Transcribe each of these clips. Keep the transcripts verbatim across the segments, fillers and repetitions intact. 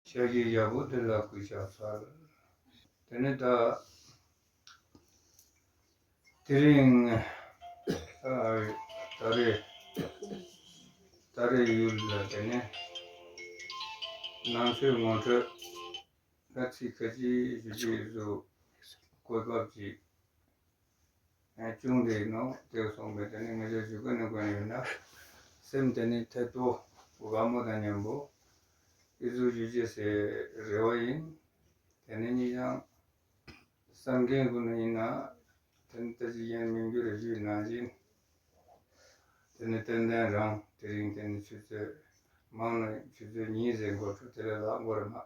ཤཱཀྱའི་རྒྱལ་པོ་དེ་ལ་གུས་ཕྱག་འཚལ། དེ་ནས་ད་དེ་རིང་ཨ་ད་རེས་ད་རེས་ཡུལ་ལ་དེ་ནས་ནང་ཆོས་ངོ་སྤྲོད་ད་ཚིག་ཁ་ཅིག་ཞུ་རྒྱུ་ཡོད་ཟུག་གོ་སྐབས་ཅིག་བྱུང་བསྡད་ཡིན་ནོ། དེར་སོང་བས་དེ་ནི་ང་ཅག་ཞུ་གི་ནི་གོ་ཡོད་ན་སེམས་དེ་ནི་ཐད་དུ་དགའ་མོ་དང་མཉམ་པོ་ཨི་ཟུག་ཞུ་རྒྱུ་ཟེར་རེ་བ་ཡིན། དེ་ནི་ཉིད་ཀྱང་བསམ་མཁན་ཀུན་ནི་ཡིན་ན་དེ་ནི་ད་ཅི་ཡན་མི་འགྱུར་རེ་ཞུས་ནང་བཞིན་དེ་ནི་ཏན་ཏན་རང་དེ་རིང་དེ་ནི་ཆུ་ཚོད་མང་ན་ཆུ་ཚོད་གཉིས་ཟེར་འགོ་ཁྲོད་དེ་ལས་ལྷག་འགོར་མ།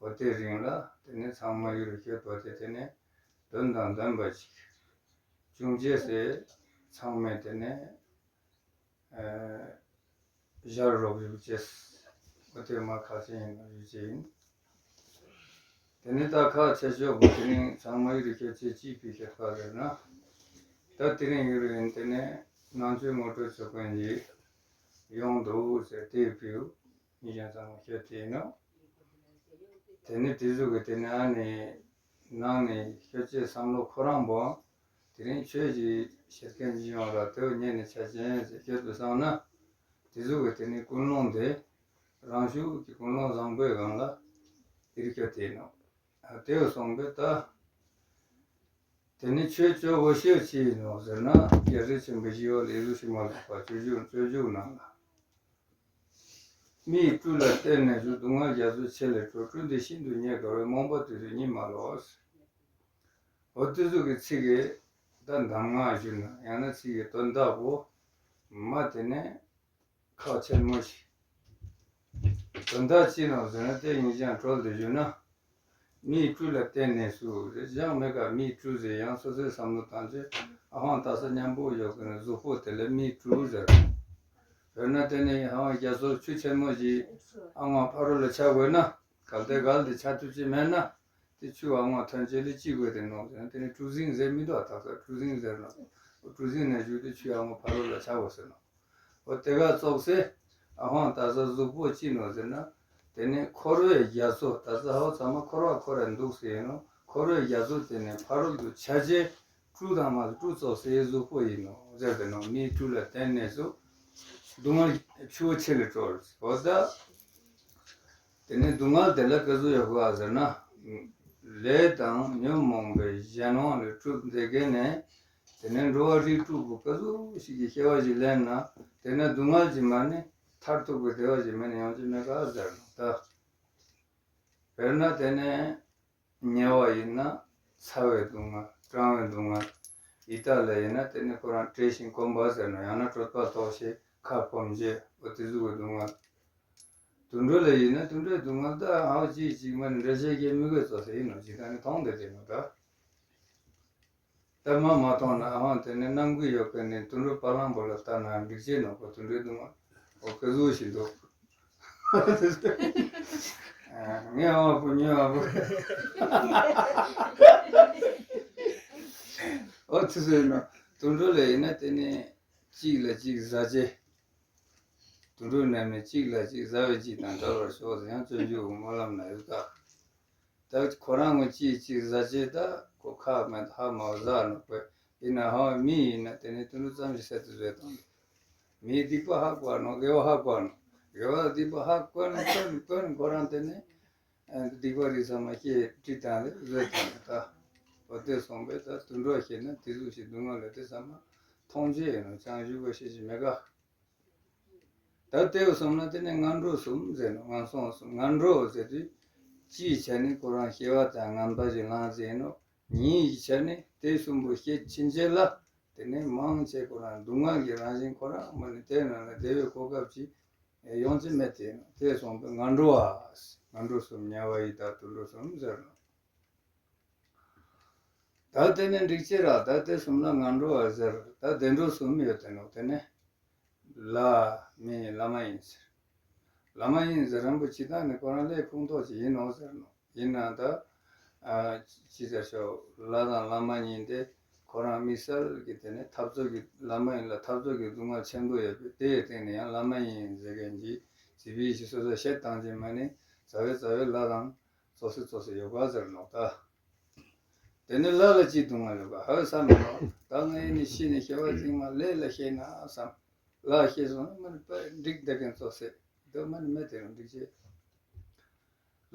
འོ་དེ་རིང་ལ་དེ་ནས་ཚང་མ་ཡུལ་ལ་ཁྱོད་དོ་དེ་དེ་ནས་དོན་དང་ལྡན་པ་ཞིག་བྱུང་རྗེས་སེ་ཚང་མས་དེ་ནས་ཨ་ཞལ་རོགས་ཞུ་རྗེས་འོ་དེ་མ་ཁ་ཤས་ཡིན་ན་ཞུ་རྒྱུ་ཡིན། དེ་ནས་ད་ཁ་ཆེ་ཤོས་པོ་དེ་རིང་ཚང་མ་ཡུལ་ལ་ཁྱོད་ཚེ་གཅིག་པའི་ཁྱད་པར་རེད་ན་ད་དེ་རིང་ཡུལ་ཡིན་དེ་ནས་ནང་ཆོས་ངོ་སྤྲོད་བྱེད་མཁན་ཡིན་ཡོང་འདུག་ཟེར་དེའི་བུ། ཉིད་ཀྱང་ཚང་མ་ཤོད་དེ་ཡིན་ནོ། དེ་ནི་དེ་ཟུག་གི་དེ་ནི་ཨ་ནི་ནང་ནས་ཤོད་ཅེས་བསམ་བློ་ཁོ་རང་པོ་དེ་རིང་ཆོས་ཀྱི་བཤད་མཁན་ཅིག་ཡོང་ལ་དེ་བ་ཉན་ནས་ཆ་ཅན་ཟེར་ཤོད་དུ་བསམ་ན་དེ་ཟུག་གི་དེ་ནི་ཀུན་སློང་དེ་རང་ཤུགས་ཀྱི་ཀུན་སློང་བཟང་པོའི་སྒང་ལ་དེ་རིགས་ཤོད་དེ་ཡིན་ནོ། དེ་བ་སོང་པས་ད། དེ་ནི་ཆོས་སྤྱོད་འོ་ཤོད་ཅི་ཡིན་ནོ་ཟེར་ན་རྒྱལ་སྲས་ཆེན་པོ་ཞི་བ་ལྷས་ལུགས་ཤིག་མ་ལུག་པ་སྤྱོད་འཇུག་སྤྱོད་འཇུག་ནང་ལ། མིའི་སྤྲུལ་ལ་བརྟེན་ནས་སུ་སྡུག་བསྔལ་རྒྱ་མཚོ་ཆེ་ལས་སྤྲོ། སྤྲུལ་འདི་ཤིན་ཏུ་རྙེད་དཀའ་བས། རྨོངས་པ་དུས་སུ་གཉིད་མ་ལོག། འོ་དེ་ཚོ་གི་ཚིག་གི་ད་གདམས་ངག་ཞུ་ན་ཡང་ན་ཚིག་གི་དོན་དག་པོ་མ་དེ་ནས། ཁག་ཆེན་མོ་ཞིག་དོན་དག་ཅི་ནོ་ཟེར་ན་དེ་ཉིད་ཀྱང་གྲོལ་དུ་གྱུར་ན། མིའི་སྤྲུལ་ལ་བརྟེན་ནས་སུ་རེ་ཅང་མེད་ཀ་མིའི་སྤྲུལ་ཟེར་ཡང་སོ་སོའི་བསམ་བློ་བཏང་ཚེ་ཨ་ཧོང་ཏ་ས་མཉམ་པོ་ཡོད་ཀྱི་ནི་གཟུགས་པོ་དེ་ལ་མིའི་སྤྲུལ་ཟེར། དཔེར་ན་དེ་ནི་ཨ་ཧོང་རྒྱ་མཚོ་ཆུ་ཆེན་མོ་ཞིག་ཨ་ངོ་ཕ་རོལ་ལ་ཆགས་དགོས་ན་གལ་ཏེ་གལ་ཏེ་ཆགས་ཐུབ་ཀྱི་མེད་ན་དེ་ཆུ་ཨ་ངོ་ཐོན་ཆེད་ལ་ཅི་དགོས་དེ་ནོ་ཟེར་ན་དེ་ནི་གྲུ་གཟིངས་ཟེར་མི་འདུག་ད་ས་གྲུ་གཟིངས་ཟེར་ནོ། གྲུ་གཟིངས་ནས་བཞུགས་ཏེ་ཆུ་ཨ་ངོ་ཕ་རོལ་ལ་ཆགས་དགོས་ཟེར་ནོ། འོ་དེ་ག་ཙོགས་སེ། ཨ་ཧོང་ཏ་ས་གཟུགས་པོ་ཅི་ནོ་ཟེར་ན། དེ་ནི་འཁོར་བའི་རྒྱ་མཚོ་ཏ་ས་ཧོ་ཚང་མ་འཁོར་བ་འཁོར་ར་འདུག་ཟེར་ཡིན་ནོ། འཁོར་བའི་རྒྱ་མཚོ་དེ་ནི་ཕ་རོལ་ཏུ་ཆ་ཅེས་སྤྲུལ་དང་མ་སྤྲུལ་ཙོགས་སེ་གཟུགས་པོ་ཡིན་ནོ་ཟེར་དེ་ནོ། མིའི་སྤྲུལ་ལ་བརྟེན་ནས་སུ། སྡུག་བསྔལ་ཆུ་བོ་ཆེ་ལས་སྤྲོ། འོ་ད། དེ་ནི་སྡུག་བསྔལ་དེ་ལ་ག་ཟུག་ཡོད་ག་ཟེར་ན། ལས་དང་ཉོན་མོངས་པའི་གཞན་དབང་ལས་གྲུབ་འདི་གས་ནས། དེ་ནས་འགྲོ་བ་རིགས་དྲུག་པོ་ག་ཟུག་ཞིག་གི་སྐྱེ་བ་ཞིག་ལེན་ན་དེ་ནས་སྡུག་བསྔལ་གྱི་མ་ནི་མཐར་ཐུག་པའི་བདེ་བ་ཞིག་མེད་ན་ཡོང་གི་མེད་ག་ཟེར་ནོ་ད། དཔེར་ན་དེ་ནས་དམྱལ་བ་ཡིན་ན་ཚ་བའི་སྡུག་བསྔལ་གྲང་བའི་སྡུག་བསྔལ། ཡི་དྭགས་ལ་ཡིན་ན་དེ་ནས་ཁོ་རང་བཀྲེས་ཤིང་སྐོམ་པ་ཟེར་ནོ། ཡང་ན་གྲོད་པ་ལྟོགས་ཤིང་ཁ་སྐོམ་བྱེད་འོ་དེ་ཟུག་གི་སྡུག་བསྔལ། དུད་འགྲོ་ལ་ཡིན་ན་དུད་འགྲོའི་སྡུག་བསྔལ་ད་ཧ་ཅིག་ཅིག་མ་ནི་འདྲ་བཤད་ཀྱི་མི་དགོས་ཙོགས་ཟེར་ཡིན་ནོ་ཇི་ལྟར་ནི་མཐོང་བསྡད་དེ་ནོ་ད། ལྟད་མོ་མ་མཐོང་ན་ཨ་ཧོང་དེ་ནི་རྣམ་ཀུན་ཡོད་པའི་ནི་དུད་འགྲོ་བ་ལང་པོ་ལ་ལྟ་ན་འགྲིག་ཅེས་ནོ་གོ་དུད་འགྲོའི་སྡུག་བསྔལ་འོ་ག་ཟུག་ཞིག་འདུག་ངས་ཨ་བ་པོ་ཉོས་ཨ་བ་པོ་འོ་དེ་ཟེར་ནོ་དུད་འགྲོ་ལ་ཡིན་ན་དེ་ནི་གཅིག་ལ་གཅིག་ཟ་ཅེས། དུད་འགྲོ་རྣམས་ནི་གཅིག་ལ་གཅིག་ཟ་བས་གཅིག་དང་འདྲ་བར་ཤོག་ཟེར་ཡང་སྤྱོད་འཇུག་གི་སྨོན་ལམ་ན་ཡོད་ཀ། ད་ཁོ་རང་ངོ་གཅིག་གཅིག་ཟ་ཅེས་ད་ཁོ་ཁག་མེད་ཧ་མ་ཟ་ནོ་པས་ཡིན་ན་ཧ་མི་ཡིན་ན་དེ་ནི་དུད་འགྲོ་ཙམ་ཞིག་བསད་དུ་བཟོས་བཏང་། མིའི་སྡིག་པ་ཧ་གོ་ནོ་དགེ་བ་ཧ་གོ་ནོ་དགེ་བ་སྡིག་པ་ཧ་གོ་ནོ་གོ་ནོ་གོ་ནོ་ཁོ་རང་དེ་ནི་སྡིག་པ་རིགས་ཚང་མ་སྐྱེ་དྲི་དང་ལས་བཟོས་བཏང་ད། འོ་དེ་སོང་པས་ད་དུད་འགྲོ་ཤེས་ན་དེ་ཟུག་ཞིག་སྡུག་བསྔལ་ལས་དེ་ཚང་མ་མཐོང་ཆོས་ཡིན་ནོ་ཅང་ཞུ་དགོས་ཤེས་ཞིག་མེད་ག། ད་ལྟེ་བ་གསུམ་ན་དེ་ནས་ངན་འགྲོ་གསུམ་ཟེར་ནོ། ངན་སོང་གསུམ། ངན་འགྲོ་ཟེར་དུས་སྤྱིའི་ཆ་ནས་ཁོ་རང་སྐྱེ་བ་དང་ངན་པ་ཞིག་བླངས་ཟེར་ནོ། ཉིད་ཀྱི་ཆ་ནས་དེ་གསུམ་པོ་སྐྱེ་ཕྱིན་ཆད་ལ་དེ་ནས་མང་ཆེ་ཁོ་རང་སྡུག་བསྔལ་གྱི་རང་བཞིན་ཁོ་རང་མ་ནི་དེ་རྣམས་ལ་བདེ་བའི་གོ་སྐབས་ཅིག་ཡོང་གི་མེད་དེ་ནོ། དེ་སོང་པས་ངན་འགྲོ་བ། ངན་འགྲོ་གསུམ་དམྱལ་བ་ཡི་དྭགས་དུད་འགྲོ་གསུམ་ཟེར་ནོ། ད་དེ་ནས་འགྲིག་ཅེས་ར་ད་དེ་གསུམ་ལ་ངན་འགྲོ་བ་ཟེར། ད་བདེ་འགྲོ་གསུམ་ཡོད་དེ་ནོ། དེ་ནས་ལྷ་མི་བླ་མ་ཡིན་ཟེར། བླ་མ་ཡིན་ཟེར་རིན་པོ་ཆེ་ད་ནི་ཁོ་རང་ལས་ཁུངས་གཏོགས་ཅིག་ཡིན་ནོ་ཟེར་ནོ། ཡིན་ན་ད་ཅི་ཟེར་ཤོག་ལྷ་དང་བླ་མ་ཡིན་ཏེ་ཁོ་རང་དམིགས་བསལ་གྱི་དེ་ནས་འཐབ་རྩོད་ཀྱི་བླ་མ་ཡིན་ལ་འཐབ་རྩོད་ཀྱི་སྡུག་བསྔལ་ཆེན་པོ་ཡོད་པས་དེའི་སྟེང་ནས་ཡང་བླ་མ་ཡིན་ཟེར་མཁན་གྱི་ཅི་བི་ཞིག་སོ་སོ་བཤད་བཏང་ཅིག་མ་ནི། རྩ་བའི་རྩ་བའི་ལྷ་དང་ཙོག་སེ་ཙོག་སེ་ཡོད་པ་ཟེར་ནོག་ད། དེ་ནི་ལྷ་ལ་ཅི་སྡུག་བསྔལ་ཡོད་པ་ཧ་བསམ་མི་ནོག་ད་ང་ཡིན་ནི་ཤི་ནས་སྐྱེ་བ་ཚང་མ་ལས་ལ་ཤེས་ན་བསམ། ལྷ་ཤེས་སོང་ན་མ་ནི་པ་འགྲིག་བསྡད་མཁན་ཙོག་སེ་འདུག་མ་ནི་མེད་དེ་རང་འགྲིག་ཅེས།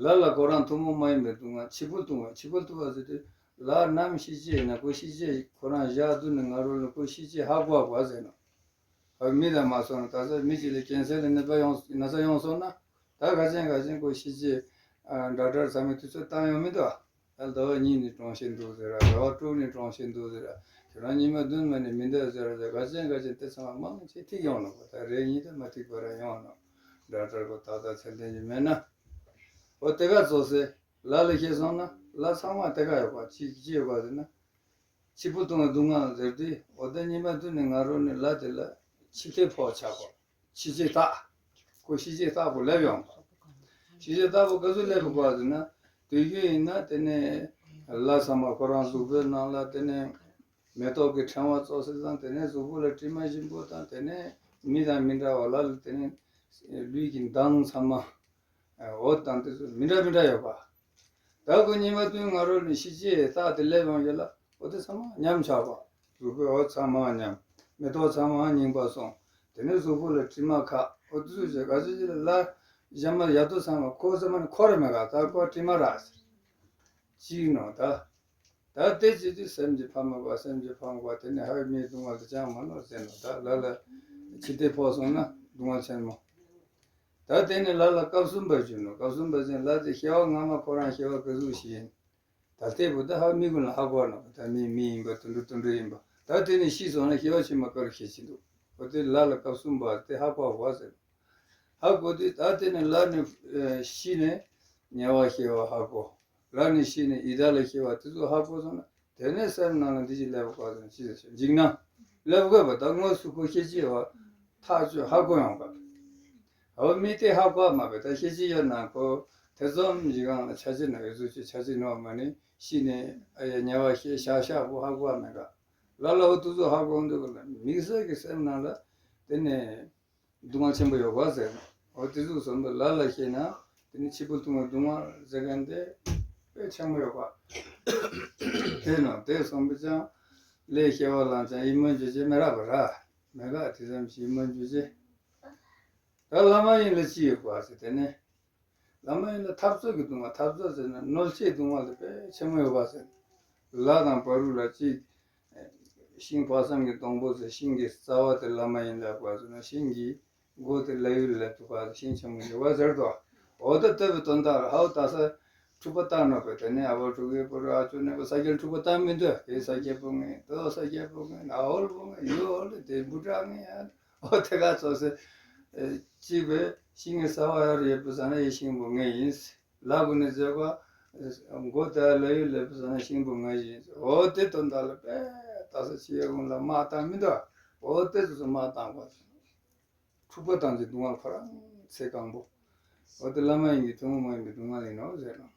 ལྷ་ལ་ཁོ་རང་ཐུན་མོང་མ་ཡིན་པའི་སྡུག་བསྔལ་འཆི་འཕོ་ལྟུང་བ། འཆི་འཕོ་ལྟུང་བ་ཟེར་དུས་ལྷ་ནམ་ཤི་ཅེས་ཡིན་ན་ཁོ་ཤི་ཅེས་ཁོ་རང་ཞག་བདུན་ནས་སྔ་རོལ་ནས་ཁོ་ཤི་ཅེས་ཧ་གོ་བ་ཟེར་ནོག་ཨ་མི་དང་མ་སོང་ན་ད་ས་མི་གཅིག་ལ་ཀན་སར་ལ་ནད་པ་ཡོང་ན་ཚ་ཡོང་སོང་ན་ད་ག་ཅན་ག་ཅན་ཁོ་ཤི་ཅེས་ཨ་ཌོག་ཊར་ཚང་མས་དུས་ཚོད་བཏང་ཡོང་མི་འདུག་ཨ་ཟླ་བ་གཉིས་ནས་གྲོངས་བཞིན་འདུག་ཟེར་ར་ཟླ་བ་དྲུག་ནས་གྲོངས་བཞིན་འདུག་ཟེར་ར་ཁྱོད་རང་ཉི་མ་བདུན་མ་ནས་མི་འདུག་ཟེར་ར་ཟེར་ག་ཅན་ག་ཅན་དེ་ཚང་མ་མང་ཆེ་ཐིག་ཡོང་ནོག་ད་རེ་གཉིས་དེ་མ་ཐིག་པ་ར་ཡོང་ནོག་ཌོག་ཊར་ཁོ་ཏག་ཏག་ཚད་ལྡན་ཅིག་མེད་ན། འོ་དེ་ག་ཙོག་སེ་ལྷ་ལ་ཤེས་སོང་ན་ལྷ་ཚང་མ་དེ་ག་ཡོད་པ་ཅིག་ཅི་ཡོད་པ་ཟེར་ན། འཆི་འཕོ་ལྟུང་བའི་སྡུག་བསྔལ་ཟེར་དུས་འོ་ད་ཉི་མ་བདུན་ནས་སྔ་རོལ་ནས་ལྷ་དེ་ལ་འཆི་ལྟས་ཕོག་ཆགས་པ། ཤི་ཅེས་རྟགས། ཁོ་ཤི་ཅེས་རྟགས་པོ་སླེབས་ཡོང་། ཤི་ཅེས་རྟགས་པོ་ག་ཚོད་སླེབས་པ་ཟེར་ན། དུས་རྒྱུན་ཡིན་ན་དེ་ནས་ལྷ་ཚང་མ་ཁོ་རང་གཟུགས་པོའི་ནང་ལ་དེ་ནས་མེ་ཏོག་གི་ཕྲེང་བ་ཙོག་སེ་དང་དེ་ནས་གཟུགས་པོ་ལ་དྲི་མ་ཞིམ་པོ་དང་དེ་ནས་མི་དང་མི་འདྲ་བ་ལ་དེ་ནས་ལུས་ཀྱི་མདངས་ཚང་མ། འོད་དང་དེ་ཚོ་མི་འདྲ་མི་འདྲ་ཡོད་པ། ད་ཁོ་ཉི་མ་བདུན་སྔ་རོལ་ནས་ཤི་ཅེས་རྟགས་དེ་སླེབས་ཡོང་རྒྱུ་ལ་འོ་དེ་ཚང་མ་ཉམས་ཆག་པ། གཟུགས་པོའི་འོད་ཚང་མ་ཉམས། མེ་ཏོག་ཚང་མ་རྙིང་པ་སོང་། དེ་ནས་གཟུགས་པོ་ལ་དྲི་མ་ཁ་འོ་དེ་ཚོ་བྱས་ག་ཚོད་ཅིག་ལ་ལྷ་གཞན་མ་ཡ་དོ་ཚང་མ་ཁོ་ཚང་མ་ནི་འཁོར་མེད་ག་ད་ཁོ་དྲི་མ་རག་ཟེར། ཅིག་ནོ་ད། ད་དེ་བྱེད་དུས་སེམས་ཀྱི་ཕ་མ་བ་སེམས་ཀྱི་ཕ་མ་བ་དེ་ནི་ཧའི་མིའི་སྡུག་བསྔལ་དེ་ཅང་མ་ནོར་ཟེར་ནོ་ད་ལ་ལ་འཆི་ལྟས་ཕོག་སོང་ན་སྡུག་བསྔལ་ཆེན་མོ། ད་དེ་ནི་ལ་ལ་སྐབས་གསུམ་པ་བྱུང་ནོ། སྐབས་གསུམ་པ་ཟེར་ལ་དེ་སྐྱེ་བ་སྔ་མ་ཁོ་རང་སྐྱེ་བ་ག་ཟུག་ཞིག་ཡིན། ད་ལྟའི་བུ་ད་ཧའི་མི་ཀུན་ལ་ཧ་གོ་ནོ་ད་མི་མི་ཡིན་པ་དུད་འགྲོ་དུད་འགྲོ་ཡིན་པ་ད་དེ་ནི་ཤི་སོང་ན་སྐྱེ་བ་ཕྱི་མ་ག་རུ་ཤེས་ཀྱི་འདུག་འོ་དེ་ལ་ལ་སྐབས་གསུམ་པ་དེ་ཧ་གོ་བ་ཟེར། ཧ་གོ་དུས་ད་དེ་ནི་ལ་ནི་ཤི་ནས་དམྱལ་བ་སྐྱེ་བ་ཧ་གོ། ལ་ནི་ཤི་ནས་ཡི་དྭགས་ལ་སྐྱེ་བ་དེ་ཚོ་ཧ་གོ་སོང་ན་དེ་ནས་སེམས་ནང་ལ་འདི་ཞིག་སླེབས་དགོས་ཟེར་ཅི་ཟེར་ཞིག་འཇིགས་སྣང་སླེབས་དགོས་པ་ད་དངོས་སུ་ཁོ་ཤེས་ཀྱི་ཡོད་པ་ཐག་ཆོད་ཧ་གོ་ཡོང་པ། འོ་མི་དེ་ཧ་གོ་མ་པས་ད་ཤེས་ཀྱི་ཡོད་ན་ཁོ་ཐེ་ཚོམ་གྱི་སྒང་ལ་ཆ་ཅི་ན་ཡོད་ཚུལ་ཅི་ཆ་ཅི་ནོ་མ་ནི་ཤི་ནས་ཨ་ཡ་དམྱལ་བ་ཤེས་ཤག་ཤག་པོ་ཧ་གོ་མེད་ག་ལ་ལ་འོ་དུ་ཚོ་ཧ་གོ་འདུག་ག་ལ་དམིགས་བསལ་གྱི་སེམས་ནང་ལ་དེ་ནས། སྡུག་བསྔལ་ཆེན་པོ་ཡོད་པ་ཟེར། འོ་དེ་ཟུག་བསམ་པ་ལ་ལ་ཤེས་ན་དེ་ནི་འཆི་འཕོ་ལྟུང་བའི་སྡུག་བསྔལ་ཟེར་མཁན་དེ་དཔེ་ཆེན་པོ་ཡོད་པ། དེ་ནང་དེ་བསམ་པ་ཅང་ལས་སྐྱེ་བ་ལ་ཅང་ཡིད་སྨོན་འཇུག་བྱེད་མི་རག་པ་ར། མེད་ག་དེ་ཙམ་ཞིག་ཡིད་སྨོན་འཇུག་བྱེད། ད་བླ་མ་ཡིན་ལ་ཅི་ཡོད་པ་ཟེར་དེ་ནི། བླ་མ་ཡིན་ལ་འཐབ་རྩོད་ཀྱི་སྡུག་བསྔལ་འཐབ་རྩོད་ཟེར་ན་གནོད་བྱེད་སྡུག་བསྔལ་དེ་དཔེ་ཆེན་མོ་ཡོད་པ་ཟེར། ལ་དང་བ་རུ་ལ་གཅིག་ཤིང་དཔག་བསམ་གྱི་སྡོང་པོ་ཟེར་ཤིང་གི་རྩ་བ་དེ་བླ་མ་ཡིན་ལ་བ་ཟེར་ན་ཤིང་གི་མགོ་དེ་ལ་ཡུལ་ལ་དུ་བ་ཟེར་ཤིང་ཆེན་མོ་ཡོད་པ་ཟེར་དོ། འོ་ད་ལྟ་བུའི་དོན་དག་ཧའོ་ད་ས་འཁྲུག་པ་བཏང་ནོ་པས་དེ་ནས་ཨ་བ་ཕྲུ་གུའི་བུ་རུ་ཨ་ཅོ་ནས་པ་ས་སྐྱེལ་འཁྲུག་པ་བཏང་མི་འདོད་དེ་ས་སྐྱེལ་པོ་ངས་དོ་ས་སྐྱེལ་པོ་ངས་ཨ་ཧོལ་པོ་ངས་ཡུ་ཧོལ་དེ་འབུ་ཕྲ་ངས་ཨ། འོ་དེ་ག་ཚོད་སེ། གཅིག་པའི་ཤིང་གི་ས་བ་ཡར་ཡོད་པའི་ས་ན་ཡི་ཤིང་བུ་ངེས་ཡིན། ལ་བུ་ནི་མཛད་པ། མགོ་དེ་ལ་ཡུལ་ལེབ་པའི་ས་ན་ཤིང་བུ་ངེས་ཡིན། འོ་དེ་དོན་དག་ལ་པས་ད་ས་ཆི་ཡ་གུང་ལ་དམག་བཏང་མི་འདུག་འོ་དེ་ཚོ་དམག་བཏང་པ། འཁྲུག་པ་བཏང་ཅིག་སྡུག་བསྔལ་ཁོ་རང་ཚེ་གང་པོ། འོ་དེ་བླ་མ་ཡིན་གྱི་ཐུན་མོང་མ་ཡིན་པའི་སྡུག་བསྔལ་ཡིན་ནོ་ཟེར་ནོ།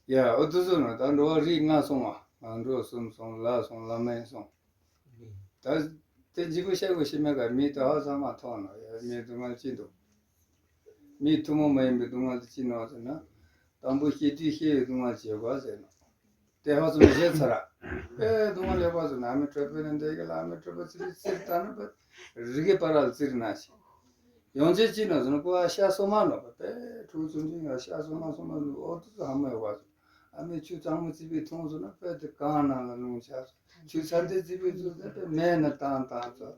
ཡ་འོ་དུ་སོང་ན་ད་འགྲོ་བ་རིགས་ལྔ་སོང་བ་ང་འགྲོ་གསུམ་སོང་ལ་སོང་བླ་མ་ཡིན་སོང་། ད་དེ་འཇིགས་པ་བཤད་དགོས་ཤེས་མེད་ཀ་མི་ད་ཧ་ཚང་མ་མཐོང་ན་ཡ་མིའི་སྡུག་བསྔལ་ཅི་འདུག་མིའི་ཐུན་མོང་མ་ཡིན་པའི་སྡུག་བསྔལ་དེ་ཅི་ནོ་ཟེར་ན། དང་པོ་སྐྱེ་དུས་སྐྱེ་བའི་སྡུག་བསྔལ་བྱེད་དགོས་ཟེར་ནོ། དེ་ཧ་ཚང་བཞེས་ཚར། ཨེ་སྡུག་བསྔལ་ཡོད་པ་ཟེར་ན་ཨ་མའི་གྲོད་པའི་ནང་འདས་ཀྱི་ལ་ཨ་མའི་གྲོད་པ་ཙིར་ཙིར་ལྟ་ན་པ་རི་གི་པ་རལ་ཙིར་ན་ཞིག་ཡོང་ཆེ་ཅི་ན་ཟེར་ན་ཀོ་ཨ་ཤ་སོ་མ་ནོ་པ་པའི་ཕྲུ་གུ་ཆུང་ཆུང་ཡང་ཤ་སོ་མ་སོ་མ་ནོ་ཨོ་ཏུ་ཙུ་ཧ་མ་ཡོད་པ་ཟེར། ཨ་མའི་ཆུ་གཙང་མ་ཙི་པའི་འཐུང་སོང་ན་པའི་དེ་གང་ནང་ལ་རླུང་ཆགས་སོ། ཆུ་ཚ་འདི་ཙི་པའི་ཚུ་ཟེར་པའི་མེ་ན་བཏང་བཏང་ཚོ།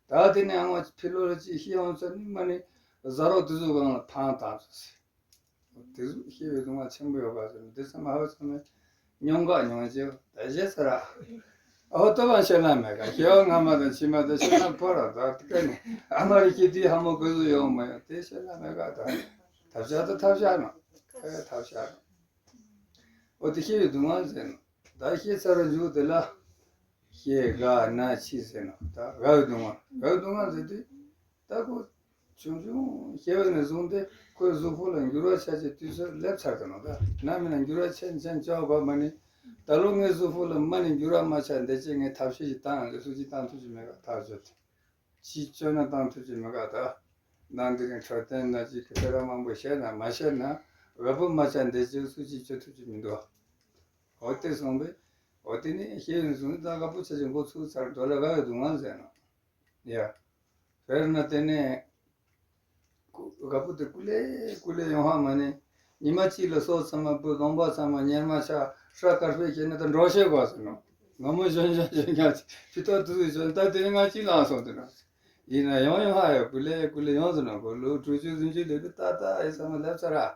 ད་དེ་ནས་ཨང་བ་ཕི་ལོ་ལ་ཅི་ཤི་ཡོང་ཚོ་ནི་མ་ནི་ཟ་རོག་དུ་ཟུ་གང་ལ་ཐང་བཏང་ཚོ་ཟེར། དེ་ཚོ་ཤེས་པའི་སྡུག་བསྔལ་ཆེན་པོ་ཡོད་པ་ཟེར་ན་དེ་ཚང་མ་ཧ་ཚང་མས་མྱོང་ག་མྱོང་ཅེས་ད་བཞེས་ཚར་ར། ཨོ་ཏོ་བ་ཤེས་ན་མེད་ག་སྐྱེ་བ་སྔ་མ་དང་ཕྱི་མ་དང་ཤེས་ན་ཕོ་ར་ད་དེ་ཀ་ནི་ཨ་མ་རི་སྐྱེ་དུས་ཧ་མོ་གོས་སུ་ཡོང་མ་ཡོང་དེ་ཤེས་ན་མེད་ག་ད་ཐབས་ཆག་ད་ཐབས་ཆག་ནོ་ཨེ་ཐབས་ཆག་ནོ་ཨོ་དེ་ཤེས་པའི་སྡུག་བསྔལ་ཟེར་ནོ་ད་ཤེས་ཚར་ར་འཇུག་དེ་ལ་ཤེས་ག་ན་ཕྱི་ཟེར་ནོ་ད་ག་བའི་སྡུག་བསྔལ་ག་བའི་སྡུག་བསྔལ་ཟེར་དུས། ད་ཁོ་ཆུང་ཆུང་སྐྱེ་བ་ནས་བཟུང་སྟེ་ཁོའི་གཟུགས་པོ་ལ་འགྱུར་བ་ཆགས་ཀྱི་དུས་ཚོད་སླེབས་ཚར་ཏེ་ནོ་ད་ན་མིན་ན་འགྱུར་བ་ཆེན་ཆེན་བྱ་བ་མ་ནི་ད་ལོ་ངའི་གཟུགས་པོ་ལ་མ་ནི་འགྱུར་བ་མ་ཆགས་འདི་ཅི་ངས་ཐབས་ཤེས་ཤིག་བཏང་ལས་སུ་ཅི་བཏང་ཐུབ་ཀྱི་མེད་ག་ཐག་ཆོད་དེ་ཅི་བཅོས་ན་བཏང་ཐུབ་ཀྱི་མེད་ག་ད་ ནང་དེ་རིང་འཕྲོད་བསྟེན་ན་ཅིག་གི་ཕེ་ར་མང་པོ་བཤད་ན་མ་བཤད་ན་རབ་བུ་མ་ཆགས་འདི་ཅིག་སུ་ཅིག་བྱེད་ཐུབ་ཀྱི་མི་འདུག་འོ་དེ་སོང་པས། འོ་དེ་ནི་ཤེས་ཡོན་སོང་ཙང་དགའ་པོ་ཆ་ཅིག་འགོ་ཚུགས་ཚར་དོ་ལ་དགའ་ཡོད་འདུག་ང་ཟེར་ན། ཡ། དཔེར་ན་དེ་ནས། དགའ་པོ་དེ་ཀུ་ལེ་ཀུ་ལེ་ཡོང་ཧ་མ་ནི། ཉི་མ་གཅིག་ལ་སོ་ཚང་མ་བུ་གདོང་པ་ཚང་མ་གཉེར་མ་ཆགས་ཧྲ་དཀར་སྤེལ་བྱས་ན་ད་འགྲོ་ཤེས་དགོས་ཟེར་ནོ། ང་མོ་གཞོན་གཞོན་གཞོན་ཀྱང་ཕི་ཏོ་དུ་དུ་གཞོན་ད་དེ་ནི་ང་གཅིག་ལངས་སོང་དེ་ན། ཡིན་ན་ཡོང་ཡོང་ཧ་ཡོད་ཀུ་ལེ་ཀུ་ལེ་ཡོང་ཟེར་ནོ་གོ་ལོ་དྲུག་ཅུ་བདུན་ཅུ་ལེ་དུ་ད་ད་ཨེ་ཚང་མ་ལེབ་ཚར་ར།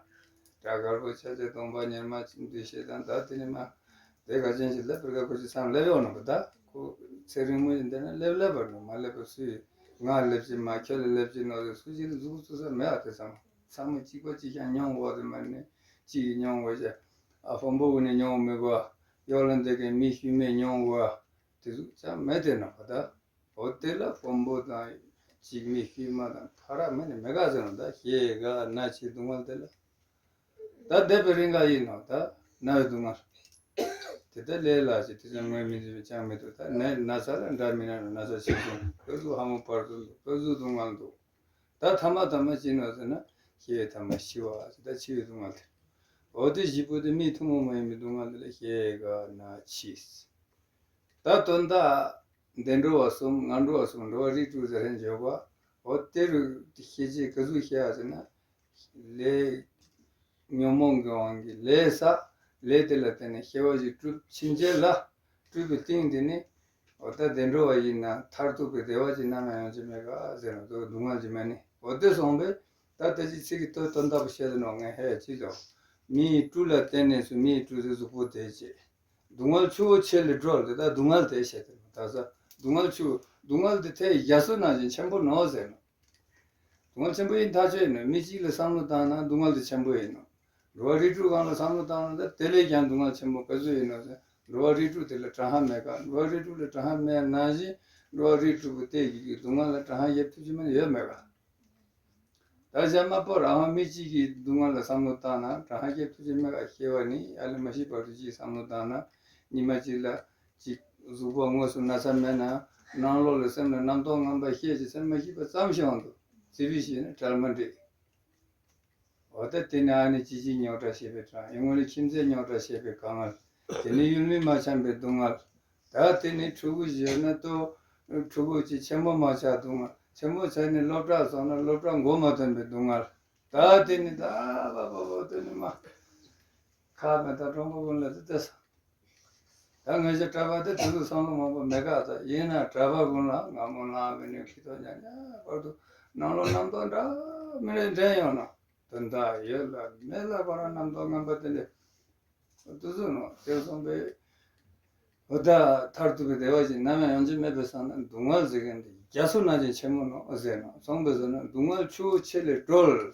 དགྲ་དཀར་པོ་ཆ་ཆེ་གདོང་པ་གཉེར་མ་ཆེ་འདི་ཤེས་དང་ད་དེ་ནི་མ། དེ་ག་ཅན་ཞིག་ལབ་པར་ག་ཁོ་ཅི་སང་ལབ་ཡོང་ནོ་གི་ད། ཁོ་ཚེ་རིང་མོ་ཞིག་འདི་ན་ལབ་ལབ་པར་ནོ་མ་ལབ་པར་སུས་ང་ལབ་ཅི་མ་ཁྱོད་ལ་ལབ་ཅི་ནོ་ཟེར་སུ་ཞིག་ལ་གཟུགས་ཚུགས་ས་མེད་ཨ། དེ་ཚང་མ་ཚང་མ་གཅིག་པ་གཅིག་རྐྱང་མྱོང་བ་དེ་མ་ནི་གཅིག་གིས་མྱོང་བ་ཞིག་ཨ་ཕོན་པོ་གུ་ནས་མྱོང་མི་དགོས། གཡོག་ལ་འདི་གའི་མི་ཤུལ་མེད་མྱོང་བ་དེ་གཟུགས་ཅང་མེད་དེ་ནོ་གི་ད། འོ་དེ་ལ་ཕོན་པོ་དང་གཅིག་མི་ཤུལ་མ་དང་ཕ་ར་མེད་ནི་མེད་ག་ཟེར་ནོ་ད་ཞེ་ག་ན་ཆེ་སྡུག་བསྔལ་དེ་ལ། ད་བསྡད་པའི་རིང་ག་ཡིན་ནོ་ད་ན་བའི་སྡུག་བསྔལ། དེ་ལྟར་ལས་ལ་ཞིག་དེ་ཚོ་དངོས་མིན་འདི་ཅང་མི་འདུག་ད་ནད་ན་ཚ་ལ་འདྲ་མི་འདྲ་ན་ཚ་ཆེ་ཆུང་ཕ་གཟུགས་ཧ་མོ་བར་དུ་འདུག་ཕ་གཟུགས་སྡུག་བསྔལ་འདུག་ད་ཐ་མ་ཐ་མ་ཅི་ནོ་ཟེར་ན་ཤི་བའི་ཐ་མ་ཤི་བ་ཟེར་ད་འཆི་བའི་སྡུག་བསྔལ་དེ། འོ་དེ་བཞི་པོ་དེ་མིའི་ཐུན་མོང་མ་ཡིན་པའི་སྡུག་བསྔལ་དེ་ལ་ཤི་ག་ན་འཆི། ད་དོན་དག་བདེ་འགྲོ་བ་གསུམ་ངན་འགྲོ་བ་གསུམ་འགྲོ་བ་རིགས་དྲུག་ཟེར་ཧན་བརྗོད་པ། འོ་དེ་རུ་ཤེས་བྱེད་ག་ཟུག་ཤེས་ཟེར་ན། ལས། ཉོན་མོངས་ཀྱི་དབང་གིས་ལས་བསགས། ལས་དེ་ལ་བརྟེན་ནས་སྐྱེ་བ་ཞིག་བསྒྲུབ་ཕྱིན་ཆད་ལ། བསྒྲུབ་པའི་སྟེང་དེ་ནི། འོ་ད་བདེ་འགྲོ་བ་ཡིན་ན་མཐར་ཐུག་པའི་བདེ་བ་ཅིག་ནམ་ཡང་ཡོང་ཆེད་མེད་ག་ཟེར་ན་སྡུག་བསྔལ་གྱི་མ་ནི་འོ་དེ་སོང་པས། ད་ལྟ་ཅི་ཚིག་གི་དོན་དོན་དག་པོ་བཤད་དུ་ནོ་ངས་ཧེ་ཅི་དང་། མིའི་སྤྲུལ་ལ་བརྟེན་ནས་སུ་མིའི་སྤྲུལ་ཟེར་གཟུགས་པོ་དེ་བྱེད། སྡུག་བསྔལ་ཆུ་བོ་ཆེ་ལས་སྒྲོལ་དེ་ད་སྡུག་བསྔལ་དེ་བཤད་དེ་ད་ས་སྡུག་བསྔལ་ཆུ་སྡུག་བསྔལ་དེ་ཐེ་རྒྱ་མཚོ་ནང་བཞིན་ཆེན་པོ་ནོ་ཟེར་ནོ། སྡུག་བསྔལ་ཆེན་པོ་ཡིན་ཐག་ཆོད་ཡིན་ནོ། མི་གཅིག་ལ་བསམ་བློ་བཏང་ན་སྡུག་བསྔལ་དེ་ཆེན་པོ་ཡིན་ནོ། འགྲོ་བ་རིགས་དྲུག་སྒང་ལ་བསམ་བློ་བཏང་ན་ད་དེ་ལས་ཀྱང་སྡུག་བསྔལ་ཆེན་པོ་ག་ཚོད་ཡིན་ནོ་ཟེར། འགྲོ་བ་རིགས་དྲུག་དེ་ལ་གྲང་ཧ་མེད་ག་འགྲོ་བ་རིགས་དྲུག་ལ་གྲང་ཧ་མེད་ནང་བཞིན་འགྲོ་བ་རིགས་དྲུག་པོ་དེ་གི་སྡུག་བསྔལ་ལ་གྲང་ཧ་རྒྱབ་ཐུབ་ཀྱི་མ་ཡོད་མེད་ག་ད་གཞན་མ་པོ་རང་དབང་མི་གཅིག་གིས་སྡུག་བསྔལ་ལ་བསམ་བློ་བཏང་ན་གྲང་ཧ་སྐྱེ་ཐུབ་ཀྱི་མེད་པ་ཤེས་པ་ནི་ཡར་ལས་མ་ཤི་བར་དུ་གཅིག་བསམ་བློ་བཏང་ན་ཉི་མ་གཅིག་ལ་གཅིག་གཟུགས་པོ་དངོས་སུ་ན་ཚ་མེད་ན་ནང་ལོགས་ལ་སེམས་ལ་རྣམ་རྟོག་ངན་པ་ཤེས་ཀྱི་སེམས་མ་ཤི་བ་ཙམ་ཞིག་འོང་དུ་ཙི་བི་ཤེས་ན་བྲལ་མ་འགྲིག་འོ་ད་དེ་ནི་ཨ་ནི་ཅི་ཅི་རྙོག་དྲ་ཤེས་པའི་གྲང་ཡིན་ངོ་ལས་ཁྱིམ་མཚེས་རྙོག་དྲ་ཤེས་པའི་དཀའ་ངལ། དེ་ནི་ཡུལ་མི་མ་འཆམ་པའི་སྡུག་བསྔལ། ད་དེ་ནི་ཕྲུ་གུ་བཞོན་ན་ལྟོ། ཕྲུ་གུ་ཅིག་ཆེན་པོ་མ་ཆགས་སྡུག་བསྔལ། ཆེན་པོ་ཆགས་ནས་སློབ་གྲྭ་སོང་ན་སློབ་གྲྭ་མགོ་མ་ཐོན་པའི་སྡུག་བསྔལ། ད་དེ་ནི་ད་བ་བ་བ་དེ་ནི་མ། ཁ་མེད་ད་གྲོང་པ་ཀུན་ལ་དེ་ལྟ་ས། ད་ངེད་ཅག་གྲྭ་པ་དེ་དེ་ཚོ་བསམ་བློ་མང་པོ་མེད་ག་ད་ཡིན་ན་གྲྭ་པ་ཀུན་ལ་ང་མོ་ལངས་པའི་ནས་ཁྱི་ཐོག་ཉག་ཉག་བར་དུ་ནང་ལོགས་རྣམ་རྟོག་འདྲ་མི་འདྲ་འདྲེན་ཡོང་ན་དོན་དག་ཡོད་ལ་མེད་ལ་ཁོ་རང་རྣམ་རྟོག་ངན་པ་དེ་འདྲ། འདི་ཚོ་ནང་དེར་སོང་པས། འོ་ད་མཐར་ཐུག་གི་བདེ་བ་ཞིག་ནམ་ཡང་ཡོང་རྒྱུ་མེད་པའི་སང་ན་སྡུག་བསྔལ་ཟེར་མཁན་འདི་རྒྱ་མཚོ་ནང་བཞིན་ཆེན་མོ་ནོ་ཟེར་ནོ། སོང་པས་ཟེར་ན་སྡུག་བསྔལ་ཆུ་བོ་ཆེ་ལས་སྒྲོལ།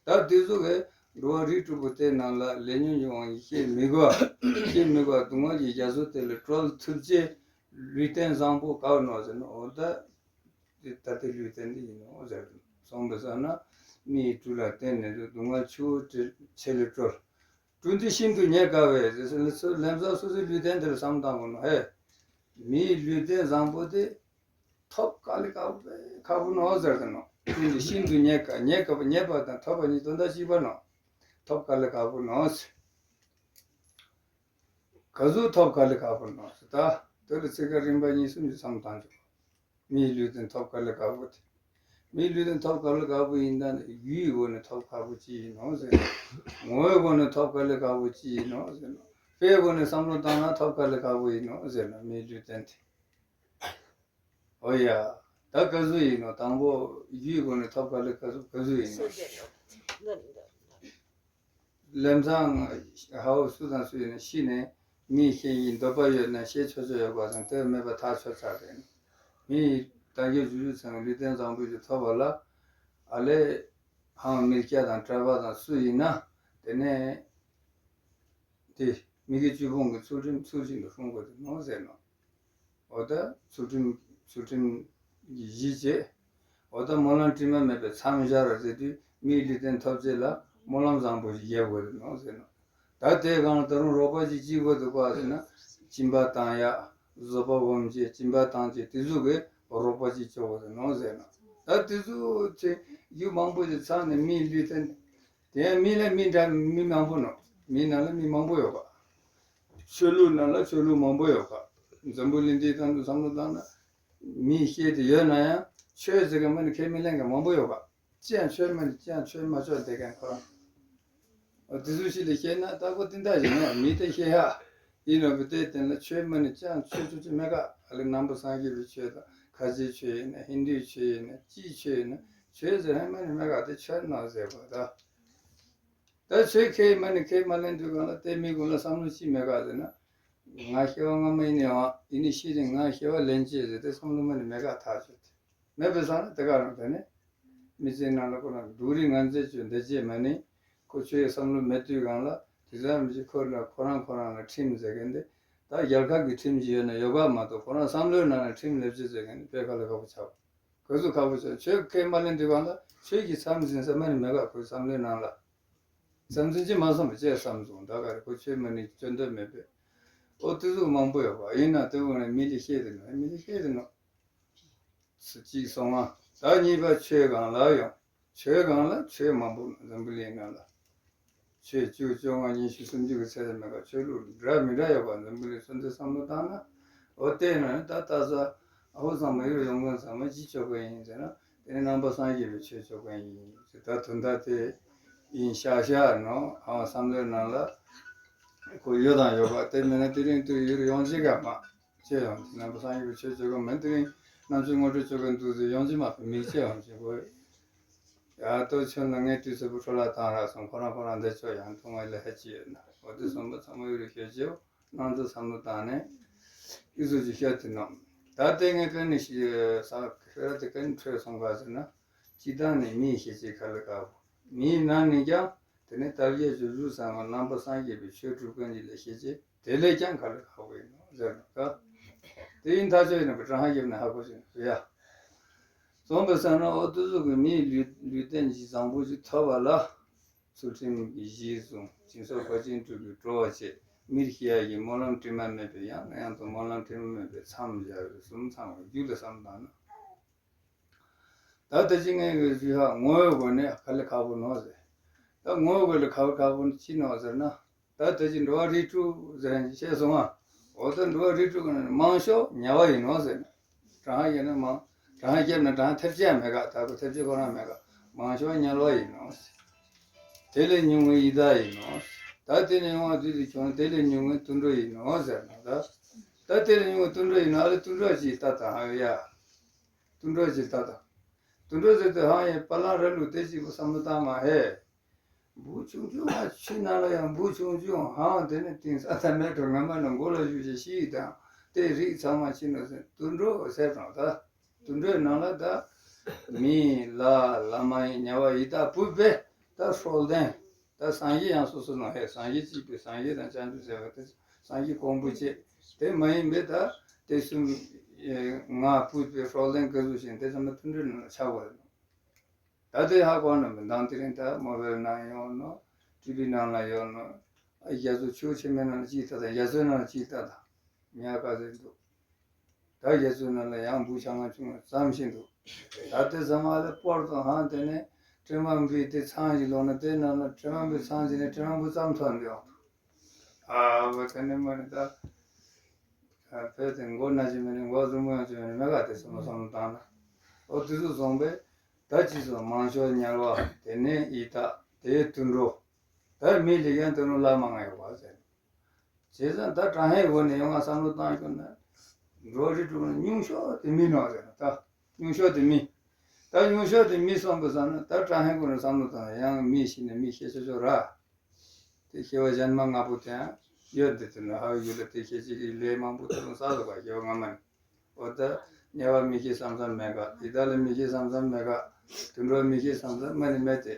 ད་འདི་ཚོ་གི་འགྲོ་བ་རིགས་དྲུག་པོ་དེ་ནང་ལ་ལས་ཉོན་གྱི་དབང་གིས་སྐྱེ་མི་དགོས། སྐྱེ་མི་དགོས་སྡུག་བསྔལ་གྱི་རྒྱ་མཚོ་དེ་ལས་སྒྲོལ་ཐུབ་ཅེས་ལུས་རྟེན་བཟང་པོ་ག་བ་ནོ་ཟེར་ན་འོ་ད། འདི་ད་ལྟའི་ལུས་རྟེན་འདི་ཡིན་ནོ་ཟེར་དུ་སོང་པས་ཟེར་ན་མིའི་སྤྲུལ་ལ་བརྟེན་ནས་སྡུག་བསྔལ་ཆུ་བོ་ཆེ་ལས་སྒྲོལ། སྤྲུལ་འདི་ཤིན་ཏུ་རྙེད་དཀའ་བས་ལམ་སང་སོ་སོའི་ལུས་རྟེན་དེར་བསམ་བཏང་དགོས་ནོ། ཧེ། མིའི་ལུས་རྟེན་བཟང་པོ་དེ་ཐོབ་དཀའ་ལས་ཁག་པོ་ཁག་པོ་ནོ་ཟེར་དུ་ནོ། སྤྲུལ་འདི་ཤིན་ཏུ་རྙེད་དཀའ་རྙེད་དཀའ་བ་རྙེད་པ་དང་ཐོབ་པ་གཉིས་དོན་དག་གཅིག་པ་ནོ། ཐོབ་དཀའ་ལས་ཁག་པོ་ནོ་ཟེར། ག་ཟུག་ཐོབ་དཀའ་ལས་ཁག་པོ་ནོ་ཟེར་ད། དེ་ལ་ཚིག་ཁ་རིམ་པ་གཉིས་གསུམ་གྱི་བསམ་བཏང་ཆོག་མིའི་ལུས་རྟེན་ཐོབ་དཀའ་ལས་ཁག་པོ་དེ། མིའི་ལུས་རྟེན་ཐོབ་དཀའ་ལས་ཁག་པོ་ཡིན་ད་ནི་ཡུལ་གྱི་སྒོ་ནས་ཐོབ་ཁག་པོ་ཅི་ཡིན་ནོ་ཟེར་ན། ངོ་བོའི་སྒོ་ནས་ཐོབ་དཀའ་ལས་ཁག་པོ་ཅི་ཡིན་ནོ་ཟེར་ན། དཔེའི་སྒོ་ནས་བསམ་བློ་བཏང་ན་ཐོབ་དཀའ་ལས་ཁག་པོ་ཡིན་ནོ་ཟེར་ན་མིའི་ལུས་རྟེན་དེ། ཨོ་ཡ། ད་ག་ཟུག་ཡིན་ནོ་དང་པོ་ཡུལ་གྱི་སྒོ་ནས་ཐོབ་དཀའ་ལས་ག་ཟུག་ག་ཟུག་ཡིན་ནོ། ལམ་སང་ཧའོ་སུ་དང་སུ་ཡིན་ན་ཤི་ནས་མིའི་ཤེས་ཀྱི་འདོད་པ་ཡོད་ན་ཤེས་ཆོག་ཆོག་ཡོད་པ་དང་དེ་མེད་པ་ཐག་ཆོད་ཚར་རེད། མིའི་བདག་རྒྱུ་བཅུ་བཅུ་ཚང་བའི་ལུས་རྟེན་བཟང་པོ་ཞིག་ཐོབ་པ་ལ་ཨ་ལས་ཧང་མི་སྐྱ་དང་གྲྭ་པ་དང་སུ་ཡིན་ན་དེ་ནས་དེ་མི་དགེ་བཅུ་སྤོང་གི་ཚུལ་ཁྲིམས་ཚུལ་བཞིན་དུ་སྲུང་དགོས་དེ་མོ་ཟེར་ནོ། འོ་ད་ཚུལ་ཁྲིམས་ཚུལ་ཁྲིམས་ཀྱི་གཞི་བྱས། འོ་ད་སྨོན་ལམ་དྲི་མ་མེད་པའི་མཚམས་སྦྱར་བ་ཟེར་དུས་མིའི་ལུས་རྟེན་ཐོབ་ཅེས་ལ་སྨོན་ལམ་བཟང་པོ་ཞིག་རྒྱབ་དགོས་རེད་ནོ་ཟེར་ནོ། ད་དེའི་སྒང་ལ་ད་རུང་རོགས་པ་ཅིག་ཅིག་དགོས་འདུག་ག་ཟེར་ན་སྦྱིན་པ་བཏང་ཡག་བཟོད་པ་སྒོམ་བྱེད་སྦྱིན་པ་བཏང་བྱེད་དེ་ཚོ་གི་རོགས་པ་ཅིག་བྱེད་དགོས་རེད་ནོ་ཟེར་ནོ། ད་དེ་ཚོ་ཚེ་རྒྱུ་མང་པོ་ཞིག་ཚང་ནས་མིའི་ལུས་རྟེན། དེ་ཡང་མི་ལ་མི་འདྲ་མི་མང་པོ་ནོ། མི་ནང་ལ་མི་མང་པོ་ཡོད་པ། ཆོས་ལུགས་ནང་ལ་ཆོས་ལུགས་མང་པོ་ཡོད་པ། འཛམ་བུ་གླིང་འདིའི་སྟེང་དུ་བསམ་བློ་བཏང་ན། མིའི་ཤེས་དེ་ཡོད་ན་ཡང་ཆོས་ཟེར་གི་མ་ནི་ཁས་མི་ལེན་གི་མང་པོ་ཡོད་པ། ཅི་ཡང་ཆོས་མ་ནི་ཅི་ཡང་ཆོས་མ་ཆོས་བསྡད་མཁན་ཁོ་རང་། འོ་དེ་ཚོ་ཞིག་ལ་བཤད་ན་ད་ཁོ་དེ་འདྲ་ཞིག་ནོ། མི་དེ་བཤད་ཡ་ཡིན་ནོ་བི་དེ་དེ་ལ་ཆོས་མ་ནི་ཅང་ཆོས་ཆོས་ཆོས་མེད་ག་ཨ་ལེ་ནང་པ་སངས་རྒྱས་པའི་ཆོས་དང་ཁ་ཆེའི་ཆོས་ཡིན་ན་ཧིན་དུའི་ཆོས་ཡིན་ན་ཅིའི་ཆོས་ཡིན་ན་ཆོས་ཟེར་ཧ་མ་ནི་མེད་ག་དེ་ཆོས་ནོ་ཟེར་བ་ད། ད་ཆོས་ཁས་མ་ནི་ཁས་མ་ལེན་དུས་གང་ལ་དེ་མི་ཀུན་ལ་བསམ་བློ་ཅི་མེད་ག་ཟེར་ན། ང་སྐྱེ་བ་སྔ་མ་ཡིན་ནའང་ཡིན་ནི་ཤི་རིང་ང་སྐྱེ་བ་ལེན་ཅེས་ཟེར་ཏེ་བསམ་བློ་མ་ནི་མེད་ག་ཐག་ཆོད་དེ། མེད་པའི་སང་ལ་དེ་ག་རང་དེ་ནི། མི་ཚེའི་ནང་ལ་ཁོ་རང་སྡུག་རུས་ངན་ཚད་བཅོས་འདི་བཅས་མ་ནི། ཁོ་ཆོས་བསམ་བློ་མེད་དུས་གང་ལ་དེ་ཙམ་ཞིག་ཁོ་ལ་ཁོ་རང་ཁོ་རང་ལ་ཁྲིམས་ཟེར་མཁན་དེ། ད་རྒྱལ་ཁབ་ཀྱི་ཁྲིམས་ཅིག་ཡོད་ན་ཡོད་པ་མ་གཏོགས་ཁོ་རང་བསམ་བློའི་ནང་ལ་ཁྲིམས་ལེབ་ཅིག་ཟེར་མཁན་དེ་དཔེ་ཁ་ལ་ཁ་པོ་ཆགས། ག་ཚོད་ཁ་པོ་ཆགས་ཆོས་ཁས་མ་ལེན་དུས་གང་ལ་ཆོས་ཀྱི་མཚམས་འཛིན་ས་མ་ནི་མེད་ག་ཁོའི་བསམ་བློའི་ནང་ལ། བསམ་ཚུལ་ཅི་མ་སོང་བ་ཅེས་བསམ་སོང་ད་ག་རེ་ཁོ་ཆོས་མ་ནི་སྐྱོན་འདོད་མེད་པས། ཨོ་དེ་ཚོ་མང་པོ་ཡོད་པ་ཡིན་ན་དེ་འོ་ན་མི་ལ་བཤད་དེ་ནོ་མི་ལ་བཤད་དེ་ནོ། སུ་གཅིག་སོང་ང་། ད་གཉིས་པ་ཆོས་སྒང་ལ་ཡོང་། ཆོས་སྒང་ལ་ཆོས་མང་པོ་འཛམ་བུ་གླིང་ནང་ལ། ཆོས་བཅུ་བཅོ་ལྔ་ཉི་ཤུ་སུམ་ཅུ་གི་ཚད་དུ་མེད་པ་ཆོས་ལུགས་འདྲ་མི་འདྲ་ཡོད་པ་འཛམ་བུ་གླིང་སུ་འདི་བསམ་བློ་བཏང་ན། འོ་དེ་ན་ད་ལྟ་ས་ཨ་ཧོ་ཚང་མ་ཡུལ་ཡོང་མཁན་ཚང་མ་ཅི་ཆོས་སྒང་ཡིན་ཟེར་ན། དེ་ནི་ནང་པ་སངས་རྒྱས་པའི་ཆོས་ཆོས་སྒང་ཡིན་ཟེར་ད་དོན་དག་དེ་ཡིན་ཤག་ཤག་ནོ་ཨ་བསམ་བློའི་ནང་ལ་ཁོ་ཡོད་དང་ཡོད་པ་དེ་མིན་ན་དེ་རིང་དུ་ཡུལ་ཡོང་ཅི་ག་མ། ཅེས་ཡང་དེ་ནང་པ་སངས་རྒྱས་པའི་ཆོས་སྤྱོད་གོ་མི་དེ་རིང་རྣམ་དཔྱོད་ངོ་སྤྲོད་སྤྱོད་གོ་འདུག་ཟེར་ཡོང་ཅི་མ་མིག་ཅེས་ཡང་ཅེས་གོ། ཡ་ཏོ་ཆོས་ལ་ངས་དུས་ཚོད་པོ་འཕྲོ་བརླག་བཏང་རག་སོང་ཁོ་རང་ཁོ་རང་འདི་ཆོས་ཡང་མཐོང་བ་ལ་ཧ་ཅི་ཡོད་ན་འོ་དེ་གསུམ་པོ་ཚང་མ་ཡོད་རེ་ཤོད་ཅེའོ་སྣང་ཚུལ་བསམ་བློ་བཏང་ནས་ཨི་ཟུ་ཅི་ཤོད་དེ་ནོ། ད་ལྟའི་ངས་ཀ་ནི་ཤི་ས་ཁེ་ར་དེ་ཀ་ནི་འཕྲོས་སོང་ག་ཟེར་ན། སྤྱི་བཏང་ནས་མིའི་ཤེས་བྱའི་ཁ་ལ་དཀར་པོ། མིའི་ནང་ནས་ཀྱང་དེ་ནས་ལྟ་བའི་སྤྱོད་ཚུལ་ཚང་མ་ནང་པ་སངས་རྒྱས་པའི་ཆོས་སྒྲུབ་མཁན་གྱི་ལས་ཤེས་བྱེད། དེ་ལས་ཀྱང་ག་ལ་ཁག་པོ་ཡིན་ནོ་ཟེར་ན་ཀ། དེ་ཡིན་ཐག་ཆོད་ཡིན་ན་བུ་གྲང་ཧ་རྒྱབ་ནས་ཧ་གོ་ཞིག་ཡ། རྩོམ་པའི་ས་ན་ཨོ་ཏུ་ཟུག་གི་མིའི་ལུས་ལུས་རྟེན་གྱི་བཟང་པོ་ཞིག་ཐོབ་པ་ལ། ཚུལ་ཁྲིམས་ཀྱི་གཞི་བཟུང་སྦྱིན་སོགས་བཀའ་བཞིན་སྒྲུབ་པའི་སྤྲོ་བ་བྱེད་མིར་ཤི་ཡ་ཡི་སྨོན་ལམ་དྲི་མ་མེད་པའི་ཡང་ན་ཡང་དུ་སྨོན་ལམ་དྲི་མ་མེད་པའི་མཚམས་སྦྱར་བའི་གསུམ་ཚང་བའི་རྒྱུ་ལ་བསམ་བཏང་ན། ད་ལྟ་ཅི་ངས་ཡོད་ཞུ་ཧ་ངོ་བོའི་སྒོ་ནས་ག་ལས་ཁག་པོ་ནོ་ཟེར། ད་ངོ་བོའི་སྒོ་ལས་ཁག་པོ་ཁག་པོ་ཅི་ནོ་ཟེར་ན། ད་ལྟ་ཅི་འགྲོ་བ་རིགས་དྲུག་ཟེར་ཡང་བཤད་སོང་ང་། འོ་ད་འགྲོ་བ་རིགས་དྲུག་གི་ནང་ནས་མང་ཤོས་དམྱལ་བ་ཡིན་ནོ་ཟེར་ན། གྲང་ཧ་ཡིན་ན་མང་། གྲང་ཧ་བརྒྱབ་ན་གྲང་ཧ་ཐེབས་ཅག་མེད་ག་ད་གོ་ཐེབས་ཅག་ཁོ་རང་མེད་ག་མང་ཤོས་དམྱལ་བ་ཡིན་ནོ་ཟེར། དེ་ལས་ཉུང་ངུ་ཡི་དྭགས་ཡིན་ནོ་ཟེར། ད་དེ་ནས་ཡོང་བ་དུས་དུ་བྱུང་དེ་ལས་ཉུང་ངུ་དུད་འགྲོ་ཡིན་ནོ་ཟེར་ན་ད། ད་དེ་ལས་ཉུང་ངུ་དུད་འགྲོ་ཡིན་ནོ་ཨ་ལེ་དུད་འགྲོ་ཅིག་ལྟ་དང་ཨ་ཡ། དུད་འགྲོ་ཅིག་ལྟ་དང་། དུད་འགྲོ་ཟེར་དུས་ཧང་ཡིན་པ་ལང་ར་ལུག་དེ་གཅིག་པུ་བསམ་བློ་བཏང་མ་ཧེ། འབུ་ཆུང་ཆུང་ང་ཆུ་ནང་ལ་ཡང་འབུ་ཆུང་ཆུང་ཧང་དེ་ནི་དེང་སང་ད་མེད་འགྲོ་ངན་མ་ནི་མགོ་ལ་གཞུ་ཞིག་ཤི་དང་དེ་རིགས་ཚང་མ་ཕྱིན་ནོ་ཟེར་དུད་འགྲོ་ཟེར་རང་ད། དུད་འགྲོའི་ནང་ལ་ད། མི་ལ་ལ་མ་ཡིན་དམྱལ་བ་ཡི་དྭགས་བུད་པས་ད་སྲོག་ལྡན། ད་སངས་རྒྱས་ཡང་སོ་སོ་ནང་ཧེ་སངས་རྒྱས་གཅིག་པའི་སངས་རྒྱས་དང་བྱང་ཆུབ་ཟེར་བ་དེ་སངས་རྒྱས་གོང་བུ་བཅས་དེ་མ་ཡིན་པའི་ད་དེ་གསུམ་ང་བུད་པའི་སྲོག་ལྡན་ག་ཚོད་ཞིག་དེ་ཚང་མ་དུད་འགྲོའི་ནང་ལ་ཆགས་པ་རེད། ད་དེ་ཧ་གོ་ན་མི་འདང་དེ་རིང་ད་མོ་བེལ་ནང་ཡོང་ནོ། ཊི་བི་ནང་ལ་ཡོང་ནོ། ཨ་རྒྱ་མཚོ་ཆུ་ཆེན་མོའི་ནང་ལ་གཅིག་ལྟ་དང་རྒྱ་མཚོའི་ནང་ལ་གཅིག་ལྟ་དང་། ཉག་ག་ཟེར་འདུག་ད་རྒྱ་མཚོའི་ནང་ལ་ཡང་འབུ་ཆང་ང་ཆུང་ཙམ་ཞིག་འདུག་ད་དེ་ཚང་མ་ལ་སྤོར་དང་ཧང་དེ་ནས་དྲི་མ་འབུའི་དེ་ཚང་ཞིག་ལོག་ན་དེ་ནང་ལ་དྲི་མ་འབུའི་ཚང་ཞིག་ནས་དྲི་མ་འབུ་ཙམ་ཐོན་འདུག་ཨ་བ་དེ་ནས་མ་ནི་ད། ཕལ་ཏེ་མགོ་ན་ཅི་མི་ནི་མགོ་རྫུན་མོ་ཡང་ཅི་མི་ནི་མེད་ག་དེ་སོང་བ་སོང་བཏང་ན། ཨོ་དེ་ཚོ་སོང་པས། ད་ཅི་སོང་མང་ཤོས་དམྱལ་བ་དེ་ནས་ཡི་དྭགས་དེ་དུད་འགྲོ། ད་མི་ལས་ཀྱང་དུད་འགྲོ་ལ་མང་ང་ཡོད་པ་ཟེར། བྱས་ཙང་ད་གྲང་ཧའི་སྒོ་ནས་ཡོང་ང་བསམ་བློ་བཏང་ཤོར་ན། འགྲོ་རི་དྲུག་ན་ཉུང་ཤོས་དེ་མི་ནོ་ཟེར་ན་ད། ཉུང་ཤོས་དེ་མི། ད་ཉུང་ཤོས་དེ་མི་སོང་པ་ཟེར་ན་ད་གྲང་ཧའི་སྒོ་ནས་བསམ་བློ་བཏང་ན་ཡང་མི་ཤི་ན་མི་ཤི་ཆོག་ཆོག་ར། དེ་སྐྱེ་བ་གཞན་མ་ལྔ་པོ་དེའང་ཡོད་འདི་དེ་ནི་ཧ་ཡུལ་ལ་དེ་ཤེས་བྱེད་ཀྱི་ལས་མང་པོ་དེ་ཚོ་བསགས་ལ་བ་སྐྱེ་བ་སྔ་མ་ནི། འོ་ད་དམྱལ་བ་མི་ཤེས་བསམ་བསམ་མེད་ག་ཡི་དྭགས་ལ་མི་ཤེས་བསམ་བསམ་མེད་ག་དུད་འགྲོ་མི་ཤེས་བསམ་བསམ་མ་ནི་མེད་དེ།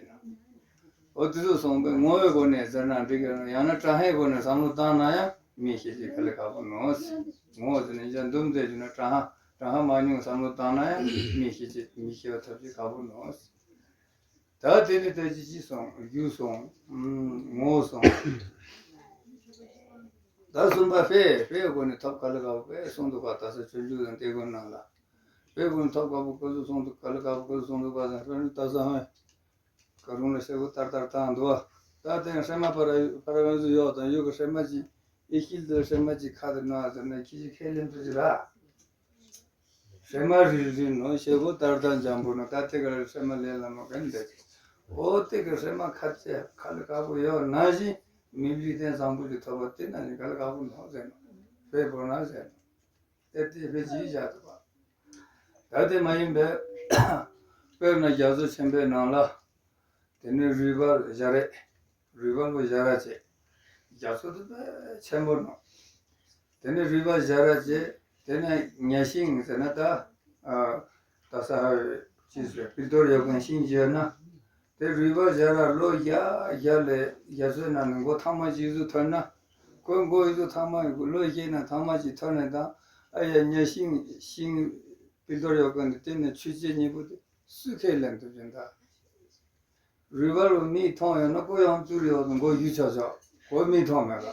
འོ་དེ་ཚོ་སོང་པས་ངོ་བོའི་སྒོ་ནས་ཟེར་ན་འགྲིག་གི་རེད། ཡང་ན་གྲང་ཧའི་སྒོ་ནས་བསམ་བློ་བཏང་ན་ཡང་མི་ཤེས་བྱེད་དཀའ་ལས་ཁག་པོ་ནོ། ངོ་བོ་དེ་ནས་ཡང་འདུམ་མཛད་རྒྱུ་ན་གྲང་ཧ་གྲང་ཧ་མ་ཉུང་བསམ་བློ་བཏང་ན་ཡང་མི་ཤེས་བྱེད་མི་ཤེས་པ་ཐོབ་བྱེད་ཁག་པོ་ནོ། ད་དེ་ནི་ད་ཅི་ཅི་སོང་རྒྱུ་སོང་ངོ་སོང་། ད་གསུམ་པ་དཔེ་དཔེའི་སྒོ་ནས་ཐོབ་ག་ལ་ག་བ་དཔེ་གསུང་འདུག་ག་ད་ས་སྤྱོད་འཇུག་དང་དེ་སྒོ་ནང་ལ། བོད་ཀུན་ཐོབ་དཀའ་པོ་ཀུན་སུ་སོང་འདུག་ག་ལ་དཀའ་པོ་ཀུན་སུ་སོང་འདུག་པ་དང་ཕན་ལྟ་ས་ཧོན། ཀ་རུང་ལ་ཤེ་བོ་ཏར་ཏར་བཏང་འདུག་ད་དེ་སྲན་མ་པར་པར་ཡོད་ཚུ་ཡོད་དང་ཡུ་གི་སྲན་མ་ཅིག་ཨི་ཤིལ་དུ་སྲན་མ་ཅིག་ཁ་དུ་ན་ཟེར་ན་ཁྱི་ཅིག་ཁས་ལེན་དུ་ཅི་ར། སྲན་མ་རིལ་རིལ་ནོ་ཤེ་བོ་ཏར་ཏར་འཇམ་པོ་ནོ་ད་དེ་ག་སྲན་མ་ལས་ལ་མོ་གན་འདེད། འོ་དེ་ག་སྲན་མ་ཁ་ཅེ་ཁ་ལ་དཀའ་པོ་ཡོད་ན་ཞིག་མི་ལུས་རྟེན་བཟང་པོ་ཅིག་ཐོབ་པ་དེ་ན་ནི་ག་ལ་དཀའ་པོ་ནོ་ཟེར་ནོ། ཕེ་བོ་ན་ཟེར་ནོ། ཨེ་ཏི་ཕེ་ཅི་བཞག་ཏུ་བ། ད་དེ་མ་ཡིན་པས། དཔེར་ན་རྒྱ་མཚོ་ཆེན་པོའི་ནང་ལ། དེ་ནས་རུས་སྦལ་བཞག་རེད། རུས་སྦལ་བོ་བཞག་ར་བྱེད། རྒྱ་མཚོ་དེ་དཔེ་ཆེན་པོ་ནོ། དེ་ནས་རུས་སྦལ་བཞག་ར་བྱེད། དེ་ནས་གཉའ་ཤིང་ཟེར་ན་ད། ཨ། ད་ས་ཧ་ཅི་ཟེར་པིལ་ཏོར་ཡོད་མཁན་ཤིང་བཞག་ན། དེ་རུས་སྦལ་བཞག་ར་ལོ་བརྒྱ་བརྒྱ་ལས་རྒྱ་མཚོའི་ནང་ནས་མགོ་ཐང་མ་ཅིག་ཟུག་ཐོན་ན། ཁོའི་མགོ་ཡི་ཟུག་ཐང་མ་ལོ་བརྒྱའི་ནང་ཐང་མ་ཅིག་ཐོན་ནས་ད། ཨ་ཡ་གཉའ་ཤིང་ཤིང་པིལ་ཏོར་ཡོད་མཁན་དེ་དེ་ནས་ཆུ་སྐྱེས་གཉིས་པོ་དེ་སུས་ཁས་ལེན་ཐུབ་ཀྱི་ད། རུས་སྦལ་ལོ་མིག་མཐོང་ཡོད་ན་ཁོ་ཡང་བཙུར་ཡོད་དུ་མགོ་གཡུག་ཆོག་ཆོག་ཁོ་མིག་མཐོང་མེད་ག་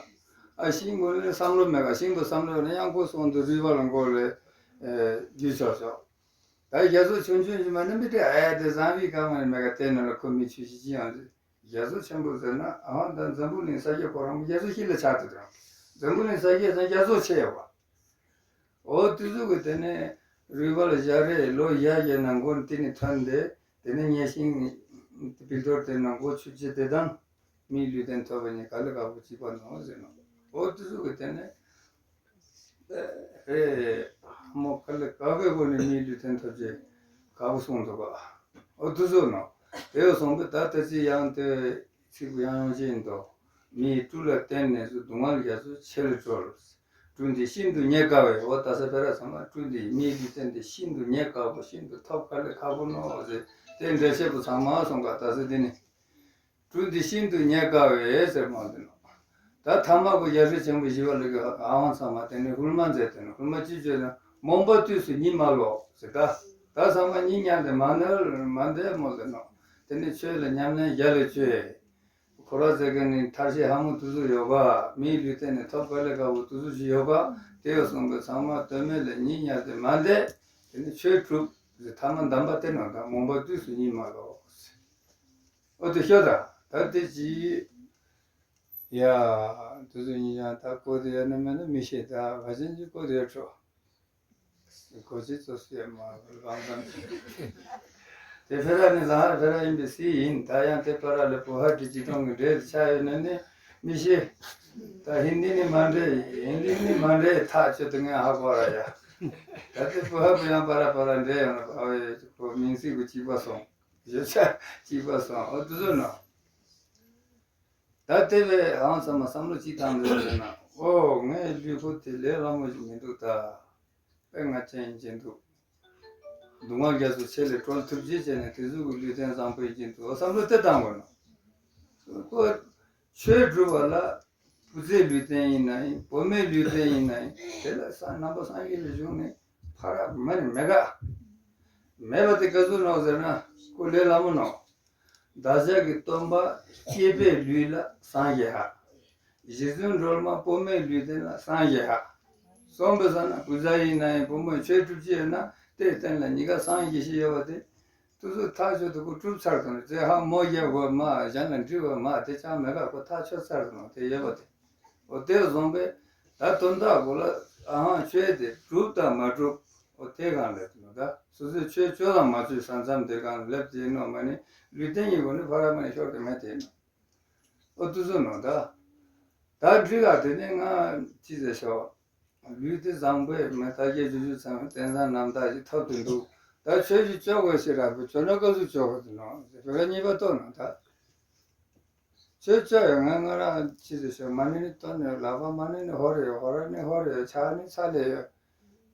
ཨ་ཤིང་མགོ་ལ་བསམ་བློ་མེད་ག་ཤིང་མགོ་བསམ་བློ་ཡོད་ན་ཡང་ཁོ་སོང་དུ་རུས་སྦལ་ལ་མགོ་ལ་གཡུག་ཆོག་ཆོག་ད་རྒྱ་མཚོ་ཆུང་ཆུང་ཞིག་མ་ནི་མི་དེ་ཨེ་དེ་བཟང་བའི་སྐར་མ་ནི་མེད་ག་དེ་ནང་ལ་ཁོ་མི་ཆུ་ཞིག་ཅི་ཡང་རེད། རྒྱ་མཚོ་ཆེན་པོ་ཟེར་ན་ཨ་ཧོ་ད་འཛམ་བུ་གླིང་ས་སྐྱ་ཁོ་རང་རྒྱ་མཚོ་ཞིག་ལ་ཆགས་ཏེ་དང་འཛམ་བུ་གླིང་ས་སྐྱ་ཟེར་རྒྱ་མཚོ་ཆེ་ཡོད་པ། འོ་དུས་ཚོད་ཀྱི་དེ་ནས་རུས་སྦལ་བཞག་རེ་ལོ་བརྒྱ་བརྒྱ་ནང་མགོ་དེ་ནས་ཐོན་ཏེ་དེ་ནས་གཉའ་ཤིང་པིལ་ཏོར་དེ་ནང་མགོ་ཆུ་སྐྱེས་དེ་དང་མིའི་ལུས་རྟེན་ཐོབ་པ་ནི་ག་ལ་དཀའ་པོ་གཅིག་པ་ནོ་ཟེར་ནོ། འོ་དུས་ཚོད་ཀྱི་དེ་ནས་ཨེ་མོ་ག་ལ་དཀའ་པོའི་སྒོ་ནས་མིའི་ལུས་རྟེན་ཐོབ་ཅེས་དཀའ་པོ་གསུངས་འདུག་ག་འོ་དུས་ཚོད་ནོ། དེ་བ་སོང་པས་ད་ལྟ་ཅི་ཡང་དེ། ཚིག་པོ་ཡང་ཡང་ཅི་ཡིན་དོ། མིའི་སྤྲུལ་ལ་བརྟེན་ནས་སུ་སྡུག་བསྔལ་རྒྱ་མཚོ་ཆེ་ལ་གྲོལ། སྤྲུལ་འདི་ཤིན་ཏུ་རྙེད་དཀའ་བས་འོ་ད་ས་ཕེ་ར་ཚང་མ་སྤྲུལ་འདི་མིའི་ལུས་རྟེན་འདི་ཤིན་ཏུ་རྙེད་དཀའ་བོ་ཤིན་ཏུ་ཐོབ་དཀའ་ལས་ཁག་པོ་ནོ་ཟེར་དེ་འགྲེལ་བཤད་པོ་ཚང་མ་སོང་ག་ད་ས་འདི་ནི། སྤྲུལ་འདི་ཤིན་ཏུ་རྙེད་དཀའ་བས་ཟེར་མ་འདི་ནོ། ད་ཐ་མ་གོ་རྒྱ་མཚོ་ཆེན་པོ་ཞི་བ་ལྷ་གི་ཨ་ཝང་ཚང་མ་དེ་ནི་ཧུར་མ་མཛད་དེ་ནི་ཧུར་མ་ཅི་བཅོས་ན་རྨོངས་པ་དུས་སུ་གཉིད་མ་ལོག་ཟེར་ད། ད་ཚང་མ་གཉིད་ཉལ་ཏེ་མ་ནལ་མ་འདས་མོ་ཟེར་ནོ། དེ་ནི་ཆོས་ལ་ཉམས་ལེན་རྒྱ་ལས་བཅོས། ཁོ་ར་ཟེར་མཁན་ནི་ཐར་ཤེས་ཧ་མོ་དུ་ཚོད་ཡོད་ག་མིའི་ལུས་རྟེན་ནི་ཐོབ་དཀའ་ལས་ཁག་པོ་དུ་ཚོད་ཅིག་ཡོད་ག་དེ་ཡོད་སོང་གི་ཚང་མ་དོན་མེད་ལ་གཉིད་ཉལ་ཏེ་མ་འདས། དེ་ནི་ཆོས་གྲུབ་ཟེར་ཐ་མ་གདམས་པ་དེ་ནང་དང་རྨོངས་པ་དུས་སུ་གཉིད་མ་ལོག་ཟེར། འོ་དེ་ཤོད་ད། ད་དེ་ཅི། ཡ། དུ་ཚོད་གཉིད་ཀྱང་ད་གོ་དེ་ཡོད་ན་མེད་ན་མི་ཤེས་ད་བ་ཅན་གྱི་གོ་དེ་ཡོད་འགྲོ། གོ་ཅི་ཚོ་སུ་ཡ་མ་ལང་ཙང་། དེ་ཕེ་ར་ནི་ལང་ཧར་ཕེ་ར་ཡིན་པའི་སི་ཡིན་ད་ཡང་དེ་ཕ་ར་ལ་བོ་ཧ་དྲི་ཅི་གཏོང་གི་འབྲེལ་ཆ་ཡོད་ན་ནི་མི་ཤེས། ད་ཧིན་དི་ནི་མ་འདྲེ་ཧིན་དི་ནི་མ་འདྲེ་ཐག་ཆོད་དུ་ངས་ཧ་གོ་ར་ཡ། ད་དེ་བོ་ཧ་བོ་ཡང་ཕ་ར་ཕ་ར་འདྲེ་ཡོང་ན་བ་བའི་གོ་མིང་ཚིག་གི་གཅིག་པ་སོང་། ཡོད་ཆ་གཅིག་པ་སོང་འོ་དུ་ཚོད་ནོ། ད་དེ་བས་ཨང་ཚང་མ་བསམ་བློ་གཅིག་བཏང་འདོད་ཟེར་ན། ཨོ་ངའི་ལུས་པོ་དེ་ལས་སླ་མོ་ཞིག་མི་འདུག་ད། དཔེ་ང་ཅན་ཡིན་ཅན་འདུག་སྡུག་བསྔལ་རྒྱ་མཚོ་ཆེ་ལས་སྒྲོལ་ཐུབ་ཅེས་བྱས་ནས་དེ་ཚོ་གི་ལུས་རྟེན་བཟང་པོ་ཡིན་ཅན་འདུག་བསམ་བློ་དེ་བཏང་དགོས་ནོ། ཁོ་ཆོས་སྒྲུབ་པ་ལ་བུ་ཚའི་ལུས་རྟེན་ཡིན་ན་ཡིན་བུ་མོའི་ལུས་རྟེན་ཡིན་ན་ཡིན་དེ་ལ་ས་ནང་པ་སངས་རྒྱས་ལ་བྱུང་ནས་ཕ་ར་མ་ནི་མེ་ག་མེད་པ་དེ་ག་ཚོད་ནོ་ཟེར་ན་ཁོ་ལས་སླ་མོ་ནོ། བདག་ཅག་གི་སྟོན་པ་སྐྱེས་པའི་ལུས་ལ་སངས་རྒྱས་ཧ། རྗེ་བཙུན་སྒྲོལ་མ་བུ་མོའི་ལུས་རྟེན་ལ་སངས་རྒྱས་ཧ། གསུངས་པའི་ས་ན་བུ་ཚ་ཡིན་ན་ཡང་བུ་མོའི་ཆོས་སྒྲུབ་ཀྱི་ཡོད་ན་དེའི་རྟེན་ལ་གཉིས་ཀ་སངས་རྒྱས་ཤིག་ཡོད་པ་དེ། དུ་ཚོད་ཐག་ཆོད་དུ་ཁོ་གྲུབ་ཚར་དང་རྩེ་ཧ་མོ་རྒྱབ་དགོས་མ་གཞན་ལ་འདྲི་དགོས་མ་དེ་ཅང་མེད་ཀ་ཁོ་ཐག་ཆོད་ཚར་དང་དེ་ཡོད་པ་དེ། འོ་དེ་བཟུང་པས་ད་དོན་དག་གོ་ལ་ཨ་ཧང་ཆོས་དེ་གྲུབ་དང་མ་གྲུབ་འོ་དེ་གང་ལས་དུ་ད་སོ་སོའི་ཆོས་ཆོས་དང་མ་ཆོས་ས་མཚམས་དེ་གང་སླེབས་དེ་ནོ་མ་ནི་ལུས་རྟེན་གྱི་སྒོ་ནས་ཕ་ར་མ་ནི་ཤོར་དེ་མེད་དེ་ནོ། ཨོ་དུ་སོ་ནོ་ད། ད་འགྲིག་ག་དེ་ནས་ང་ཅི་ཟེར་ཤོག་ལུས་དེ་བཟང་པོས་མི་ཐ་སྐད་ཇུ་ཇུ་ཚང་བའི་རྟེན་བཟང་རྣམ་དག་ཅིག་ཐོབ་ཏུ་འདུག་ད་ཆོས་ཞིག་བཅོ་དགོས་ཤེས་ར་བུ་ཆོས་ན་སྐབས་སུ་བཅོ་དགོས་དུ་ནོ་ཟེར་བེ་གཉིས་པ་ལྟོས་ནོ་ད། ཆོས་ཆོས་ཡོད་ང་ང་རང་ཅི་ཟེར་ཞོ་མ་ཎི་ནི་བཏོན་ནས་ལག་པ་མ་ཎི་ནི་ཧོར་ཡོད་ཧོར་ནི་ཧོར་ཡོད་ཆ་ནི་ཚ་ལེ་ཡོད།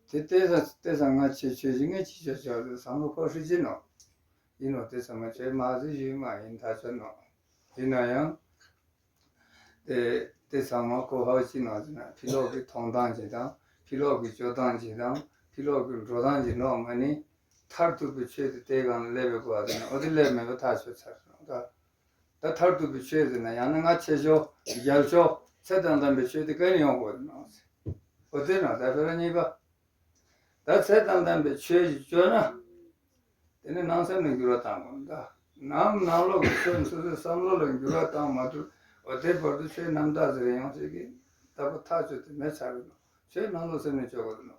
དེ་ལྟས་ས་ལྟས་ས་ང་ཆེ་ཆོས་ཞིག་ངས་ཅི་ཆོས་ཆོས་ཟེར་བསམ་བློ་ཁོ་ཧྲི་ཅི་ནོ། ཡིན་ནོ་དེ་ཚང་མ་ཆོས་མ་ཟི་ཞུས་མ་ཡིན་ཐག་ཆོད་ནོ། ཡིན་ན་ཡང་། དེ་དེ་ཚང་མ་ཁོ་ཧ་ཅི་ནོ་ཟེར་ན་ཕི་ལོག་གི་མཐོང་སྟངས་ཅི་དང་ཕི་ལོག་གི་སྤྱོད་སྟངས་ཅི་དང་ཕི་ལོག་གི་འགྲོ་སྟངས་ཅི་ནོ་མ་ནི་མཐར་ཐུག་པའི་ཆོས་དེ་དེ་གང་ལ་སླེབས་པའི་གོ་བ་ཟེར་ན་ཨོ་དེ་སླེབས་མེད་པ་ཐག་ཆོད་ཚར་ནོ་ད། ད་མཐར་ཐུག་པའི་ཆོས་ཟེར་ན་ཡང་ན་ང་ཆེ་ཤོས་རྒྱལ་ཤོས་ཚེ་དང་ལྡན་པའི་ཆོས་དེ་ག་ནས་ཡོང་དགོས་ནོ། འོ་དེ་ན་ད་དཔེར་ན་གཉིས་པ། ད་ཚད་དང་ལྡན་པའི་ཆོས་ཤིག་སྤྱོད་ན། དེ་ནི་ནང་སེམས་ལ་འགྱུར་བ་བཏང་དགོས། ད་ནམ་ནང་ལོགས་ཀྱི་ཆོས་སོ་སོའི་བསམ་བློ་ལ་འགྱུར་བ་བཏང་མ་ཐུབ། འོ་དེ་བར་དུ་ཆོས་རྣམ་དག་ཟེར་ཡང་ཅིག་གིས་ད་པོ་ཐག་ཆོད་དེ་མེད་ཚར་གི་ནོ། ཆོས་ནང་ལོགས་སེམས་ནས་སྤྱོད་དགོས་ནོ།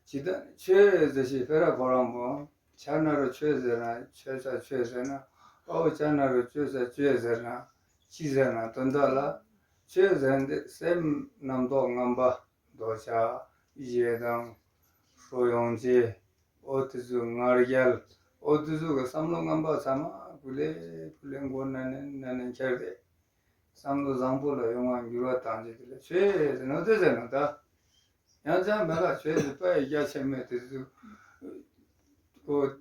ཇི་ལྟར་ཆོས་ཟེར་ཞིག་ཕེ་ར་ཁོ་རང་པོ། ཆ་ན་རུ་ཆོས་ཟེར་ན་ཆོས་ས་ཆོས་ཟེར་ན། ཨོ་ཆ་ན་རུ་ཆོས་ས་ཆོས་ཟེར་ན། ཅི་ཟེར་ན་དོན་དག་ལ། ཆོས་ཟེར་འདི་སེམས་རྣམ་རྟོག་ངན་པ། འདོད་ཆགས་ཞེ་སྡང་། ཧྲོ་ཡོང་ཆེ། ཨོ་དེ་ཚོ་ང་རྒྱལ། ཨོ་དེ་ཚོ་གི་བསམ་བློ་ངན་པ་ཚང་མ་ཀུ་ལེ་ཀུ་ལེ་མགོ་ན་ནས་ན་ནས་འཁྱེར་ཏེ། བསམ་བློ་བཟང་པོ་ལ་ཡོང་བ་འགྱུར་བ་བཏང་རྗེས་དེ་ལ་ཆོས་ཟེར་ནོ་དེ་ཟེར་ནོ་ད། ཡང་ཅང་མེད་ལ་ཆོས་ཟེར་པའི་རྒྱ་ཆེན་མོས་དེ་ཚོ་གོ།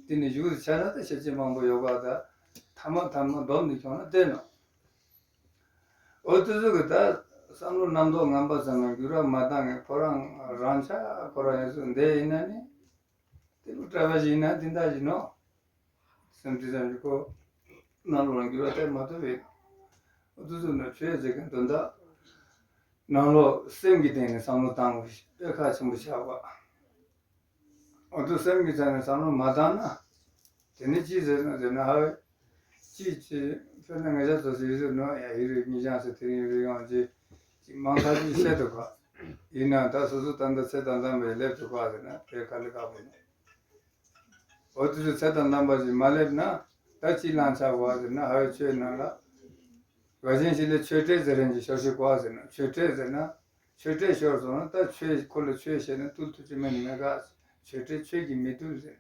དེ་ནི་ཡུལ་ཆ་ན་ད་ཤེས་ཀྱི་མང་པོ་ཡོད་པ་ད། ཐ་མ་ཐ་མ་སྡོམ་ནས་ཁྱོང་ན་བསྟན་ནོ། འོ་དེ་ཚོ་གི་ད་བསམ་བློ་རྣམ་རྟོག་ངན་པ་ཚང་མ་འགྱུར་བ་མ་བཏང་ངས་ཁོ་རང་རང་ཆ་ཁོ་རང་ཡོད་ཚོད་འདི་ཡིན་ན་ནི། དེ་ལུ་གྲྭ་པ་ཞིག་ཡིན་ན་དེ་འདྲ་ཞིག་ནོ། སེམས་དེ་ཙམ་གྱི་ཁོ་ནང་ལོགས་ལ་འགྱུར་བ་ཐེབས་མ་ཐུབ་པས། འོ་དེ་ཚོ་ནི་ཆོས་ཟེར་མཁན་དོན་དག་ནང་ལོགས་སེམས་ཀྱི་སྟེང་ནས་བསམ་བློ་བཏང་དགོས་ཤིག་དཔེ་ཁག་ཆེན་པོ་ཆགས་པ། འོ་དུ་སེམས་ཀྱི་ཆ་ནས་བསམ་བློ་མ་བཏང་ན། དེ་ནི་ཅི་ཟེར་ན་ཟེར་ན་ཧ་བས། ཅི་ཅི་དཔེར་ན་ངེད་ཅག་ཚོ་ཟེར་ཟེར་ནོ་ཡ་ཡི་རིགས་ངེད་ཅག་ཚོ་དེ་རིང་རིགས་ཡོང་ཅི། ཅི་མང་ཐག་ཅིག་བཤད་ཐུབ་ག་ཡིན་ན་ད་སོ་སོ་ད་ལྟ་ཚེ་དང་ལྡན་པ་ཡི་སླེབས་ཐུབ་ག་ཟེར་ན་དཔེ་དཀའ་ལས་ཁག་པོ་ནོ། འོ་དུ་ཚོ་ཚེ་དང་ལྡན་པ་ཞིག་མ་སླེབས་ན་ད་ཅི་ལང་ཆགས་གོ་ཟེར་ན་ཧ་བས་ཆོས་ནང་ལ། འགའ་ཞིག་ལ་ཆོས་འབྲེལ་ཟེར་རན་གྱི་ཤོར་ཤོར་གོ་ཟེར་ན་ཆོས་འབྲེལ་ཟེར་ན། ཆོས་འབྲེལ་ཤོར་སོང་ན་ད་ཆོས་ཁོ་ལ་ཆོས་བཤད་ན་བཏུལ་ཐུབ་ཀྱི་མེད་ནི་མེད་ག་ཆོས་འབྲེལ་ཆོས་ཀྱིས་མི་བཏུལ་ཟེར།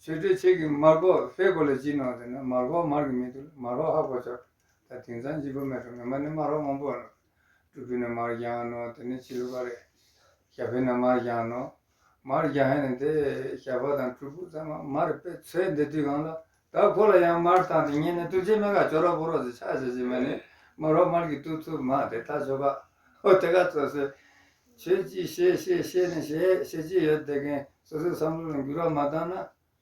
ཆོས་འབྲེལ་ཆོས་ཀྱིས་མ་གོ་ཕེ་གོ་ལ་ཅི་ནོ་ཟེར་ན་མར་གོ་མར་གྱིས་མི་བཏུལ་མར་གོ་ཧ་གོ་ཆོག་ད་དེང་སང་སྐྱིད་པོ་མེད་འགྲོ་ངན་པ་ནི་མར་གོ་མང་པོ་ནོ། སྤྲུལ་པའི་ནང་མར་རྒྱང་ནོ་དེ་ནི་ཕྱི་ལུགས་པ་རེད། ཞྭ་ཕོའི་ནང་མར་རྒྱང་ནོ། མར་རྒྱང་ཧེ་ནི་དེ་ཞྭ་ཕོ་དང་སྤྲུལ་སྐུ་ཚང་མ་མར་དཔེ་ཚོས་འདི་དུས་གང་ལ། ད་ཁོ་ལ་ཡང་མར་བཏང་སྟེ་ཉིན་ནས་བཏུལ་ཅེས་མེད་ག་ཅོ་ར་བོ་རོ་ཟེར་ཆ་ཟེར་ཟེར་མ་ནི། མ་རོ་མར་གྱིས་བཏུལ་ཐུབ་མ་དེ་ད་ཆོ་ག་ཨོ་དེ་ག་ཚོ་ཟེར། ཆོས་ཅི་ཤེས་ཤེས་ཤེས་ནི་ཤེས་ཤེས་ཅི་ཡོད་དེ་གན་སོ་སོའི་བསམ་བློ་ལ་འགྱུར་བ་མ་བཏང་ན།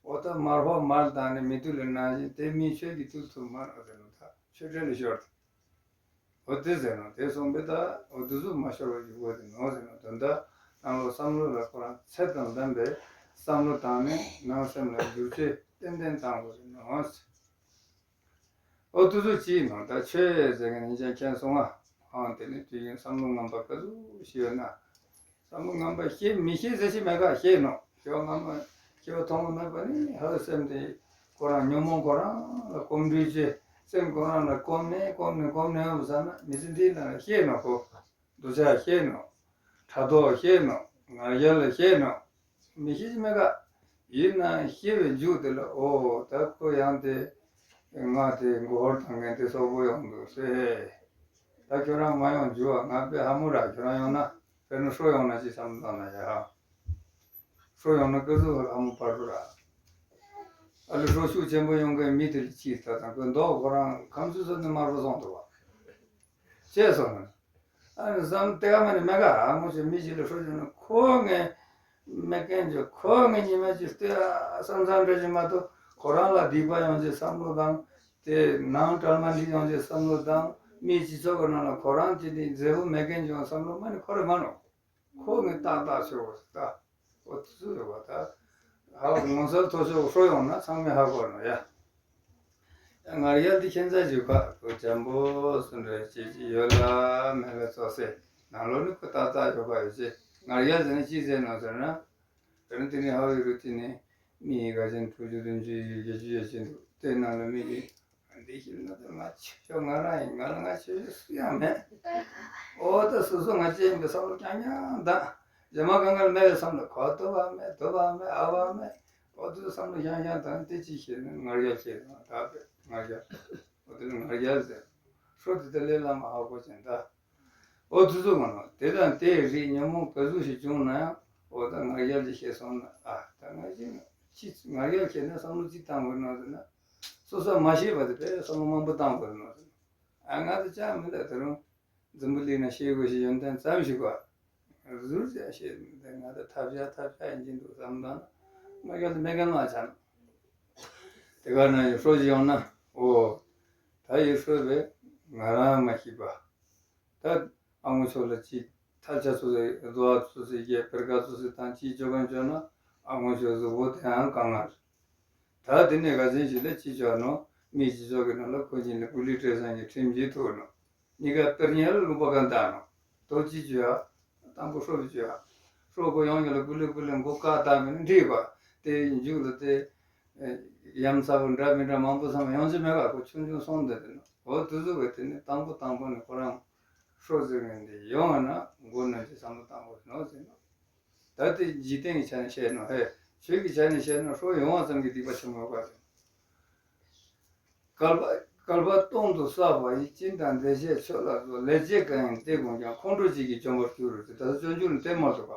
ཨོ་ད་མར་ཧོ་མར་བཏང་ནས་མི་བཏུལ་ལ་ནང་བཞིན་དེ་མིའི་ཆོས་ཀྱིས་བཏུལ་ཐུབ་མ་རོ་དེ་ནི་ད་ཆོས་འབྲེལ་ལ་ཤོར་ཏེ། འོ་དེ་ཟེར་ནོ་དེ་སོང་པས་ད་འོ་དེ་ཟུག་མ་ཤོར་བ་ཞིག་དགོས་དེ་ནོ་ཟེར་ནོ་དོན་དག་ནང་ལོགས་བསམ་བློ་ལ་ཁོ་རང་ཚད་དང་ལྡན་པའི་བསམ་བློ་བཏང་ནས་ནང་སེམས་ལ་བསྒྱུར་བཅོས་ཏན་ཏན་བཏང་དགོས་ཟེར་ནོ། འོ་དེ་ཟུག་ཅིག་ནོ་ད་ཆོས་ཟེར་མཁན་ཡིན་ཀྱང་མཁྱེན་སོང་ང་ཨང་དེ་ནི་དུས་ཡུན་བསམ་བློ་ངན་པ་ག་ཟུག་ཞིག་ཡོད་ན། བསམ་བློ་ངན་པ་ཤེས་མི་ཤེས་ཟེར་ཞིག་མེད་ག་ཤེས་ནོ་ཤེས་པ་ངན་པ་ཤེས་པ་ཐོག་མ་མེད་པ་ནི་ཧ་སེམས་དེ་ཁོ་རང་ཉོན་མོངས་ཁོ་རང་ལ་གོམས་འདྲིས་བྱེད། སེམས་ཁོ་རང་ལ་གོམས་ནས་གོམས་ནས་གོམས་ནས་ཡོང་བསམ་ན་མི་ཚེ་འདིའི་ནང་ལ་ཤེས་ནོ་ཁོ། འདོད་ཆགས་ཤེས་ནོ། ཕྲག་དོག་ཤེས་ནོ། ང་རྒྱལ་ལ་ཤེས་ནོ། མི་ཤེས་ཀྱི་མེད་ག་ཡིན་ནའང་ཤེས་པའི་མཇུག་དེ་ལ་ཨོ་ད་ཁོ་ཡང་དེ། ང་དེ་མགོ་ཧོར་དང་ངན་དེ་སོག་པོ་ཡོང་འདུག་ཟེར། ད་ཁྱོད་རང་མ་ཡོང་རྒྱུ་བ་ང་དཔེ་ཧ་མོ་ར་ཁྱོད་རང་ཡོང་ན་དཔེར་ན་ཧྲོ་ཡོང་ན་ཅི་བསམ་བློ་བཏང་ན་ཡ། ཧྲོ་ཡོང་ན་ཀི་ཟུ་ཧ་མོ་བར་དུ་ར། ཨ་ལི་ཧྲོ་ཤུགས་ཆེན་པོ་ཡོང་མཁན་མི་དེ་ལ་ཅི་ལྟ་དང་ཀི་མདོག་ཁོ་རང་ཁམས་ཚུལ་ཚོད་ནི་མ་རོ་སོང་འདུག་བ། ཅེས་སོང་ན། ཨ་ནི་བསམ་དེ་ག་མ་ནི་མེད་ག་ཨ་ངོ་ཆེ་མི་ཞིག་ལ་ཧྲོ་ཡོང་ན་ཁོ་ངས་མེད་མཁན་ཅིག་ཁོ་ངས་ཉི་མ་ཅིག་ལྟོས་ཨ་བསམ་བསམ་འདྲ་ཞིག་མ་གཏོགས་ཁོ་རང་ལ་སྡིག་པ་ཡོང་ཅེས་བསམ་བློ་དང་དེ་ནང་དྲ་མ་འདི་ཡོང་ཅེས་བསམ་བློ་དང་མི་སྤྱི་ཚོགས་ཀྱི་ནང་ལ་ཁོ་རང་ཅི་སྟེ་མཛེས་པོ་མེད་མཁན་ཅིག་ཡོང་བསམ་བློ་མ་ནི་ཁོ་རེ་མ་ནོ། ཁོ་ངས་ཏག་ཏག་ཆོས་པོ་ད། ཨོ་ཙི་ཙི་ཡོད་པ་ད། ཧ་ལ་ངོ་མཚར་མཐོ་ཤོས་ཧྲོ་ཡོང་ན་ཚང་མས་ཧ་གོ་ནོ་ཡ། ཡ་ང་རྒྱལ་འདི་ཁྱེད་ཚ་ཞུ་ཁ་ཁོ་འཇམ་པོ་སུ་འདྲ་བྱེད་ཀྱི་ཡོད་ལ་མེད་ལ་ཙོག་སེ་ནང་ལོགས་ནི་ཁོ་ཏག་ཏག་ཡོད་པ་ཡོད་ཅེ་ང་རྒྱལ་ཟེར་ན་ཅི་ཟེར་ནོ་ཟེར་ན། དེ་རིང་དེ་ནས་ཧ་ཡོད་རུ་དེ་ནས་མི་ཡི་ག་ཅན་དྲུག་ཅུ་བདུན་ཅུ་ཡི་བརྒྱད་ཅུ་ཡོད་ཅེ་འདུག་དེ་ནང་ལ་མི་གི་འདི་ཤེས་ན་དེ་ང་ཆོས་ཕྱོགས་ང་རང་ཡིན། ང་ལ་ང་ཆོས་ཕྱོགས་སུ་ཡང་མེད། ཨོ་ད་སོ་སོ་ང་ཅེ་ཡིན་པའི་བསམ་བློ་རྐྱང་རྐྱང་དང་། རྗེས་མ་གང་ག་ལ་མེད་པའི་བསམ་བློ་ཁོ་ལྟོས་པ་མེད་ལྟོས་པ་མེད་ཨ་བ་མེད། ཨོ་དེ་བསམ་བློ་རྐྱང་རྐྱང་དང་དེ་ཅི་ཤེས་ན་ང་རྒྱལ་ཤེས་ན་ད་པས་ང་རྒྱལ། ཨོ་དེ་ནི་ང་རྒྱལ་ཟེར། ཧྲོ་དེ་ད་ལས་བླ་མ་ཧ་གོ་ཅན་ད། ཨོ་དེ་ཚོ་མ་ནོ་དེ་དང་དེའི་རིགས་ཉོན་མོངས་ག་ཚོད་ཞིག་བྱུང་ན་ཡང་ཨོ་ད་ང་རྒྱལ་གྱི་ཤེས་སོང་ན་ཨ་ད་ང་ཅི་ཅི་ང་རྒྱལ་ཤེས་ན་བསམ་བློ་ཅི་བཏང་དགོས་ནོ་ཟེར་ན། སོ་སོ་མ་ཤེས་པ་དེ་བས་བསམ་བློ་མང་པོ་བཏང་དགོས་ནོ་ཟེར། ཨ་ང་ཚོ་ཅང་མི་འདུག་ད་རུང་འཛམ་བུ་གླིང་ན་ཤེས་དགོས་ཤེས་ཡོན་ཏན་ཙམ་ཞིག་བ། ཟུར་ཙམ་ཤེས་མི་འདུག་ང་ཚོ་ཐབས་ཤ་ཐབས་ཤ་ཡིན་གྱི་འདུག་བསམ་བཏང་ན་ང་རྒྱལ་དེ་མེད་མཁན་མ་ཆགས། དེ་ག་ན་ཡི་ཧྲོ་ཞིག་ཡོང་ན་ཨོ་ད་ཡི་ཧྲོ་བས་ང་རང་མ་ཤེས་པ། ད་ཨ་ངོ་ཆོ་ལ་ཅི་ ཐལ་ཆ་ཚོ་ཟེར་རྡོ་བ་ཚོ་ཟེར་རྒྱས་པེར་ཀ་ཚོ་ཟེར་དང་ཅིའི་ཅོ་གན་ཅོ་ན་ཨ་ངོ་ཤོ་གཟུགས་པོ་དེའང་གང་ང་རེད། ད་དེ་ནས་ག་ཚན་ཞིག་ལ་ཅི་ཅོ་ནོ་མི་ཅི་ཅོ་གི་ནང་ལ་ཁོ་གཉིས་ལ་ཀུ་ལི་བྲེ་སང་གི་ཁྲིམས་ཀྱི་ཐུག་ནོ། གཉིས་ཀ་དཔེར་ཉལ་ལ་ལུང་པ་ག་འདའ་ནོ། དོ་ཅི་ཅོ་ཡ། དང་པོ་ཧྲོ་བི་ཅོ་ཡ། ཧྲོ་གོ་ཡོང་ཡོང་ལ་ཀུ་ལི་ཀུ་ལི་མགོ་ཀ་བཏང་མིན་འགྲིག་པ། དེ་མཇུག་ལ་དེ། ཡ་མཚར་པོ་འདྲ་མི་འདྲ་མང་པོ་ཚང་མ་ཡོང་ཅི་མེད་པ་ཁོ་ཆུང་ཆུང་སོང་དེ་དེ་ནོ། འོ་དུ་ཟུག་གི་དེ་ནི་དང་པོ་དང་པོ་ནི་ཁོ་རང་ཧྲོ་ཟེར་མཁན་དེ་ཡོང་བ་ན་མགོ་གནོན་གྱི་བསམ་བློ་བཏང་དགོས་ནོ་ཟེར་ནོ། ད་དེ་འཇིག་རྟེན་གྱི་ཆ་ནས་བཤད་ནོ་ཧེ། ཆོས་ཀྱི་ཆ་ནས་བཤད་ན་ཧྲོ་ཡོང་བ་ཙམ་གྱིས་སྡིག་པ་ཆེན་མོ་ཡོད་པ་རེད། བསྐལ་པ་བསྐལ་པ་སྟོང་དུ་བསགས་པ་ཡི། སྦྱིན་དང་བདེ་གཤེགས་མཆོད་ལ་རྫོགས། ལེགས་སྤྱད་གང་ཡིན་དེ་ཀུན་ཀྱང་། ཁོང་ཁྲོ་བཅས་ཀྱིས་འཇོམས་པར་འགྱུར་རོ་ཟེར། ད་སྤྱོད་འཇུག་ནི་དེ་མ་གཏོགས་པ།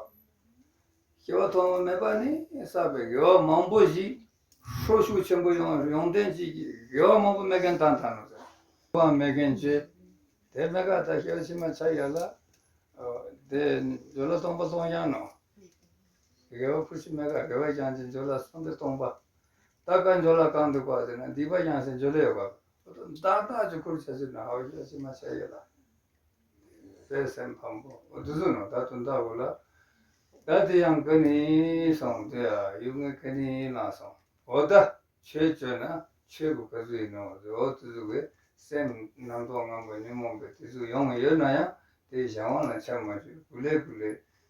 སྐྱེ་བ་ཐོག་མ་མེད་པ་ནས་བསགས་པའི་དགེ་བ་མང་པོ་ཞིག་ཧྲོ་ཤུགས་ཆེན་པོ་ཡོང་ཡོང་དོན་ཅིག་གིས་དགེ་བ་མང་པོ་མེད་མཁན་བཏང་བཏང་ནོ་ཟེར། དགེ་བ་མེད་མཁན་བྱེད། དེ་མེད་ཀ་ད་སྐྱེ་བ་ཕྱི་མ་ཆ་ཡ་ལ། དེ་འཇོ་ལ་སྟོང་པ་སྟོང་ཡང་ནོ། དགེ་བ་ཁུ་ཤི་མེད་ཀ་དགེ་བ་ཀྱང་ཅི་འཇོ་ལ་སྟོང་པ་སྟོང་པ། ད་ཀ་འཇོ་ལ་གང་འདུག་པ་ཟེར་ན་སྡིག་པ་ཀྱང་སེ་འཇོ་ལ་ཡོད་པ། ཏག་ཏག་ཅིག་ཁུར་ཆ་ཟེར་ན་ཧ་བ་ཤ་ཤི་མ་ཆ་ཡོད་ལ། དཔེ་སེམས་ཕམ་པོ་འོ་དུ་སུ་ནོ་ད་དུ་འདའ་བོ་ལ། ད་དེ་ཡང་ཀ་ནི་སོང་དུ་ཡ་ཡུག་ངའི་ཀ་ནི་ལངས་སོང་། འོ་ད་ཆོས་བཅོས་ན་ཆོས་གོ་ཀ་ཟུ་ཡིན་ནོ་འོ་དུ་སུ་གི་སེམས་རྣམ་རྟོག་ངན་པ་ཉོན་མོངས་པའི་དེ་ཚོ་ཡོང་ཡོད་ན་ཡང་དེ་གཞན་དབང་ལ་ཆ་མ་བཅུག་གུ་ལེ་གུ་ལེ་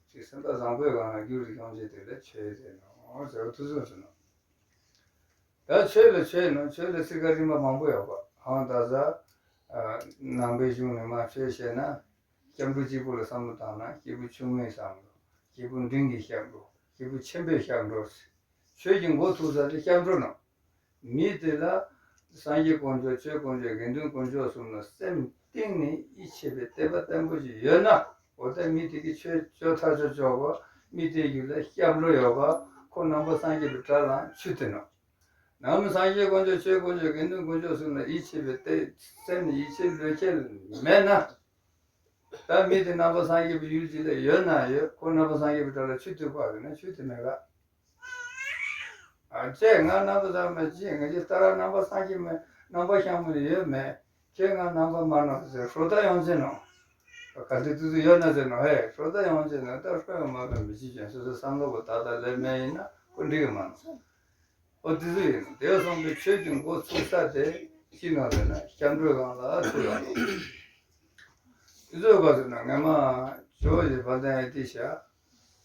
ཅིག་སེམས་པ་བཟང་པོའི་སྒང་ལ་འགྱུར་ཡོང་ཆེད་དེ་ལ་ཆོས་ཟེར་ནོ་ཟེར་འོ་དུ་སུ་ཟེར་ནོ། ད་ཆོས་ལ་ཆོས་ནང་ཆོས་ལ་ཚིག་ཀ་རིམ་པ་མང་པོ་ཡོད་པ། ཧང་ད་ས། ནང་པའི་གཞུང་ནས་མ་ཆོས་བཤད་ན། སྐྱབས་འགྲོ་གཅིག་པུ་ལ་བསམ་བློ་བཏང་ན་སྐྱེས་བུ་ཆུང་ངུའི་བསམ་བློ། སྐྱེས་བུ་འབྲིང་གི་སྐྱབས་འགྲོ། སྐྱེས་བུ་ཆེན་པོའི་སྐྱབས་འགྲོ། ཆོས་ཀྱི་འགོ་ཚུགས་ས་དེ་སྐྱབས་འགྲོ་ནང་། མི་དེ་ལ་སངས་རྒྱས་དཀོན་མཆོག་ཆོས་དཀོན་མཆོག་དགེ་འདུན་དཀོན་མཆོག་གསུམ་ལ་སེམས་གཏིང་ནས་ཡིད་ཆེས་པའི་དད་པ་བརྟན་པོ་ཞིག་ཡོད་ན། འོ་ད་མི་དེ་གི་ཆོས་བཅོ་ཐག་ཆོད་ཆོག་གོ། མི་དེའི་རྒྱུད་ལ་སྐྱབས་འགྲོ་ཡོད་ག་ཁོ་ནང་པ་སངས་རྒྱས་པའི་གྲལ་ལ་ཆུད་དེ་ནོ། ནང་པ་སངས་རྒྱས་དཀོན་མཆོག་ཆོས་དཀོན་མཆོག་དགེ་འདུན་དཀོན་མཆོག་གསུམ་ལ་ཡིད་ཆེས་པའི་དེ་སེམས་ནི་ཡིད་ཆེས་བློས་ཁེལ་མེད་ན། ད་མི་དེ་ནང་པ་སངས་རྒྱས་པའི་ཡུལ་གཅིག་ལ་ཡོད་ན་ཡོད་ཁོ་ནང་པ་སངས་རྒྱས་པའི་གྲལ་ལ་ཆུད་དུས་པ་རེད་ན་ཆུད་དེ་མེད་ག་ཨ་ཅེ་ང་རྣམ་པ་ཚང་མ་ཅེ་ང་ཅེ་ལྟར་རྣམ་པ་སངས་རྒྱས་མེད་རྣམ་པ་ཤང་མོ་ནི་ཡོད་མེད། ཁྱེད་ང་རྣམ་པ་མ་ནོ་ཟེར་ཧྲོ་ད་ཡོང་ཅེ་ནོ། ག་དུས་དུས་སུ་ཡོད་ན་ཟེར་ནོ་ཧེ་ཧྲོ་ད་ཡོང་ཅེ་ནོ་ད་ཧྲོ་ཡང་མ་ག་མི་ཅི་ཅན་སོ་སོ་བསམ་བློ་གོ་ད་ད་ལེ་མེ་ཡིན་ན་ཁོ་འགྲིག་གི་མ་ནོ། ཨོ་དུས་སུ་ཡིན་ནོ་དེ་སོང་པའི་ཆོས་ཀྱི་འགོ་ཚུགས་ས་དེ་ཅི་ནོ་ཟེར་ན་སྐྱབས་འགྲོའི་སྒང་ལ་ཚུགས་ཡོང་ནོ། དེ་ཚོའི་སྐབས་སུ་ན་ངས་མ་ཇོ་བོ་རྗེ་དཔལ་ལྡན་ཨ་ཏི་ཤ།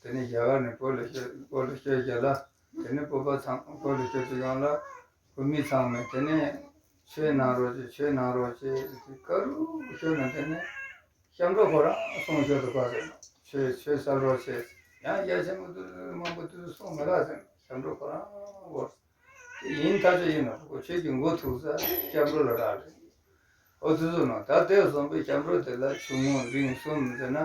དེ་ནས་རྒྱ་གར་ནས་བོད་ལ་བསྐྱོད་བོད་ལ་བསྐྱོད་རྒྱ་ལ། དེ་ནས་བོད་པ་ཚང་བོད་ལ་བསྐྱོད་དུས་སྒང་ལ་བོད་མི་ཚང་མས་དེ་ནས་ཆོས་གནང་རོགས་བྱེད་ཆོས་གནང་རོགས་བྱེད་དེ་ག་རུ་བསྐྱོད་ན་དེ་ནས་སྐྱབས་འགྲོ་ཁོ་རང་སོང་ཤོད་དུ་ག་ཟེར་ན་ཆོས་ཆོས་སལ་རོགས་བྱེད་ཡང་རྒྱ་ཆེན་པོ་དུ་མང་པོ་དུ་སོང་མི་ག་ཟེར་ན་སྐྱབས་འགྲོ་ཁོ་རང་བོར། ཡིན་ཐག་ཆོད་ཡིན་ནོ། ཁོ་ཆོས་ཀྱི་འགོ་ཚུགས་ས་སྐྱབས་འགྲོ་ལ་རག་རེད། ཨོ་ཙི་ཙི་ནོ། ད་དེ་བཟུང་པའི་སྐྱབས་འགྲོ་དེ་ལ་ཆུང་ངུ་འབྲིང་གསུམ་ཟེར་ན།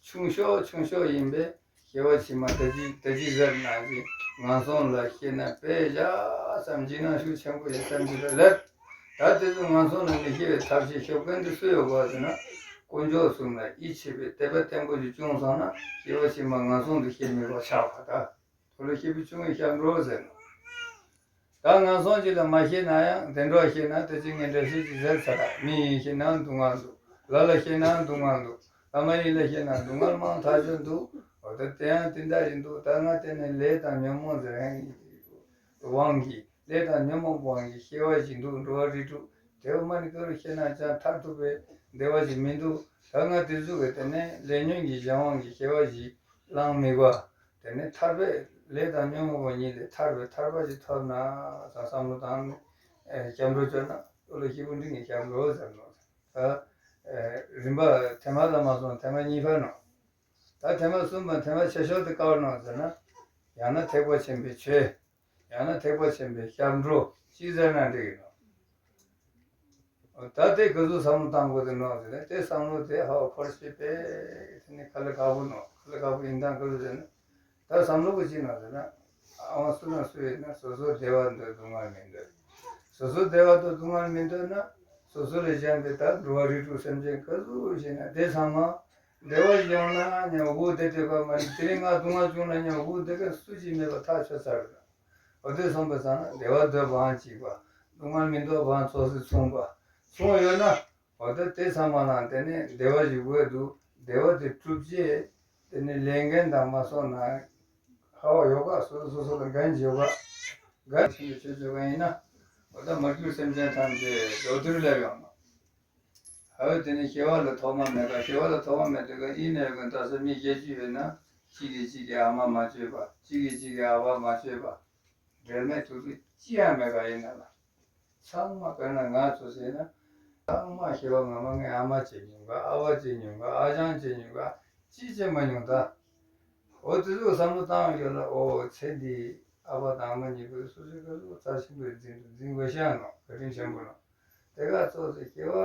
ཆུང་ཤོས་ཆུང་ཤོས་ཡིན་པས་སྐྱེ་བ་ཕྱི་མ་ད་ཅི་ད་ཅི་ཟེར་ན་ཅི་ངན་སོང་ལ་སྐྱེས་ན་དཔེ་བཞག་ཙམ་འཇིགས་སྣང་ཤུགས་ཆེན་པོ་ཡིན་བསམ་གྱི་རེད་ལབ། ད་དེ་ཚོ་ངན་སོང་ལ་མི་སྐྱེ་བའི་ཐབས་ཤེས་ཤོབ་མཁན་དེ་སུ་ཡོད་གོ་ཟེར་ན། དཀོན་མཆོག་གསུམ་ལ་ཡིད་ཆེས་པའི་དད་པ་བརྟན་པོ་ཞིག་བྱུང་སོང་ན་སྐྱེ་བ་ཕྱི་མ་ངན་སོང་དུ་སྐྱེ་མི་རོགས་ཆགས་པ་ད། དེ་ལ་སྐྱེས་བུ་ཆུང་ངུའི་སྐྱབས་འགྲོ་ཟེར་ནོ། ད་ངན་སོང་ཅིག་ལ་མ་སྐྱེས་ན་ཡང་བདེ་འགྲོར་སྐྱེས་ན་དེ་ཅི་ངན་འདྲ་ཞིག་ཅིག་ཟེར་ཚར། མི་ཡིན་སྐྱེས་ན་སྡུག་བསྔལ་འདུག་ལྷ་ལ་སྐྱེས་ན་སྡུག་བསྔལ་འདུག་ལྷ་མ་ཡིན་ལ་སྐྱེས་ན་སྡུག་བསྔལ་མང་ཐག་ཆོད་འདུག་འོ་ད་དེ་ཡང་དེ་འདྲ་ཡིན་འདུག་ད་ང་དེ་ནས་ལས་དང་ཉོན་མོངས་ཟེར་ཡང་དབང་གིས་ལས་དང་ཉོན་མོངས་དབང་གིས་སྐྱེ་བ་ཞིག་འདུག་འགྲོ་བ་རིགས་དྲུག་དེ་བ་མ་ནི་ཀ་རུ་སྐྱེས་ན་ཅང་ཐར་ཐུབ་པའི་བདེ་བ་ཞིག་མི་འདུག་ད་ང་དེ་ཚོ་གི་དེ་ནས་ལས་ཉོན་གྱི་གཞན་དབང་གིས་སྐྱེ་བ་ཞིག་བླང་མི་དགོས། དེ་ནས་ཐར་པའི་ལས་དང་ཉོན་མོངས་པ་གཉིས་ལས་ཐར་པའི་ཐར་པ་ཞིག་ཐོབ་ན་བསམ་བསམ་བློ་བཏང་ནས་སྐྱབས་འགྲོ་བཅོལ་ན་དེ་ལ་སྐྱེས་བུ་འབྲིང་གི་སྐྱབས་འགྲོ་ཟེར་ནོ། ད་རིམ་པ་ཐེངས་མ་ལ་མ་སོང་ཐེངས་མ་གཉིས་པ་ནོ། ད་ཐེངས་མ་གསུམ་པ་ཐེངས་མ་ཆེ་ཤོས་དེ་ག་བ་ནོ་ཟེར་ན། ཡང་ན་ཐེག་པ་ཆེན་པོའི་ཆོས། ཡང་ན་ཐེག་པ་ཆེན་པོའི་སྐྱབས་འགྲོ་ཅི་ཟེར་ན་འགྲིག་གི་ནོ། ད་དེ་ག་ཚོད་བསམ་བློ་བཏང་དགོས་དེ་ནོ་ཟེར་ན་དེ་བསམ་བློ་དེ་ཧ་བ་འཁོར་ཤེས་པས་དེ་ནི་དཀའ་ལས་ཁག་པོ་ནོ། དཀའ་ལས་ཁག་པོ་ཡིན་སྟངས་ག་རེ་ཟེར་ན། ད་བསམ་བློ་ག་ཅི་ནོ་ཟེར་ན། ཨ་བ་སུ་ན་སུ་ཡིན་ན་སོ་སོ་བདེ་བ་འདོད་སྡུག་བསྔལ་མི་འདོད། སོ་སོ་བདེ་བ་འདོད་སྡུག་བསྔལ་མི་འདོད་ན་སོ་སོ་ལས་གཞན་པའི་ད་འགྲོ་བ་རིགས་དྲུག་སེམས་ཅན་ག་ཚོད་ཡིན་ན་དེ་ཚང་མ་བདེ་བ་ཡོང་ན་ཉམ་པོ་དེ་དེ་ག་མ་ནི་དེ་རིང་ང་སྡུག་བསྔལ་བྱུང་ན་ཉམ་པོ་དེ་ག་སུ་ཅི་མེད་པ་ཐག་ཆོད་ཚར་རེད། འོ་དེ་སོང་པའི་ཙང་ན་བདེ་བ་འདོད་པའང་གཅིག་པ། སྡུག་བསྔལ་མི་འདོད་པའང་ཚོགས་སུ་མཚུངས་པ། མཚུངས་ཡོད་ན། འོ་དེ་དེ་ཚང་མ་ལ་དེ་ནས་བདེ་བ་ཞིག་དགོས་འདུག་བདེ་བ་དེ་སྒྲུབ་ཅེས་ དེ་ནས་ལས་འགན་དང་མ་སོང་ན་ཧ་བ་ཡོད་ག་སོ་སོ་སོ་ལ་འགན་ཡོད་ག་འགན་ཆེན་པོ་ཆོས་ཆོས་ག་ཡིན་ན་འོ་ད་མ་གྱུར་སེམས་ཅན་ཐམས་ཅད་འགྲོ་དུར་སླེབས་ཡོང་ནོ། ཧ་བས་དེ་ནས་སྐྱེ་བ་ལ་ཐོག་མ་མེད་པ་སྐྱེ་བ་ལ་ཐོག་མ་མེད་དུས་ཀ་ཨི་ནས་ཀུན་ད་ས་མི་བརྒྱད་ཅུ་ཡོད་ན་གཅིག་གིས་གཅིག་གི་ཨ་མ་མ་བཅོས་པ་གཅིག་གིས་གཅིག་གི་ཨ་བ་མ་བཅོས་པ་འབྲལ་མེད་ཐུག་དུས་ཅི་ཡང་མེད་པ་ཡིན་ན་ལ། ཚང་མ་དཔེར་ན་ང་ཚོ་བྱས་ན་ཚང་མ་སྐྱེ་བ་སྔ་མ་ངའི་ཨ་མ་བྱས་མྱོང་ག་ཨ་བ་བྱས་མྱོང་ག་ཨ་ཅང་བྱས་མྱོང་ག་ཅི་བྱས་མ་མྱོང་ད། འོ་དེ་ཚོ་བསམ་བློ་བཏང་ཡོད་ལ་འོ་ཚེ་འདི་ཨ་བ་དང་ཨ་མ་གཉིས་པོས་སོ་སོའི་སྐལ་བཟང་རྩ་ཆེན་པོ་འཛིན་འཛིན་དགོས་ཤག་ནོ་བཀའ་དྲིན་ཆེན་པོ་ནོ། དེ་ག་ཚོ་ཚེ་སྐྱེ་བ་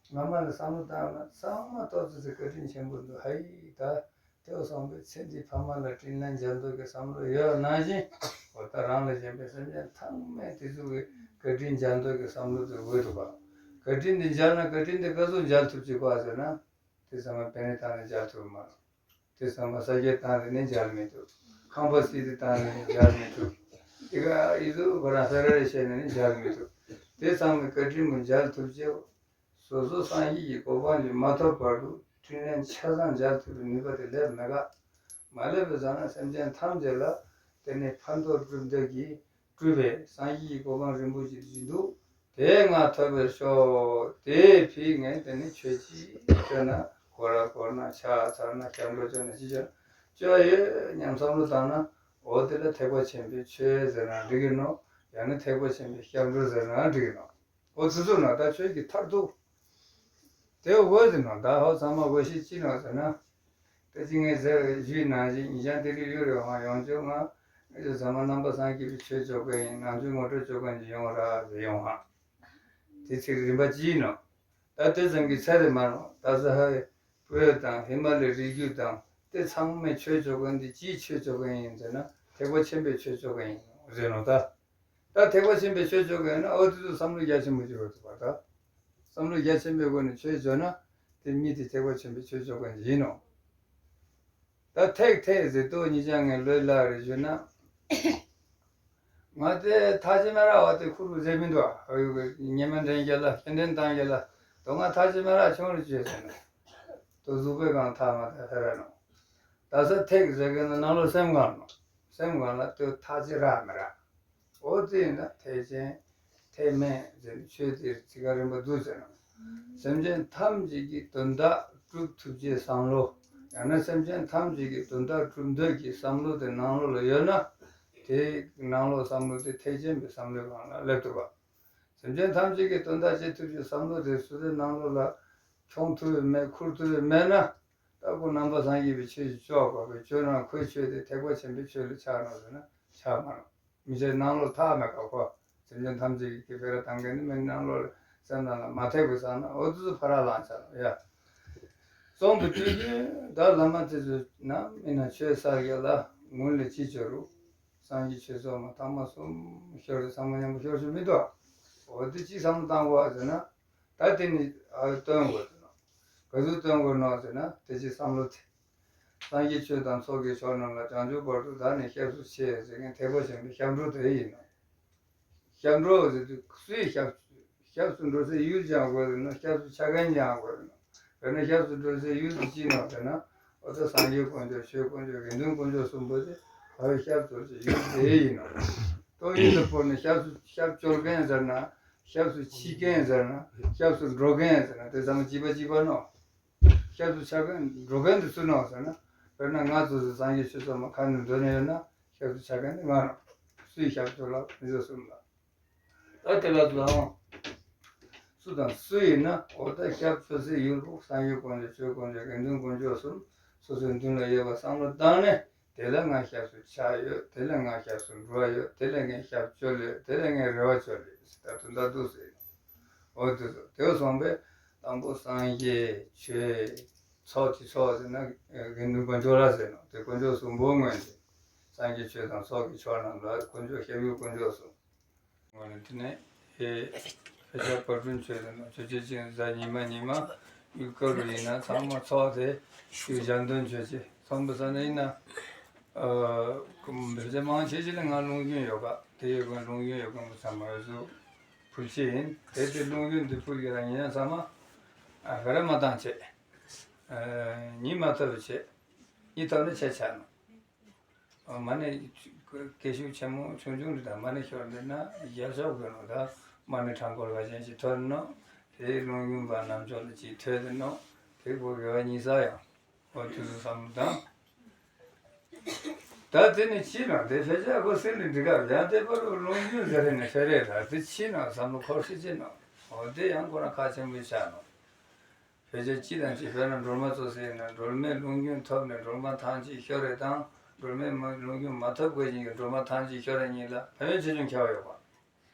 སྔ་མ་ལ་བསམ་བློ་བཏང་ན་ཚང་མ་ཏོག་ཙི་ཙི་བཀའ་དྲིན་ཆེན་པོ་འདུག་ཧ་ཡིག་ད། དེ་བ་སོང་པའི་ཚེ་འདིའི་ཕ་མ་ལ་དྲིན་ལན་འཇལ་འདོད་ཀྱི་བསམ་བློ་ཡོད་ནང་བཞིན་འོ་ད་རང་ལ་གཞན་པའི་སེམས་ཅན་ཚང་མས་དེ་ཚོ་གི་བཀའ་དྲིན་འཇལ་འདོད་ཀྱི་བསམ་བློ་དེ་འོས་འདུག་ག་བཀའ་དྲིན་འདི་འཇལ་ན་བཀའ་དྲིན་འདི་ག་ཚོད་འཇལ་ཐུབ་ཅིག་གོ་ཟེར་ན། དེ་ཚང་མ་པེ་ནེ་བཏང་ནས་འཇལ་ཐུབ་མ་རེད། དེ་ཚང་མ་ས་སྐྱ་བཏང་ནས་ནི་འཇལ་མི་ཐུབ། ཁང་པ་སི་ཏི་བཏང་ནས་ནི་འཇལ་མི་ཐུབ། དེ་ག་ཨི་ཟུ་ཁོ་རང་ས་ར་རེ་བྱས་ནས་ནི་འཇལ་མི་ཐུབ། དེ་ཚང་མའི་བཀའ་དྲིན་མོ་འཇལ་ཐུབ་ཅེའོ། སོ་སོ་སངས་རྒྱས་ཀྱི་གོ་འཕང་ལས་མ་ཐོབ་བར་དུ་དྲིན་ལན་ཆ་ཚང་འཇལ་ཐུབ་པའི་ནུས་པ་དེ་སླེབས་མེད་ག་མ་སླེབས་པའི་ཙང་ན་སེམས་ཅན་ཐམས་ཅད་ལ་དེ་ནི་ཕན་ཐོགས་སྒྲུབ་འདོད་ཀྱིས་སྤྲུལ་པའི་སངས་རྒྱས་ཀྱི་གོ་འཕང་རིན་པོ་ཆེ་ཞིག་འདུག་དེ་ང་ཐོབ་པར་ཤོག་དེ་ཕིག་ངས་དེ་ནི་ཆོས་ཅི་བྱས་ན་གོ་ར་བསྐོར་ན་ཕྱག་འཚལ་ན་སྐྱབས་འགྲོ་བྱས་ན་ཅི་བྱས་ན་བཅོ་ཡོད་སྙམ་བསམ་བློ་བཏང་ན་འོ་དེ་ལ་ཐེག་པ་ཆེན་པོའི་ཆོས་ཟེར་ན་འགྲིག་གི་ནོ། ཡང་ན་ཐེག་པ་ཆེན་པོའི་སྐྱབས་འགྲོ་ཟེར་ན་འགྲིག་གི་ནོ། འོ་དེ་ཚོ་ན་ད་ཆོས་ཀྱི་མཐར་ཐུག་དེ་འོ་དེ་ན་ད་ཧོ་ཚང་མ་དགོས་ཤེས་ཅི་ན་ཟེར་ན། ད་ཅི་ངས་ཟེར་བའི་གཞུག་ནང་བཞིན་ཉིན་ཞག་འདི་རིགས་ཡོད་རེད་བ་ཡོངས་ཆོས་ང་ངེད་ཚོ་ཟ་མ་རྣམ་པ་སངས་རྒྱས་པའི་ཆོས་བཅོ་མཁན་ཡིན་ནང་ཆོས་ངོ་སྤྲོད་བཅོ་མཁན་ཅིག་ཡོང་ར་ཟེར་ཡོང་ཧ། དེ་ཚིག་རིམ་པ་ཅི་ཡིན་ནོ། ད་དེ་ཙམ་གྱི་ཚད་རེད་མ་རེད་ད་ས་ཧ་བོད་དང་ཧི་མ་ལའི་རི་རྒྱུད་དང་དེ་ཚང་མས་ཆོས་བཅོ་མཁན་འདི་ཅིའི་ཆོས་བཅོ་མཁན་ཡིན་ཟེར་ན་ཐེག་པ་ཆེན་པོའི་ཆོས་བཅོ་མཁན་ཡིན་ཟེར་ནོ་ད། ད་ཐེག་པ་ཆེན་པོའི་ཆོས་བཅོ་མཁན་ཡིན་ན་ཨོ་དེ་ཚོ་བསམ་བློ་རྒྱ་ཆེན་པོ་ཅིག་དགོས་འདུག་པ་ད། བསམ་བློ་རྒྱ་ཆེན་པོའི་སྒོ་ནས་ཆོས་བཅོ་ན་དེ་མི་དེ་ཐེག་པ་ཆེན་པོའི་ཆོས་བཅོ་མཁན་ཡིན་ནོ། ད་ཐེག་ཐེག་ཟེར་དུས་ཉིན་ཞག་ངས་ལོས་ལ་རེ་ཞུ་ན། ང་དེ་ཐག་ཆེ་མ་ར་བ་དེ་ཁུར་བུ་ཟེར་མི་འདུག་ཨ། ཨ་ཡོ་གི་ཉི་མ་འདྲེན་རྒྱ་ལ་སྐྱེ་འདྲེན་བཏང་རྒྱ་ལ་དོ་ང་ཐག་ཆེ་མ་ར་ཆུང་རུ་བཅོས་ཟེར་ན། དོ་གཟུགས་པོའི་སྒང་ཐག་མ་ཐག་ཧེ་ར་ནོ། ད་ས་ཐེག་ཟེར་གི་ན་ནང་ལོ་སེམས་སྒང་ནོ། སེམས་སྒང་ལ་དོ་ཐག་ཆེ་ར་མི་ར། འོ་དེ་ཡིན་ན་ཐེག་ཆེན་ཐེག་དམན་ཟེར་ནས་ཆོས་དེ་ཚིག་ཁ་རིམ་པ་འདུག་ཟེར་ན། སེམས་ཅན་ཐམས་ཅད་ཀྱི་དོན་དག་སྒྲུབ་ཐུབ་ཅེས་བསམ་བློ། ཡང་ན་སེམས་ཅན་ཐམས་ཅད་ཀྱི་དོན་དག་སྒྲུབ་འདོད་ཀྱི་བསམ་བློ་དེ་ནང་ལོགས་ལ་ཡོད་ན། དེ་ནང་ལོགས་བསམ་བློ་དེ་ཐེག་ཆེན་པའི་བསམ་བློའི་སྒང་ལ་སླེབས་ཐུབ་པ། སེམས་ཅན་ཐམས་ཅད་ཀྱི་དོན་དག་བྱེད་ཐུབ་ཅེས་བསམ་བློ་དེ་སུ་དེ་ནང་ལོགས་ལ་འཁྱོངས་ཐུབ་ཡོད་མེད་ཁུར་ཐུབ་ཡོད་མེད་ན། ད་ཁོ་ནང་པ་སངས་རྒྱས་པའི་ཆོས་ཀྱི་ལྕོགས་པ་བས་ཆོས་ནང་ཁོའི་ཆོས་དེ་ཐེག་པ་ཆེན་པོའི་ཆོས་ལ་ཆགས་ནོ་ཟེར་ན་ཆགས་མ་རུང་། མི་ཚེ་ནང་ལོགས་ཐག་མེད་པ་ཁོ། སེམས་ཅན་ཐམས་ཅད་ཀྱི་སྐྱེ་འཕེལ་བཏང་མཁན་ནི་མི་ནང་ལོགས་ལ་སེམས་ནང་ལ་མ་ཐེག་པའི་སང་ན་འོ་དེ་ཚོ་ཕ་ར་ལངས་ཆགས་ལ་ཡ། གསུང་དུ་སྤྲུལ་རྒྱུན་ད་བླ་མ་དེ་ཚོ་ན་མི་ན་ཆོས་ས་རྒྱ་ལ་ངུ་ལ་ཅི་བྱོ་རུ། སངས་རྒྱས་ཆོས་ཚོགས་མ་ཐ་མ་གསུམ་ཤོར་ཚང་མ་མཉམ་པོ་ཤོར་ཆོག་མི་འདུག་འོ་དེ་ཅི་བསམ་བློ་བཏང་དགོས་ཟེར་ན། ད་དེ་ནི་ཨ་སྟོན་དགོས་ཟེར་ན། ག་ཚོད་སྟོན་དགོས་ནོ་ཟེར་ན་དེ་ཅི་བསམ་བློ་དེ། སངས་རྒྱས་ཆོས་དང་ཚོགས་ཀྱི་མཆོག་རྣམས་ལ། བྱང་ཆུབ་བར་དུ་བདག་ནི་སྐྱབས་སུ་མཆི་ཟེར་མཁན་ཐེག་པ་ཆེན་པོའི་སྐྱབས་འགྲོ་དེ་ཡིན་ནོ། སྐྱབས་འགྲོ་ཟེར་དུས་སུའི་སྐྱབས་སྐྱབས་སུ་འགྲོ་སའི་ཡུལ་སྦྱང་དགོས་ཟེར་ན་སྐྱབས་སུ་ཆ་མཁན་སྦྱང་དགོས་ཟེར་ན། དཔེར་ན་སྐྱབས་སུ་འགྲོ་སའི་ཡུལ་དེ་ཅི་ནོ་ཟེར་ན། འོ་ད་སངས་རྒྱས་དཀོན་མཆོག་ཆོས་དཀོན་མཆོག་དགེ་འདུན་དཀོན་མཆོག་གསུམ་པོ་དེ་བར་སྐྱབས་སུ་འགྲོ་སའི་ཡུལ་དེ་ཡིན་ནོ། ཏོག་དབྱིབས་དུ་བོར་ནས་སྐྱབས་སུ་སྐྱབས་བཅོལ་མཁན་ཟེར་ན། སྐྱབས་སུ་མཆི་མཁན་ཟེར་ན། སྐྱབས་སུ་འགྲོ་མཁན་ཟེར་ན་དེ་ཚང་མ་གཅིག་པ་གཅིག་པ་ནོ། སྐྱབས་སུ་ཆ་མཁན་འགྲོ་མཁན་དེ་སུ་ནོ་ཟེར་ན། དཔེར་ན་ང་ཚོ་ཚོ་སངས་རྒྱས་ཆོས་ཚོགས་མ་ཁ་ནས་འདོན་ནས་ཡོད་ན་སྐྱབས་སུ་ཆ་མཁན་དེ་ང་རང་། སུའི་སྐྱབས་བཅོལ་ལ་མི་ཚོ་གསུམ་ལ། ད་དེ་ལ་ལའང་སུ་དང་སུ་ཡིན་ན་འོ་ད་སྐྱབས་བཅོལ་སའི་ཡུལ་བོ་སངས་རྒྱས་དཀོན་མཆོག་ཆོས་དཀོན་མཆོག་དགེ་འདུན་དཀོན་མཆོག་གསུམ་སོ་སོའི་མདུན་ལ་ཡོད་པ་བསམ་བློ་བཏང་ནས། དེ་ལ་ང་སྐྱབས་སུ་ཆ་ཡོད། དེ་ལ་ང་སྐྱབས་སུ་འགྲོ་བ་ཡོད། དེ་ལ་ངས་སྐྱབས་བཅོལ་ཡོད། དེ་ལ་ངས་རེ་བ་བཅོལ་ཡོད་ཟེར་ད་དུང་ད་འདུག་ཟེར། འོ་དེ་ཚོ་དེ་སོང་པས་དང་པོ་སངས་རྒྱས་ཆོས་ཚོགས་ཀྱི་ཚོགས་ཟེར་ན་དགེ་འདུན་དཀོན་མཆོག་ལ་ཟེར་ནོ། དེ་དཀོན་མཆོག་གསུམ་པོ་མངོན་ཏེ། སངས་རྒྱས་ཆོས་དང་ཚོགས་ཀྱི་མཆོག་རྣམས་ལ་དཀོན་མཆོག་སྐྱབས་ཡུལ་དཀོན་མཆོག་གསུམ། ངོ་ནས་དེ་ནས་ཨེ་ཕལ་ཆེར་བར་སྐྲུན་ཆོས་དང་ཆོས་ཆོས་ཅན་གཟའ་ཉི་མ་ཉི་མ་ཡུལ་སྐབས་རུ་ཡིན་ན་ཚང་མ་ཚོགས་ཏེ་ཡུལ་ཞལ་འདོན་ཆོས་ཅན་ཚོགས་པ་ས་ན་ཡིན་ན། ཨ་ཕལ་ཆེར་མང་ཆེ་ཆེ་ལ་ང་ལུང་རྒྱུན་ཡོད་ག་དེ་ཡོད་ག་ལུང་རྒྱུན་ཡོད་ག་མོ་ཚང་མ་ཡོད་ཚུལ་ཕུལ་ཆེ་ཡིན། དེ་དེ་ལུང་རྒྱུན་འདི་ཕུལ་གི་ལ་ཉན་ཚང་མ་ཨ་ག་རེ་མ་བཏང་ཆེ་ཨ་ཉིན་མ་ཐོབ་ཆེ། གཉིད་ཐོབ་ན་ཆད་ཆགས་ནོ། མ་ཎི་སྐད་ཤུགས་ཆེན་མོ་ཆུང་ཆུང་རེ་དང་མ་ཎི་ཤོར་འདི་ན་ཡར་ཤོག་དགོས་ནོ། ད་མ་ཎི་གྲངས་འཁོར་བ་ཅན་ཞིག་ཐོན་ནོ། དེའི་རླུང་རྒྱུན་པ་རྣམ་ཅོག་ལ་ཅིག་ཐོས་ཏེ་ནོ། དེ་གོ་དགེ་བ་ཉིས་ས་ཡང་འོ་དུས་སུ་བསམ་བློ་བཏང་། ད་དེ་ནི་ཕྱིས་ནང་དེ་ཕལ་ཆེར་ཁོ་སེམས་ལ་འགྲིག་ག་ཡང་དེ་པར་རླུང་རྒྱུན་ཟེར་ནས་ཕེ་རེ་ལ་དེ་ཕྱིས་ནང་བསམ་བློ་འཁོར་ཤེས་ཅེ་ནོ། འོ་དེ་ཡང་ཁོ་ན་ཁ་ཆེན་པོའི་ཆ་ནོ། ཕལ་ཆེར་སྤྱི་དང་སྤྱི་དཔེར་ན་སྒྲོལ་མ་ཚོ་ཟེར་ན་སྒྲོལ་མའི་རླུང་རྒྱུན་ཐོབ་ནས་སྒྲོལ་མ་ཐང་ཅིག་ཤོར་རེ་དང་སྒྲོལ་མའི་མ་རླུང་རྒྱུན་མ་ཐོབ་དགོས་ཤིང་གི་སྒྲོལ་མ་ཐང་ཅིག་ཤོར་རེ་གཉིས་ལ་ཕན་ཡོན་ཆེ་ཆུང་ཁྱད་པར་ཡོད་པ།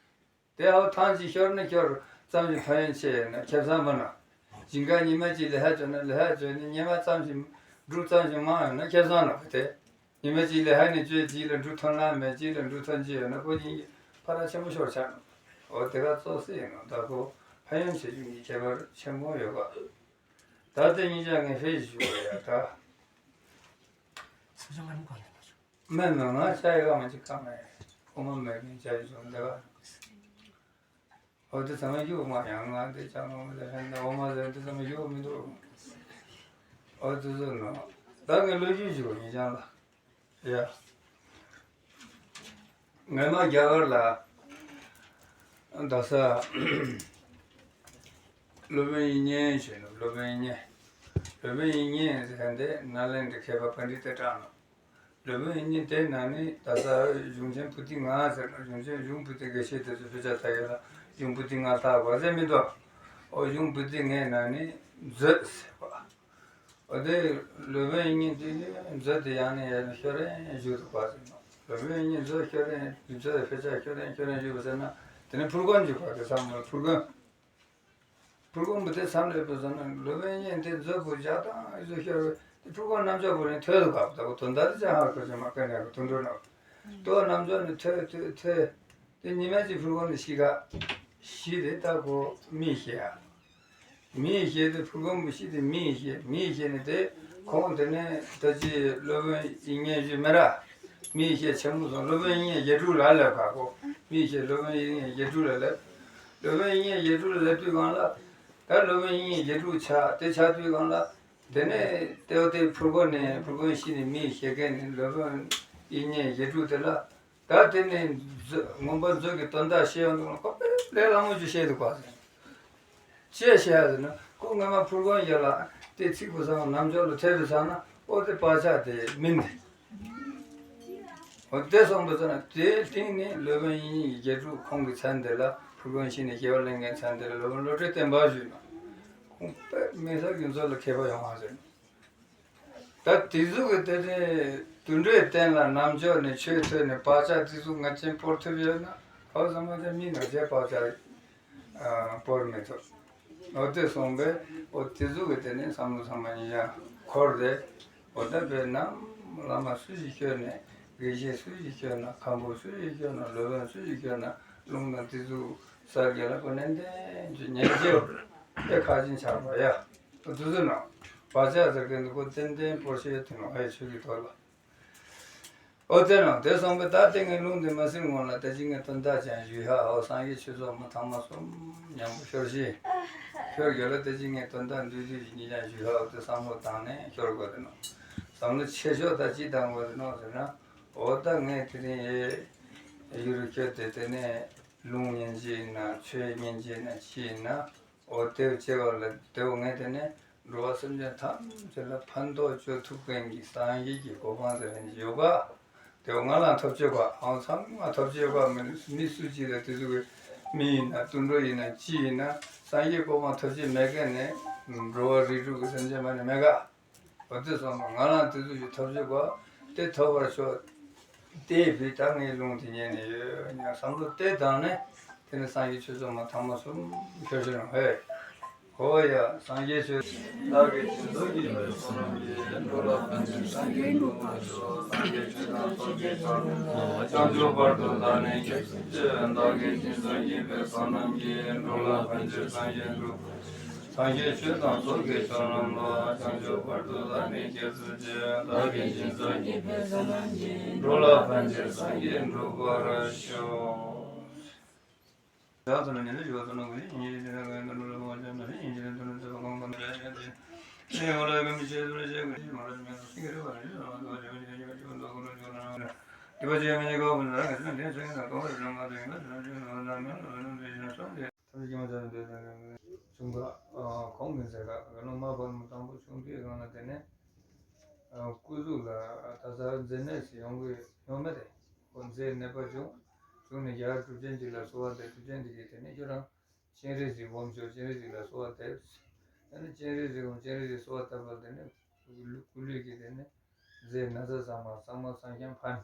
དེ་ཧའོ་ཐང་ཅིག་ཤོར་ན་ཤོར་ཙམ་ཞིག་ཕན་ཡོན་ཆེ་ཡོད་ན་ཁེ་བཟང་མ་ན། ཞིང་ཁ་ཉི་མ་གཅིག་ལས་ཧ་བྱོན་ན་ལས་ཧ་བྱོན་ནས་ཉི་མ་ཙམ་ཞིག་འབྲུ་ཙམ་ཞིག་མང་ཡོད་ན་ཁེ་བཟང་ན་དེ། ཉི་མ་གཅིག་ལས་ཧ་ནས་བཅོས་གཅིག་ལ་འབྲུ་ཐོན་ལམ་མེད་གཅིག་ལ་འབྲུ་ཐོན་གཅིག་ཡོད་ན་ཁོ་གཉིས་ཀྱི་ཕ་ར་ཆེན་པོ་ཤོར་ཆགས་ནོ། འོ་དེ་ག་ཙོག་སེ་ཡིན་ནོ། ད་ཁོ་ཕན་ཡོན་ཆེ་ཆུང་གི་ཁྱད་པར་ཆེན་པོ་ཡོད་པ། ད་དེ་གཉིས་ཀྱང་ངས་ཧྥེ་ཞུ་བ་ཡ་ད། སུ་ཅང་ང་རང་གོ་ནས་མ་བྱུང་། མེད་མེད་ང་ཅ་ཡི་ག་མ་ཅིག་ག་མེད། ཁོ་མ་མེད་མིན་ཅ་ཡི་བྱུང་འདི་ག། འོ་དེ་ཚང་མ་ཡོད་མ་ཡང་ང་དེ་ཅང་ངོ་མ་ལས་ཧན་ན་འོ་མ་ཟེར་འདི་ཚང་མ་ཡོད་མི་འདུག། འོ་དེ་ཚོ་ནོ། ད་ངས་ལོ་རྒྱུས་ཞུ་བ་ཡིན་ཅང་ལ། ཡ། ངས་མ་རྒྱ་གར་ལ་རྡ་ས་སློབ་དཔོན་དབྱིག་གཉེན་ཞེས་ནོ། སློབ་དཔོན་དབྱིག་གཉེན། སློབ་དཔོན་དབྱིག་གཉེན་ཟེར་འདི་ནཱ་ལེནྡྲའི་མཁས་པ་པཎྜི་ཏ་གྲགས་ནོ། སློབ་དཔོན་དབྱིག་གཉེན་དེ་ནང་ནས་རྡ་ས་གཞུང་ཆེན་པོ་ཏི་ལྔ་ཟེར་ནོ། གཞུང་ཆེན་གཞུང་པོ་ཏི་དགེ་བཤེས་དེ་ཚོ་དཔེ་ཆ་ལྟ་ཡོད་ལ་གཞུང་པོ་ཏི་ལྔ་ལྟ་བ་ཟེར་མི་འདུག། ཨོ་གཞུང་པོ་ཏི་ལྔའི་ནང་ནས་མཛོད་ཟེར་བ། འོ་དེ་སློབ་དཔོན་དབྱིག་གཉེན་དེ་མཛོད་དེ་ཡང་ནས་ཡང་ནས་ཤོར་རན་བཞུགས་འདུག་པ་ཟེར་ནོ། སློབ་དཔོན་དབྱིག་གཉེན་མཛོད་ཤོར་རན་མཛོད་དཔེ་ཆ་ཤོར་རན་ཤོར་རན་བཞུགས་པ་ཟེར་ན་དེ་ནས་ཕུར་སྒོམ་འཇུག་པ་དེ་བསམ་བློ་ཕུར་སྒོམ། ཕུར་སྒོམ་པོ་དེ་བསམ་བློ་ཡོད་པ་ཟེར་ན་སློབ་དཔོན་དབྱིག་གཉེན་དེ་མཛོད་པོ་བཞག་དང་ཡོད་ཤོར་བས་དེ་ཕུར་སྒོམ་རྣམ་ཅོག་པོ་ནས་ཐོས་འདུག་ག། ད་གོ་དོན་དག་དེ་ཅང་ཧ་གོ་ཅེ་མ་དཀའ་ནས་གོ་དོན་འགྲོ་ནོ། ལྟོ་རྣམ་ཅོག་ནས་ཐོས་ཐོས་ཐོས། དེ་ཉི་མ་གཅིག་ཕུར་སྒོམ་ནས་ཤི་ག། ཤི་དེ་ལྟ་གོ་མིག་ཤེས་ཡ། མིག་ཤེས་དེ་ཕུར་སྒོམ་པོ་ཤི་དེ་མིག་ཤེས་མིག་ཤེས་ནས་དེ་ཁོང་དེ་ནས་ད་ཅི་སློབ་དཔོན་དབྱིག་གཉེན་ཞུས་མེད་ར། མིག་ཤེས་ཆེན་མོ་སོང་སློབ་དཔོན་དབྱིག་གཉེན་ཞལ་དྲུག་ལ་སླེབས་ག་གོ། མིག་ཤེས་སློབ་དཔོན་དབྱིག་གཉེན་ཞལ་དྲུག་ལ་སླེབས། སློབ་དཔོན་དབྱིག་གཉེན་ཞལ་དྲུག་ལ་སླེབས་དུས་གང་ལ། ད་སློབ་དཔོན་དབྱིག་གཉེན་ཞལ་དྲུག་ཆགས་དེ་ཆགས་དུས་གང་ལ། དེ་ནས་ལྟོ་དེ་ཕུར་སྒོམ་ནས་ཕུར་སྒོམ་ཤི་ནས་མིག་ཤེས་མཁན་ནི་སློབ་དཔོན་དབྱིག་གཉེན་ཞལ་དྲུག་དེ་ལ། ད་དེ་ནས་མཛོད་མངོན་པ་མཛོད་ཀྱི་དོན་དག་བཤད་ཡོང་དུས་ཁོ་དཔེ་ལས་སླ་མོ་ཅིག་བཤད་འདུག་པ། ཅི་བཤད་ཟེར་ན་ཁོ་སྔ་མ་ཕུར་སྒོམ་ཞིག་ལ་དེ་ཚིག་པོ་ཚང་རྣམ་ཅོག་ལ་ཐེབས་པའི་ཚང་ན་ཨོ་དེ་བག་ཆགས་དེ་སྨིན་ཏེ། འོ་དེ་སོང་པའི་ཚང་ན་དེའི་སྟེང་ནས་སློབ་དཔོན་དབྱིག་གཉེན་ཞལ་དྲུག་ཁོང་གི་མཚན་དེ་ལ་ཕུར་སྒོམ་ཤི་ནས་སྐྱེ་བ་ལེན་མཁན་མཚན་དེ་ལ་སློབ་དཔོན་བློ་གྲོས་བརྟན་པ་ཞུས་ན། ཁོང་དཔེ་མི་སེར་གྱི་མཛོད་ལ་མཁས་པ་ཡོང་བ་ཟེར། ད་དེ་ཟུག་གི་དེ་ནས་དུད་འགྲོའི་སྟེང་ལ་རྣམ་ཅོག་ནས་ཆོས་ཐོས་ནས་བག་ཆགས་དེ་ཟུག་ངེས་ཅན་སྤོར་ཐུབ་ཡོད་ན་ཧ་ཚང་མ་དེ་མི་ནག་ཅན་བག་ཆགས་སྤོར་མི་ཐུབ། འོ་དེ་སོང་པས་འོ་དེ་ཟུག་གི་དེ་ནས་བསམ་བློ་ཚང་མ་ཡིན་ཡང་འཁོར་ཏེ་འོ་ད་དཔེར་ན་བླ་མ་སུ་ཞིག་ཤོར་ནས་དགེ་བཤེས་སུ་ཞིག་ཤོར་ན་མཁན་པོ་སུ་ཞིག་ཤོར་ན་སློབ་དཔོན་སུ་ཞིག་ཤོར་ན་རླུང་དང་དེ་ཟུག་ས་དགེ་ལ་ཁོ་ནན་ཏན་གྱི་ཉན་རྗེས་དེ་ཁ་ཅིག་ཆགས་པ་ཡ། དུ་དུ་ནོ། བག་ཆགས་ཟེར་མཁན་འདི་ཁོ་ཏན་ཏན་པོ་ཤེས་ཐུབ་ནོ་ཨེ་ཆོས་ཀྱི་ཐོག་ལ། ཨོ་དེ་ནོ་དེ་སོང་པས་ད་དེ་ངས་ལུང་འདི་མ་ཟིན་སྔོན་ལ་ད་ཅི་ངས་དོན་དག་ཅན་ཞུས་ཧ་ཨོ་སངས་རྒྱས་ཆོས་ཚོགས་མ་ཐ་མ་གསུམ་མཉམ་པོ་ཤོར་ཞིང་། ཤོར་རྒྱུ་ལ་ད་ཅི་ངས་དོན་དག་འདུས་འདུས་ཀྱི་ཉིད་ཀྱང་ཞུས་ཧ་ཨོ་དེ་བསམ་བློ་བཏང་ནས་ཤོར་དགོས་དེ་ནོ། བསམ་བློ་ཆེ་ཤོས་ད་ཅི་བཏང་དགོས་དེ་ནོ་ཟེར་ན། ཨོ་ད་ངས་དེ་རིང་ཡེ་ཡུ་རུ་ཁྱོད་དེ་དེ་ནས་ལུང་ཉན་གྱི་ཡིན་ན་ཆོས་ཉན་གྱི་ཡིན་ན་ཅི་ཡིན་ན། འོ་དེ་བྱེད་པ་ལ་དེ་འོ་ངས་དེ་ནས་འགྲོ་བ་སེམས་ཅན་ཐམས་ཅད་ལ་ཕན་ཐོགས་བཅོ་ཐུབ་མཁན་གྱི་སངས་རྒྱས་ཀྱི་གོ་འཕང་ཟེར་མཁན་ཅིག་ཡོད་ག། དེ་འོ་ང་ལ་ཐོབ་བྱེད་ག་ཨང་ཚང་མ་ཐོབ་བྱེད་ག་མི་མི་སུ་གཅིག་ལ་དེ་ཚོ་གི་མི་ཡིན་ན་དུད་འགྲོ་ཡིན་ན་ཅི་ཡིན་ན་སངས་རྒྱས་གོ་འཕང་ཐོབ་བྱེད་མེད་མཁན་ནི་འགྲོ་བ་རིགས་དྲུག་གི་སེམས་ཅན་མ་ནི་མེད་ག། འོ་དེ་སོང་ཙང་ང་རང་དེ་ཚོ་ཞིག་ཐོབ་བྱེད་དགོས་དེ་ཐོབ་པར་ཤོག་དེ་བི་ད་ངའི་ལུང་དེ་ཉན་ནས་ཡོད་ཉ་བསམ་བློ་དེ་དང་ནས་དེ་ནི་སངས་རྒྱས་ཆོས་ཚོགས་མ་ཐ་མ་གསུམ་ཤོར་ཤོར་རང་ཧེ། ཧོ་ཡ་སངས་རྒྱས་ཆོས་བདག་གིས་སྦྱིན་སོགས་བགྱིས་པའི་བསོད་ནམས་ཀྱིས། འགྲོ་ལ་ཕན་ཕྱིར་སངས་རྒྱས་འགྲུབ་པར་ཤོག་སངས་རྒྱས་ཆོས་དང་ཚོགས་ཀྱི་མཆོག་བྱང་ཆུབ་བར་དུ་བདག་ནི་སྐྱེ་ཚུལ་བགྱི། བདག་གིས་སྦྱིན་སོགས་བགྱིས་པའི་བསོད་ནམས་ཀྱིས། འགྲོ་ལ་ཕན་ཕྱིར་སངས་རྒྱས་འགྲུབ། སངས་རྒྱས་ཆོས་དང་ཚོགས་ཀྱི་མཆོག་རྣམས་ལ། བྱང་ཆུབ་བར་དུ་བདག་ནི་སྐྱེ་ཚུལ་བགྱི། བདག་གིས་སྦྱིན་སོགས་བགྱིས་པའི་བསོད་ནམས་ཀྱིས། འགྲོ་ལ་ཕན་ཕྱིར་སངས་རྒྱས་འགྲུབ་པར་ཤོག་བདག་ཚོ་ལ་ཉན་ལ་ཞུ་བ་ཚོ་ནང་གི་ཉིན་གྱི་དེ་དག་གི་འདུན་གྲོགས་ལ་མ་བྱོན་ན་ཉིན་གྱི་དེ་འདུན་གྲོགས་ཚོ་གང་གང་ལ་ཡང་ཡང་དེ། ཐབས་ཀྱིས་མ་བྱས་ན་འདོད་དང་། བྱུང་བ། ཨ། གོང་གི་མཛད་དཀའ་དགེ་སློང་མ་ཕལ་མོ་དང་པོ་བྱུང་དུས་སྒང་ལ་དེ་ནས། ཨ། སྐུ་གཟུགས་ལ་ད་ལྟ་མཛེ་ནད་ཟེར་ཡོང་གི་ཡོད་མེད་དེ། ཁོ་མཛེ་ནད་པ་བྱུང་། བྱུང་ནས་རྒྱལ་བ་གྲུབ་ཆེན་ཅིག་ལ་གསོལ་བ་འདེབས། གྲུབ་ཆེན་དེ་གིས་དེ་ནས་ཁྱོད་རང་སྤྱན་རས་གཟིགས་སྒོམ་ཤོག་སྤྱན་རས་གཟིགས་ལ་གསོལ་བ་འདེབས། དེ་ནས་སྤྱན་རས་གཟིགས་སྒོམ། སྤྱན་རས་གཟིགས་གསོལ་བ་བཏབ་པ་དེ་ནས་སྐུ་ལུས་ཀྱི་དེ་ནས་མཛེ་ན་ཚ་ཚང་མ་གཙང་མ་གཙང་རྐྱང་ཕན།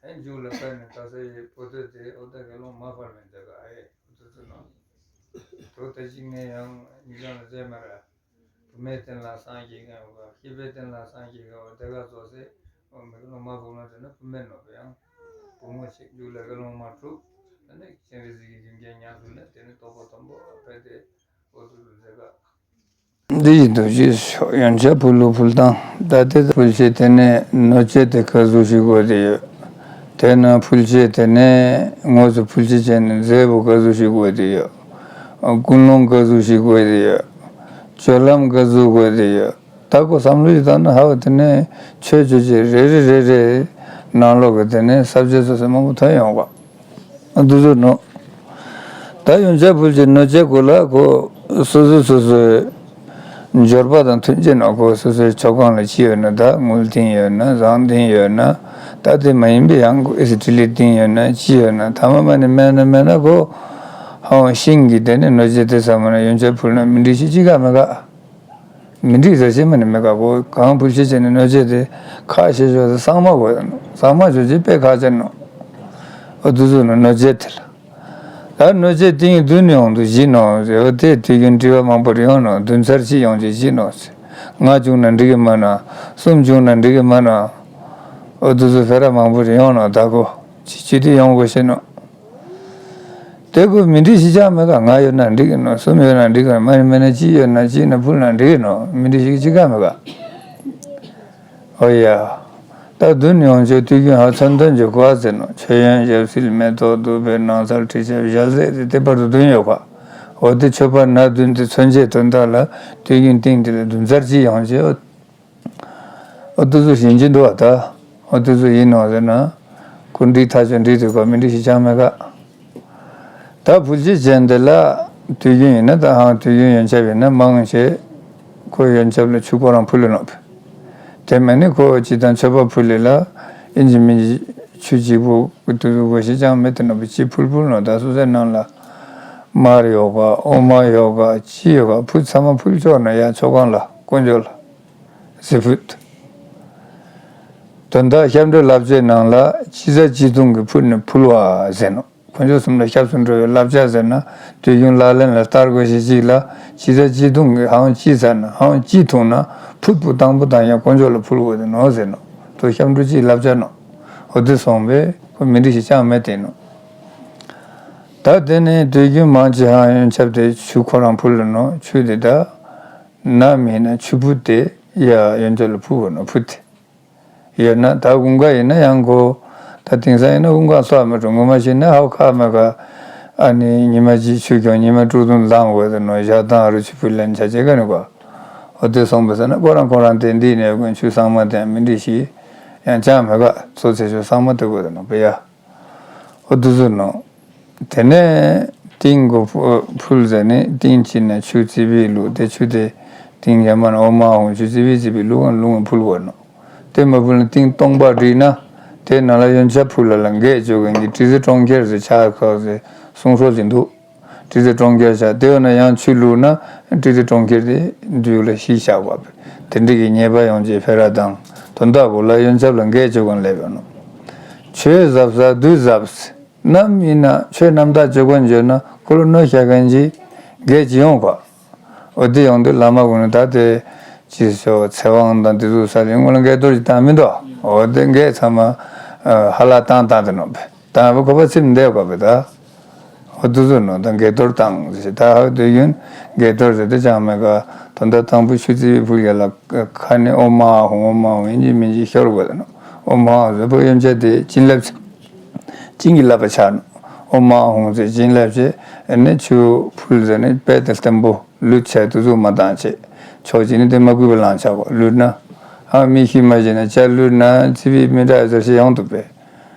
ཨེ། མཇུག་ལ་དཔེར་ན་ད་ས་ཡི་པོ་ཏི་དེ་ཨོ་ད་དགེ་སློང་མ་ཕལ་མོའི་མཛད་དཀའ། ཨེ། ཨོ་ད་ཚོ་ནང་དུ་ད་གཅིག་ནས་ཡང་ཉིན་གང་ལ་མཛེ་མ་ར། བུད་མེད་རྟེན་ལ་སངས་རྒྱས་མཁན་ཡོད་པ། སྐྱེས་པའི་རྟེན་ལ་སངས་རྒྱས་མཁན་ཡོད་པ། དེ་ག་ཚོ་སེ། ཨོ། མི་དགེ་སློང་མ་བུ་མོ་དེ་ནི་བུད་མེད་ནོར་བུ་ཡང་བུ་མོ་ཆེ། མཇུག་ལ་དགེ་སློང་མ་གྲུབ། དེ་ནས་སྤྱན་རས་གཟིགས་ཀྱི་རྒྱུན་ཆད་ཉམས་སུ་ལེན། དེ་ནས་རྟོགས་པ་མཐོན་པོ་ཕེབས་ཏེ་ཨོ་ད་ཚོ་མཛད་དཀའ། འདི་ཡི་འདུ་བྱེད་ཤོག་ཡོན་ཆབ་ཕུལ་ལུགས་ཕུལ་སྟངས། ད་ལྟའི་ཕུལ་བྱེད་དེ་ནས་སྣོད་སྤྱད་དེ་ག་ཟུག་ཞིག་དགོས་དེ་ཡོད། དེ་ན་ཕུལ་བྱེད་དེ་ནས་དངོས་སུ་ཕུལ་བྱེད་བྱས་ནས་མཛེ་བོ་ག་ཟུག་ཞིག་དགོས་དེ་ཡོད། ཀུན་སློང་ག་ཟུག་ཞིག་དགོས་དེ་ཡོད། སྤྱོད་ལམ་ག་ཟུག་དགོས་དེ་ཡོད། ད་ཁོ་བསམ་བློ་ཞིག་བཏང་ན་ཧ་བ་དེ་ནས་ཆོས་ཆོས་ཅིག་རེ་རེ་རེ་རེ་ནང་ལོགས་ཀྱི་དེ་ནས་ས་བཅད་སོ་སོ་མང་པོ་ཐོན་ཡོང་བ། འདུ་བཟོ་ནོ། ད་ཡོན་ཆབ་ཕུལ་གྱི་སྣོད་སྤྱད་གོ་ལ་ཁོ་སོ་སོ་སོ་སོའི་འབྱོར་པ་དང་མཐུན་ཆེ་ནོ། ཁོ་སོ་སོའི་ཆོ་ག་ལ་ཅི་ཡོད་ན། ད་དངུལ་ཏིང་ཡོད་ན། ཟངས་ཏིང་ཡོད་ན། ད་དེ་མ་ཡིན་པའི་ཡང་ཨེ་སི་ཏྲི་ལི་ཏིང་ཡོད་ན། ཅི་ཡོད་ན། ཐ་མ་མ་ནི་མེད་ན་མེད་ན་ཁོ་ཧང་ཤིང་གི་དེ་ནས་སྣོད་སྤྱད་དེ་ཚང་མ་ན་ཡོན་ཆབ་ཕུལ་ན་མི་འགྲིག་ཤི་ཅི་ག་མེད་ག་མི་འགྲིག་ཟེར་ཤེས་མ་ནི་མེད་ག་ཁོ་གང་ཕུལ་ཤེས་བྱས་ནས་གནོད་བྱེད་དེ་ཁ་ཤས་ཤོག་དེ་གཙང་མ་དགོས་ནོ། གཙང་མ་ཞོག་ཅིག་དཔེ་ཁག་ཆེ་ནོ། ཨོ་དུ་ཟུག་ནོ་གནོད་བྱེད་དེ་ལ། ད་གནོད་བྱེད་ཏིང་བདུན་ཡོང་དུ་བཞི་ནོ་ཟེར་བ་དེ་དུས་རྒྱུན་དྲི་བ་མང་པོ་རེ་ཡོང་ནོ། བདུན་ཚར་གཅིག་ཡོང་ཅིག་བཞི་ནོ་ཟེར། ལྔ་བྱུང་ན་འགྲིག་གི་མ་ནོ། གསུམ་བྱུང་ན་འགྲིག་གི་མ་ནོ། ཨོ་དུ་ཟུག་ཕེ་ར་མང་པོ་རེ་ཡོང་ནོ། ད་ཁོ་ཅི་ཅི་དེ་ཡོང་དགོས་ཤེས་ནོ། དེ་ཁོ་མི་འགྲིག་ཤི་ཆ་མེད་ག་ལྔ་ཡོད་ན་འགྲིག་གི་ནོ། གསུམ་ཡོད་ན་འགྲིག་གི་ནོ། མ་ནི་མེད་ན་གཅིག་ཡོད་ན་གཅིག་ན་ཕུལ་ན་འགྲིག་གི་ནོ། མི་འགྲིག་ཤི་ཅི་ག་མེད་ག་ཨོ་ཡ། ད་བདུན་ཡོང་ཆོས་དུས་རྒྱུན་ཧ་མཚོན་དོན་གྱི་གོ་བ་ཟེར་ནོ། མཆོད་ཡོན་ཞབས་བསིལ་མེ་ཏོག་བདུག་སྤོས་སྣང་གསལ་དྲི་ཆབ་ཞལ་ཟས་དེ་དེ་བར་དུ་བདུན་ཡོད་ག་ཨོ་དེ་མཆོད་པ་སྣ་བདུན་དེ་མཚོན་བྱེད་དོན་དག་ལ་དུས་རྒྱུན་ཏིང་དེ་ལ་བདུན་ཚར་གཅིག་ཡོང་ཆོས། ཨོ་དུ་ཟུ་ཞིན་གྱི་འདུག་བ་ད། ཨོ་དུ་ཟུ་ཡིན་ནོ་ཟེར་ན། ཀུན་འགྲིག་ཐག་ཆོད་འགྲིག་དུས་ག་མི་འགྲིག་ཤི་ཆ་མེད་ག་ད་ཕུལ་བྱེད་ཅན་དེ་ལ་དུས་རྒྱུན་ཡིན་ན་ད་ཧང་དུས་རྒྱུན་ཡོན་ཆབ་ཡིན་ན་མང་ཆེ། ཁོ་ཡོན་ཆབ་ལ་ཆུ་ཁོ་རང་ཕུལ་ལ་ནོ། དེ་མ་ནི་ཁོ་ཅི་དང་མཆོད་པ་ཕུལ་ལེ་ལ་ཨིན་ཇི་མིན་ཇི་ཆུ་གཅིག་པོ་དུ་ཟུ་གོ་ཤི་ཅང་མེད་དེ་ནོ་བུ་ཅི་ཕུལ་ཕུལ་ནོ། ད་སོ་སོའི་ནང་ལ་མར་ཡོད་ག་ཨོ་མ་ཡོད་ག་ཅི་ཡོད་ག་ཕུལ་ཚང་མ་ཕུལ་ཆོག་ན་ཡ་ཆོ་གང་ལ་དཀོན་མཆོག་ལ། ཟི་ཕུད། དོན་དག་ཞབས་འགྲོའི་བསླབ་བྱའི་ནང་ལ་ཅི་ཟ་ཅི་འཐུང་གི་ཕུད་ནི་ཕུལ་བ་ཟེར་ནོ། དཀོན་མཆོག་གསུམ་ལ་སྐྱབས་སུ་འགྲོ་བའི་བསླབ་བྱ་ཟེར་ན་དུས་རྒྱུན་ལག་ལེན་ལ་བསྟར་དགོས་ཤེས་ཅིག་ལ་ཅི་ཟ་ཅི་འཐུང་གི་ཧང་ཅི་ཟ་ན་ཧང་ཅི་འཐུང་ན་ཕུད་པོ་དང་པོ་དང་ཡང་དཀོན་མཆོག་ལ་ཕུལ་དགོས་ནོ་ཟེར་ནོ། དོ་ཞབས་འགྲོ་ཅིག་བསླབ་བྱ་ནོ། འོ་དེ་སོང་བས་ཁོ་མི་འགྲིག་ཤེས་ཅང་མེད་དེ་ནོ། ད་དེ་ནས་དུས་རྒྱུན་མང་ཆེ་ཧང་ཡོན་ཆབ་དེ་ཆུ་ཁོ་རང་ཕུལ་ལ་ནོ། ཆུ་དེ་ད་ནམ་ཡིན་ན་ཆུ་ཕུད་དེ་ཡ་ཡོན་ཆབ་ལ་ཕུལ་དགོས་ནོ། ཕུད་དེ། ཡོད་ན་ད་དགུན་ཁ་ཡིན་ན་ཡང་གོ། ད་དེང་སང་ཡིན་ན་དགུན་ཁ་སོགས་མི་འགྲོ་དགུན་མ་ཤི་ན་ཧའོ་ཁ་མ་ག་ཨ་ནི་ཉི་མ་གཅིག་ཆུ་གྱོང་ཉི་མ་དྲུག་བདུན་ལངས་དགོས་དེ་ནོ། ཞག་དང་རུ་ཆུ་ཕུལ་ལེན་ཆ་བྱེད་ག་ནི་གོ། འོ་དེ་སོང་བ་ཟེར་ན་ཁོ་རང་ཁོ་རང་དེ་འདི་ནས་དགོན་ཆུ་གཙང་མ་དེ་མི་འགྲིག་ཤི། ཡང་ཅང་མ་ག་ཚོ་ཚེ་ཆུ་གཙང་མ་དེ་དགོས་དེ་ནོ་པ་ཡ། འོ་དུ་ཟུ་ནོ། དེ་ནས་ཏིང་གོ་ཕུ་ཕུལ་ཟེར་ནི་ཏིང་ཅི་ན་ཆུ་ཙི་བི་ལུ་དེ་ཆུ་དེ་ཏིང་ཡ་མ་ན་ཨོ་མ་ཧོང་ཆུ་ཙི་བི་ཙི་བི་ལུ་གང་ལུ་གང་ཕུལ་བ་ནོ། དེ་མ་ཕུལ་ན་ཏིང་སྟོང་པ་བསྒྲིགས་ན་དེ་ནང་ལ་ཡོན་ཆབ་ཕུལ་ལ་ལ་འགས་བཅོ་གིན་གྱི་ཏྲི་ཙི་གྲོང་ཁྱེར་ཟེར་ཆ་ཁག་ཟེར་གསུང་སྲོལ་ཅིག་འདུག་ཏྲི་ཙི་གྲོང་ཁྱེར་ཆ་དེ་འོ་ན་ཡང་ཆུ་བླུགས་ན་ཏྲི་ཙི་གྲོང་ཁྱེར་དེ་འདུས་ལ་ཤི་ཆགས་པ་དེ་འདྲི་གི་ཉེས་པ་ཡོང་ཅེས་ཕེ་ར་དང་དོན་དག་གོ་ལ་ཡོན་ཆབ་ལ་འགས་བཅོ་གིན་སླེབས་ཡོད་ནོ། ཆོས་ཟབ་ས་དུས་ཟབ་ཟེར། ནམ་ཡིན་ན་ཆོས་རྣམ་དག་སྤྱོད་གོ་འཇོན་ན་ཁོ་ལ་གནོད་བྱ་མཁན་གྱི་འགས་ཅི་ཡོང་ག་འོ་དེ་ཡོང་དུས་བླ་མ་ཀུན་ནས་ད་དེ་ཅི་ཞོ་ཚེ་དབང་དང་དེ་ཚོ་ས་ལེ་ངོ་ལ་འགས་གཏོར་ཅིག་བཏང་མི་འདུག་འོ་དེ་འགས་ཚང་མ་ཧ་ལ་བཏང་བཏང་དེ་ནོ་བས་ད་བུ་ཁོ་པ་ཚིམ་བསྡད་དགོས་པས་ད། འོ་དུ་ཚོ་ནོ་ད་འགས་གཏོར་བཏང་ཟེར་ད་ཧ་དུས་རྒྱུན་འགས་གཏོར་ཟེར་དེ་ཅང་མེད་ག་དོན་དག་དང་པོ་ཆུ་ཙི་བི་ཕུལ་ཡ་ལ་ཁ་ནི་ཨོ་མ་ཧོང་ཨོ་མ་ཧོང་ཡིན་གྱི་མིན་གྱི་ཤོར་དགོས་དེ་ནོ། ཨོ་མ་ཧོང་ཟེར་བུ་ཡོན་ཆབ་དེ་བྱིན་རླབས་ཆེ། བྱིན་གྱིས་བརླབས་པ་ཆགས་ནོ། ཨོ་མ་ཧོང་ཟེར་བྱིན་རླབས་ཆེ། ཨ་ནི་ཆུ་ཕུལ་ཟེར་ནི་དཔེ་དེ་བརྟན་པོ་ལུས་ཆད་དུ་ཟུག་མ་བཏང་བྱེད། ཆོག་ཅིག་ནི་དེ་མ་གུས་པ་ལངས་ཆག་གོ་ལུས་ན། ཨ་མི་ཤི་མ་བྱས་ན་ཇ་ལུས་ན་ཙི་བི་མི་འདྲ་ཟེར་ཤེས་ཡོང་དུ་པས།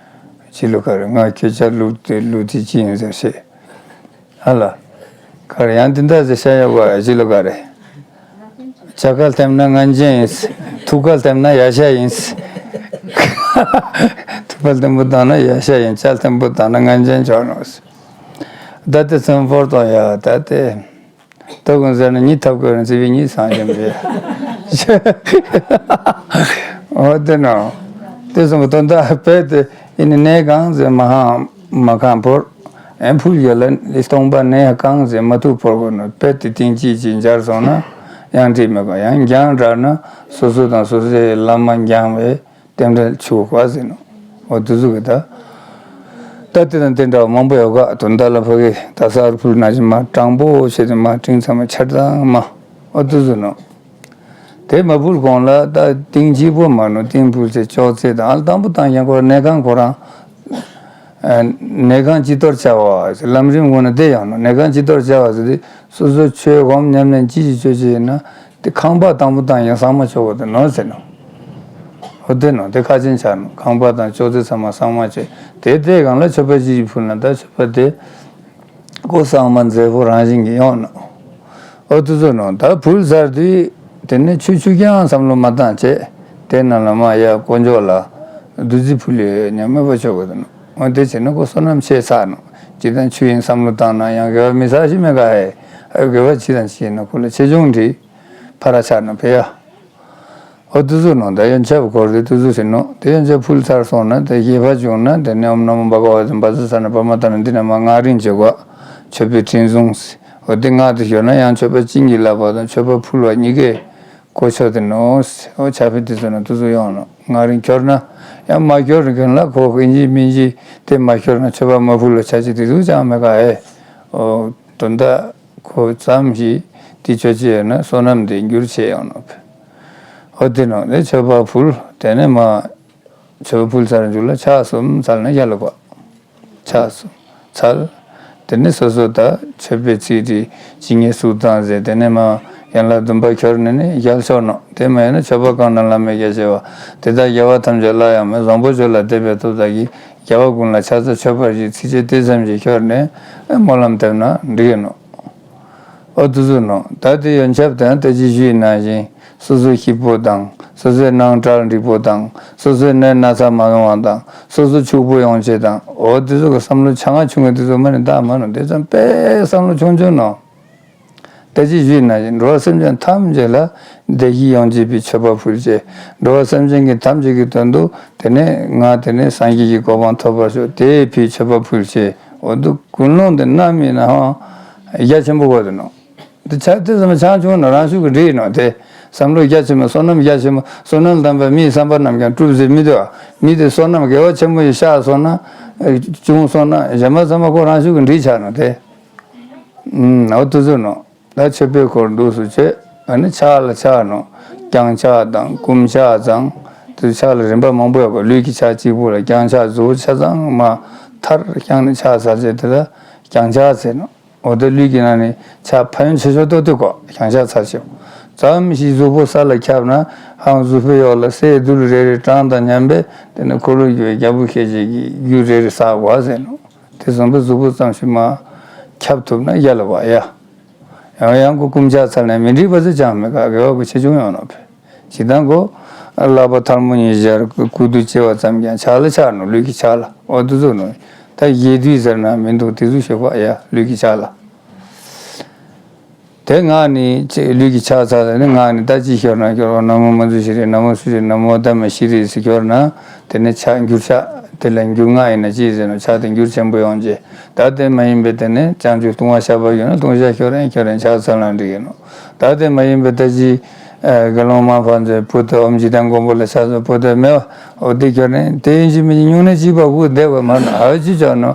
ཕྱི་ལོ་ག་རེ་ང་ཁྱོད་ཇ་ལུས་དེ་ལུས་དེ་ཅི་ཡིན་ཟེར་ཤེས། ཨ་ལ། ག་རེ་ཡང་དེ་འདྲ་ཟེར་ཤེས་ཡོང་གོ་ཕྱི་ལོ་ག་རེ། ཇ་ཁ་ལྟེམ་ན་ངན་ཇན་ཡིན། ཐུག་ཁ་ལྟེམ་ན་ཡ་ཤ་ཡིན། ཐུག་པ་ལྟེམ་པོ་བཏང་ན་ཡ་ཤ་ཡིན། ཇ་ལྟེམ་པོ་བཏང་ན་ངན་ཇན་ཆོག་ནོ། ད་དེ་ཚོན་ཕོར་དང་ཡ་ད་དེ། ད་གུང་ཟེར་ན་གཉིད་ཐབས་ཀྱི་རང་ཚེ་བའི་གཉིད་སངས་རྒྱས་པའི། འོ་དེ་ནོ། དེ་གསུམ་པོ་དོན་དག་དཔེ་དེ་ཡིན་ནི་གནས་གང་ཟེར་མ་ཧང་མ་ཁང་ཕོར། ཨེ་ཕུལ་ཡོད་ལ་ལི་སྟོང་པ་གནས་གང་ཟེར་མ་ཐུག་ཕོར་གོ་ནོ། དཔེ་དེ་ཏིང་ཅི་ཅི་འབྱར་སོང་ན་ཡང་འགྲིག་མེད་གོ། ཡང་འགྱང་འདྲ་ན་སོ་སོ་དང་སོ་སོའི་བླ་མ་འགྱང་བའི་རྟེན་འབྲེལ་ཆུ་བ་ཟེར་ནོ། འོ་དུ་ཟུག་གི་ད། ད་དེ་དང་དེ་འདྲ་བ་མང་པོ་ཡོད་ག་དོན་དག་ལ་ཕ་གི་ད་གསར་ཕུལ་ན་ཅི་མ་དྲང་པོ་བྱེད་དུ་མ་དྲིན་ཚང་མ་ཆར་དང་མ། འོ་དུ་ཟུག་ནོ། དེ་མ་ཕུལ་གོང་ལ་ད་ཏིང་གཅིག་པོ་མ་ནོ་ཏིང་ཕུལ་ཚེ་ཅོག་ཙེ་དང་ཨ་དང་པོ་དང་ཡང་ཁོ་གནས་ཁང་ཁོ་རང་། གནས་ཁང་སྤྱི་གཏོར་བྱ་བ་ལམ་རིམ་ངོ་ན་དེ་ཡང་ནོ། གནས་ཁང་སྤྱི་གཏོར་བྱ་བ་ཟེར་དུས་སོ་སོ་ཆོས་སྒོམ་ཉམས་ལེན་ཅི་ཞིག་ཆོས་ཅི་ཡིན་ན། དེ་ཁང་པ་དང་པོ་དང་ཡང་གསང་མ་ཆོག་གོ་དེ་ནོ་ཟེར་ནོ། འོ་དེ་ནོ་དེ་ཁ་ཆེན་ཆགས་ནོ། ཁང་པ་དང་ཅོག་ཙེ་ཚང་མ་གསང་མ་ཆོག་དེ་དེ་གང་ལ་མཆོད་པ་ཅི་ཞིག་ཕུལ་ན་ད་མཆོད་པ་དེ་ཀོ་གསང་མ་མཛེས་པོ་རང་བཞིན་གྱི་ཡོང་ནོ། འོ་དེ་ཚོ་ནོ་ད་ཕུལ་ཚར་དུས་དེ་ནས་ཆུ་ཆུ་རྐྱང་བསམ་བློ་མ་བཏང་བྱས་དེ་ནང་ལ་མ་ཡ་དཀོན་མཆོག་ལ་བདུད་རྩི་ཕུལ་ཡོད་ཉམས་མེད་པ་ཆོག་གོ་དེ་ནོ། འོ་དེ་བྱས་ན་ཀོ་བསོད་ནམས་ཆེ་ཚར་ནོ། ཅི་དང་ཆུ་ཡིན་བསམ་བློ་བཏང་ན་ཡང་དགེ་བ་མི་ཚར་ཞིག་མེད་ག་ཧེ། ཨ་དགེ་བ་ཅི་དང་ཅི་ཡིན་ན་ཁོ་ལ་ཆེ་ཆུང་འདྲི། ཕ་ར་ཆགས་ན་ཕེ་ཡ། འོ་དུ་ཟུག་ནོ་ད་ཡོན་ཆབ་གོར་དེ་དུ་ཟུག་ཟེར་ནོ། དེ་ཡོན་ཆབ་ཕུལ་ཚར་སོང་ན་དེ་ཡེ་བ་བྱུང་ན་དེ་ནས་ཨོམ་ན་མོ་བ་ག་བ་དེ་བ་ཟི་ས་ན་པ་མ་ཏ་ན་འདི་ན་མ་སྔགས་རིང་བྱེད་གོ། མཆོད་པའི་དྲིན་གཟུངས། འོ་དེ་སྔགས་དེ་ཤོར་ན་ཡང་མཆོད་པ་བྱིན་གྱིས་བརླབས་པ་དང་མཆོད་པ་ཕུལ་བ་གཉིས་ཀའི་གོ་ཆོད་དེ་ནོ། འོ་ཆ་ཕི་དེ་ཚོ་ན་དུ་ཟུག་ཡོང་ནོ། སྔགས་རིང་ཤོར་ན་ཡང་མ་ཤོར་གོན་ལ་ཁོ་ཨིན་ཇི་མིན་ཇི་དེ་མ་ཤོར་ན་མཆོད་པ་མ་ཕུལ་བ་ཆ་ཅི་དེ་ཟུག་ཅང་མེད་ག་ཧེ། འོ་དོན་དག་ཁོ་ཙམ་ཞིག་དེ་ཆོས་ཅི་ཡོད་ན་བསོད་ནམས་དེ་འགྱུར་ཆེ་ཡོང་ནོ། འོ་དེ་ནང་ནས་མཆོད་པ་ཕུལ་དེ་ནས་མ་མཆོད་པ་ཕུལ་ཚར་མཇུག་ལ་ཕྱག་གསུམ་འཚལ་ན་ཡ་ལ་བ། ཕྱག་གསུམ་འཚལ། དེ་ནས་སོ་སོ་ད་མཆོད་པའི་ཚིག་དེ་ཇི་སྙེད་སུ་བཏང་ཟེར་དེ་ནས་མ་ཡན་ལག་བདུན་པ་ཁྱོར་ནས་ནི་ཡལ་ཤོར་ནོ། དེ་མ་ཡིན་ན་མཆོད་པ་གང་རྣམས་བླ་མེད་རྒྱ་ཆེ་བ། དེ་དག་རྒྱལ་བ་ཐམས་ཅད་ལ་ཡང་མོས། བཟང་པོ་སྤྱོད་ལ་དད་པས་ཐོབ་དག་གིས། རྒྱལ་བ་ཀུན་ལ་ཕྱག་འཚལ་མཆོད་པར་བགྱི། ཚིགས་བཅད་དེ་ཙམ་གྱིས་ཁྱོར་ནས་སྨོན་ལམ་འདེབས་ན་འགྲིག་གི་ནོ། ཨོ་དུ་ཟུ་ནོ། ད་དེ་ཡོན་ཆབ་དང་ད་ཅི་ཞུས་ནང་བཞིན་སོ་སོའི་སྐྱིད་པོ་དང་སོ་སོའི་ནང་གྲལ་འགྲིག་པོ་དང་སོ་སོའི་གནས་ན་ཚ་མ་ཡོང་བ་དང་སོ་སོ་ཕྱུག་པོ་ཡོང་ཆེད་དང་ཨོ་དེ་ཚོ་གི་བསམ་བློ་ཆུང་ང་ཆུང་ངུ་དེ་ཚོ་མ་ནི་ད་མ་ནོ། དེ་ཙམ་དཔེ་བསམ་བློ་ཆུང་ཆུང་ནོ། ད་ཅི་ཞུས་ནང་བཞིན་འགྲོ་བ་སེམས་ཅན་ཐམས་ཅད་ལ་བདེ་སྐྱིད་ཡོང་བྱེད་པའི་མཆོད་པ་ཕུལ་ཆེད། འགྲོ་བ་སེམས་ཅན་གྱི་ཐམས་ཅད་ཀྱི་དོན་དུ་དེ་ནས་ང་དེ་ནས་སངས་རྒྱས་ཀྱི་གོ་འཕང་ཐོབ་པར་ཤོག་དེའི་ཕིའི་མཆོད་པ་ཕུལ་ཆེད། འོ་དུ་ཀུན་སློང་དེ་རྣམ་སྨིན་ནའང་རྒྱ་ཆེན་པོ་གོ་དེ་ནོ། དེ་ཆ་དེ་ཙམ་ཆང་ཆུང་ན་རང་ཤུགས་ཀྱིས་འགྲིག་ནོ། དེ་བསམ་བློ་རྒྱ་ཆེན་པོ་བསོད་ནམས་རྒྱ་ཆེན་པོ་བསོད་ནམས་ལྡན་པ་མིའི་བསམ་པ་རྣམས་ཀྱང་འགྲུབ་ཟེར་མི་འདུག་མི་དེ་བསོད་ནམས་དགེ་བ་ཆེན་པོ་ཞིག་བཤགས་སོང་ན་ཨེ་བྱུང་སོང་ན་གཞན་པ་ཚང་མ་ཁོ་རང་ཤུགས་ཀྱིས་འགྲིག་ཆགས་ནོ། དེ་ཨུམ་འོ་དུ་ཟུ་ནོ། ད་མཆོད་པའི་འཁོར་འདུག་སུ་བྱེད། ཨ་ནི་ཕྱག་ལ་ཕྱག་ནོ། བརྐྱང་ཕྱག་དང་བསྐུམ་ཕྱག་དང་དེ་ཕྱག་ལ་རིམ་པ་མང་པོ་ཡོད་པ། ལུས་ཀྱི་ཕྱག་གཅིག་པུ་ལ་བརྐྱང་ཕྱག་གཟུགས་པོ་ཆ་ཚང་མ་མཐར་བརྐྱངས་ནས་ཕྱག་འཚལ་བྱེད་དེ་ལ་བརྐྱང་ཕྱག་ཟེར་ནོ། འོ་དེ་ལུས་ཀྱི་ནང་ནས་ཕྱག་ཕན་ཡོན་ཆེ་ཤོས་ཏོག་ཏོག་གོ་བརྐྱང་ཕྱག་ཚར་ཆེ། ཙམ་ཞིག་གཟུགས་པོ་ས་ལ་ཁྱབ་ན་ཧང་གཟུགས་པོའི་འོག་ལ་སའི་རྡུལ་རེ་རེ་གྲངས་དང་མཉམ་པས་དེ་ནི་འཁོར་ལོས་སྒྱུར་བའི་རྒྱལ་པོ་ཞེས་བྱའི་རྒྱུ་རེ་རེ་བསགས་པ་ཟེར་ནོ། དེ་བཟང་པོའི་གཟུགས་པོ་ཙམ་ཞིག་མ་ཁྱབ་ཐུབ་ན་ཡ་ལ་བ་ཡ། ཡང་ཡང་གོ་བསྐུམ་ཕྱག་འཚལ་ནས་མི་འགྲིག་པ་ཟེར་ཅང་མེད་ག་དགེ་བ་གོ་ཆེ་ཆུང་ཡོང་ནོ་བས། ཇི་ལྟར་གོ། ལག་པ་ཐལ་མོ་གཉིས་སྦྱར་སྐུ་གདུགས་བྱེ་བ་ཙམ་ཀྱང་ཕྱག་ལ་ཕྱག་ནོ། ལུས་ཀྱི་ཕྱག་ལ་འོ་དུ་ཟུ་ནོ། ད་ཡེ་དུས་ཟེར་ན་མི་འདུག་དེ་ཚོ་ཞོག་པ་ཡ་ལུས་ཀྱི་ཕྱག་ལ། དེ་ངག་ནས་ལུས་ཀྱི་ཕྱག་འཚལ་ནས་ངག་ནས་ད་ཅི་ཤོར་ན་ཤོར་བ་ན་མོ་མ་ཛུ་ཤི་རེ་ན་མོ་སུ་ཤི་ན་མོ་ད་མ་ཤི་རེ་སི་ཤོར་ན། དེ་ནས་ཕྱག་འགྱུར་ཕྱག་དེ་ལ་འགྱུར་ངག་ཡིན་ན་ཅི་ཟེར་ན་ཕྱག་དེ་འགྱུར་ཆེན་པོ་ཡོང་རྗེས། ད་དེ་མ་ཡིན་པའི་དེ་ནས་བྱང་ཆུབ་ལྟུང་བ་བཤགས་པ་ཡོད་ན་ལྟུང་བཤགས་ཤོར་ཡང་ཤོར་ཡང་ཕྱག་འཚལ་ན་འགྲིག་ཡིན་ནོ། ད་དེ་མ་ཡིན་པའི་ད་ཅི་དགེ་སློང་མ་ཕར་ཚུར་བུ་ཏོ་ཨོམ་ཇི་དང་མགོན་པོ་ལ་ཕྱག་འཚལ་བུ་ཏོ་མེད་བ་འོ་དེ་ཁྱོད་ནས་དེ་ཡིན་གཅིག་མིན་གཅིག་སྨྱུང་གནས་གཅིག་པ་དགུ་བསྡད་པ་མ་ན་ཨ་ཅི་ཅོག་ནོ།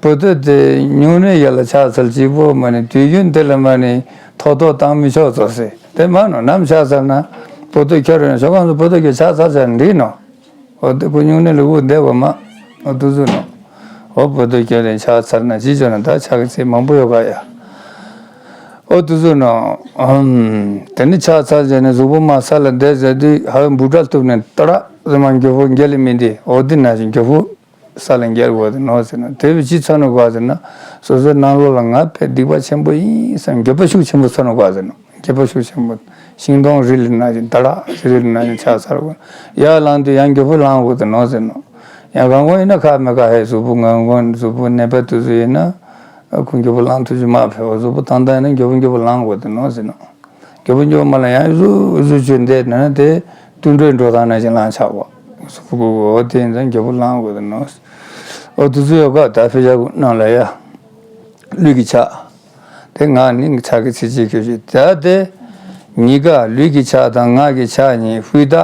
བུ་ཏོ་དེ་སྨྱུང་གནས་ཡ་ལ་ཕྱག་འཚལ་གཅིག་པོ་མ་ནི་དུས་རྒྱུན་དེ་ལ་མ་ནི་ཐོག་ཐོག་བཏང་མི་ཆོག་ཚོ་ཟེར་དེ་མ་ནོ། ནམ་ཕྱག་འཚལ་ན་བུ་ཏོ་ཁྱོད་རང་ཞོགས་གང་དུ་བུ་ཏོ་ཁྱོད་ཕྱག་འཚལ་ཚར་འགྲིག་ནོ། འོ་དེ་ཁོ་སྨྱུང་གནས་ལུ་གུ་བསྡད་པ་མ། འོ་དུ་ཟུ་ནོ། འོ་བུ་ཏོ་ཁྱོད་རང་ཕྱག་འཚལ་ན་ཅི་ཅོག་ན་ད་ཕྱག་གི་ཚིག་མང་པོ་ཡོད་ག་ཡ། ཨོ་དུ་ཟུ་ནོ། ཨམ། དེ་ནི་ཆགས་ཚར་རྗེས་ནས་གཟུགས་པོ་མ་ས་ལ་བསྡད་ཟེར་དུས་ཧ་བའི་འབུ་ཕྲ་གཏུབ་ནས་ཏ་ར་ཟེར་མ་མགྱོགས་པོ་འགྱེལ་ལེ་མི་འདི་ཨོ་དི་ན་ཞིག་མགྱོགས་པོ་ས་ལ་འགྱེལ་དགོས་དེ་ནོ་ཟེར་ན། དེ་བས་ཅི་ཚོར་ནི་དགོས་ཟེར་ན། སོ་སོའི་ནང་ལོགས་ལ་ང་དཔེ་སྡིག་པ་ཆེན་པོ་ཡིན་བསམ་འགྱོད་པ་ཤུགས་ཆེན་པོ་ཚོར་ནི་དགོས་ཟེར་ན། འགྱོད་པ་ཤུགས་ཆེན་པོ། ཤིང་སྡོང་རིལ་ན་ཞིག་ཏ་ར་རིལ་ན་ཞིག་ཆགས་ཚར་དགོས། ཡར་ལངས་དུས་ཡང་མགྱོགས་པོ་ལངས་དགོས་དེ་ནོ་ཟེར་ནོ། ཡང་གང་གོང་ཡིན་ན་ཁ་མེད་ཁ་ཧེ་གཟུགས་པོ་ངན་གོང་གཟུགས་པོ་ནད་པ་དུས་ཚོད་ཡིན་ན། ཁོ་མགྱོགས་པོ་ལངས་ཐུབ་ཀྱི་མ་ཕེ་བ་གཟུགས་པོ་ཐང་ཐང་ཡིན་ན་མགྱོགས་པོ་མགྱོགས་པོ་ལངས་དགོས་དེ་ནོ་ཟེར་ནོ། མགྱོགས་པོ་མགྱོགས་པོ་མ་ལངས་ཡང་གཟུགས་གཟུགས་ཆུ་འདས་ན་དེ་དུད་འགྲོའི་འགྲོ་སྟངས་ནང་བཞིན་ལངས་ཆགས་པ། གཟུགས་པོ་གོ་གོ་དེ་ཡིན་ཙང་མགྱོགས་པོ་ལངས་དགོས་དེ་ནོ། ཨོ་དུས་ཚོད་ཡོད་ག་ད་ཕེ་བྱ་གུ་ནང་ལ་ཡ། ལུས་ཀྱི་ཆགས། དེ་ངག་ནི་ཆགས་ཀྱི་ཚིག་གཅིག་ཁྱོད་ཤེས་ད་དེ། གཉིས་ཀ་ལུས་ཀྱི་ཆགས་དང་ངག་གི་ཆགས་གཉིས་ཧུད་ད།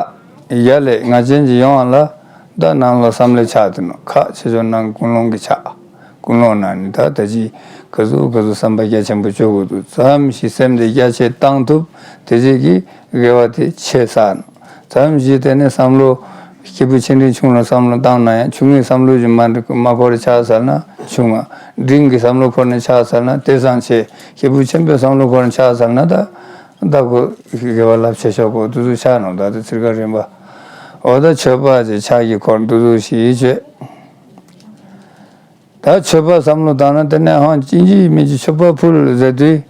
ཡ་ལས་ང་ཅན་གྱི་ཡོང་བ་ལ། ད་ནང་ལ་བསམ་བློའི་ཆགས་དེ་ནོ་ཁ་ཆེ་ཆུང་ནང་ཀུན་སློང་གི་ཆགས། ཀུན་སློང་ན་ནི་ད་ད་ཅི་ག་ཟུག་ག་ཟུག་བསམ་པ་རྒྱ་ཆེན་པོ་བཅོ་དགོས་འདུག་ཙམ་ཞིག་སེམས་དེ་རྒྱ་ཆེ་བཏང་ཐུབ་དེ་ཅིག་གི་དགེ་བ་དེ་ཆེ་ས་ནོ། ཙམ་ཞིག་དེ་ནས་བསམ་བློ་སྐྱེས་བུ་ཆེ་འབྲིང་ཆུང་ལ་བསམ་བློ་བཏང་ན་ཡང་ཆུང་ངུའི་བསམ་བློ་ཞིག་མ་འགྲིག་མ་འཁོར་ཆགས་ཚར་ན་ཆུང་ང་། འབྲིང་གི་བསམ་བློ་འཁོར་ནས་ཆགས་ཚར་ན་དེ་བཟང་ཆེ། སྐྱེས་བུ་ཆེན་པོའི་བསམ་བློ་འཁོར་ནས་ཆགས་ཚར་ན་ད་ད་ཁོ་དགེ་བ་རླབས་ཆེ་ཤོས་ཁོ་དུས་ཚོད་ཆགས་ནོ་ད་དེ་ཚིར་ཁ་རིམ་པ། འོ་ད་མཆོད་པ་ཅེས་ཕྱག་གི་འཁོར་དུས་ཚོད་ཞིག་ཡིད་ཆེས། ད་མཆོད་པ་བསམ་བློ་བཏང་ན་དེ་ནས་ཧང་ཅིན་ཅི་མིན་ཅི་མཆོད་པ་ཕུལ་ཟེར་དུས།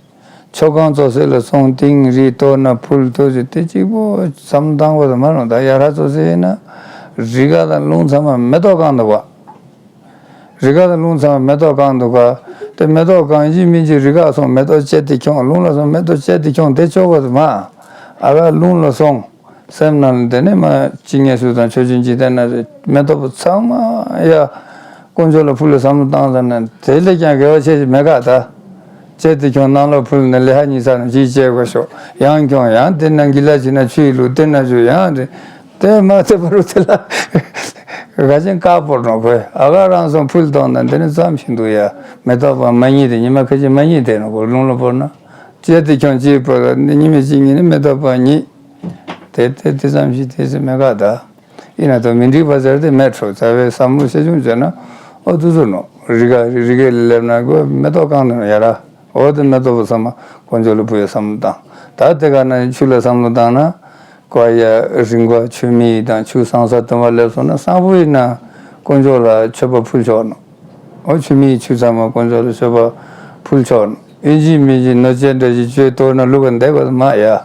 མཆོད་ཁང་ཚོ་སེ་ལ་སོང་ཏིང་རི་གཏོར་ན་ཕུལ་ཐུགས་ཀྱི་དེ་གཅིག་པོ་བསམ་བློ་བཏང་བ་དང་མ་རུང་ད་ཡ་ར་ཚོ་སེ་ཡིན་ན། རི་ག་དང་རླུང་ཚང་མ་མེ་ཏོག་གང་འདུག་བ། རི་ག་དང་རླུང་ཚང་མ་མེ་ཏོག་གང་འདུག་ག་དེ་མེ་ཏོག་གང་ཡིན་མིན་ཅི་རི་ག་སོང་མེ་ཏོག་བཅད་དེ་ཁྱོང་རླུང་ལ་སོང་མེ་ཏོག་བཅད་དེ་ཁྱོང་དེ་ཆོག་གོ་དུ་མ། ཨ་ག་རླུང་ལ་སོང་། སེམས་ནང་ལ་དེ་ནས་མ་ཅི་ངེས་སུ་དང་ཆོས་ཅན་ཅི་བསྟན་ན་མེ་ཏོག་པོ་ཚང་མ་ཡ། དཀོན་མཆོག་ལ་ཕུལ་ལ་བསམ་བློ་བཏང་ཙམ་ན་དེ་ལས་ཀྱང་དགེ་བ་ཆེ་ཞིག་མེད་ག་ད། བཅད་དེ་ཁྱོང་ནང་ལོགས་ཕུལ་ནས་ལས་ཧ་གཉིས་ཚར་ན་ཅིའི་བཅད་དགོས་ཤོག་ཡང་ཁྱོང་ཡང་དེ་ན་འགི་ལ་ཅི་ན་ཆུའི་ལུག་དེ་ན་ཆུ་ཡང་དེ། དེ་མ་ཚད་པ་རུ་དེ་ལ་ག་ཅན་དཀར་པོར་ནོ་གོས་ཨ་ག་རང་སོང་ཕུལ་བཏང་ན་དེ་ནི་ཙམ་ཞིག་འདུག་ཡ། མེ་ཏོག་པ་མ་ཉིད་དེ་ཉི་མ་ཁ་ཅིག་མ་ཉིད་དེ་ནོ་གོ་རླུང་ལ་བོར་ན། བཅད་དེ་ཁྱོང་ཅིའི་པོ་ལ་ནི་ཉི་མ་ཅིག་ཉིད་ནི་མེ་ཏོག་པ་ཉིད། དེ་དེ་དེ་ཙམ་ཞིག་དེ་ཚེ་མེད་ག་ད། ཡིན་ན་ད་མི་འགྲིག་པ་ཟེར་དེ་མེད་འགྲོ་རྩ་བའི་བསམ་བློ་ཤེས་ཆུང་བྱས་ན་ཨོ་དུ་ཟུར་ནོ་རི་ག་རི་གའི་ལེབ་ན་གོ་མེ་ཏོག་གང་ནས་ཡ་ར་ཨོ་དེ་མེ་ཏོག་པོ་ཚང་མ་དཀོན་མཆོག་ལ་ཕུལ་ཡ་བསམ་བློ་བཏང་ད་དེ་ག་ན་ཆུ་ལ་བསམ་བློ་བཏང་ན་ཀོ་ཡ་རིང་གོ་ཆུ་མིག་དང་ཆུ་སང་ས་དུམ་བ་ལེབ་སོང་ན་སང་ཕོ་ཡིན་ན་དཀོན་མཆོག་ལ་མཆོད་པ་ཕུལ་ཆོག་ནོ། ཨོ་ཆུ་མིག་ཆུ་ཚང་མ་དཀོན་མཆོག་ལ་མཆོད་པ་ཕུལ་ཆོག་ནོ། ཨིན་ཇི་མིན་ཇི་ནོ་ཅན་འདྲ་ཞིག་བཅོས་གཏོར་ན་ལུག་ག་འདེགས་པ་མ་ཡ།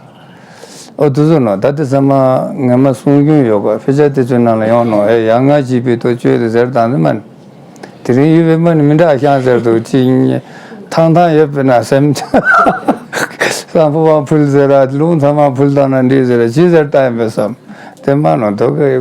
ཨོ་དུ་ཟུར་ནོ་ད་དེ་ཚང་མ་ངས་མ་གསུང་རྒྱུན་ཡོད་ག་ཕེ་ཆ་དེ་ཚོའི་ནང་ལ་ཡོང་ནོ་ཨེ་ཡ་ང་ཅིག་པའི་ཏོ་བཅོས་དེ་ཟེར་དང་དེ་མ་ནི། དེ་རིང་ཡུལ་བའི་མ་ནི་མི་འདྲ་ཤང་ཟེར་དུ་ཅིག་ཐང་ཐང་ཡོད་པའི་ན་སེམས། སང་ཕོ་བ་ཕུལ་ཟེར་ར་ལུང་ཚང་མ་ཕུལ་དང་ན་འདྲི་ཟེར་ར་ཅི་ཟེར་ལྟ་ཡིན་པའི་བསམ། དེ་མ་ནོ་དོ་གི་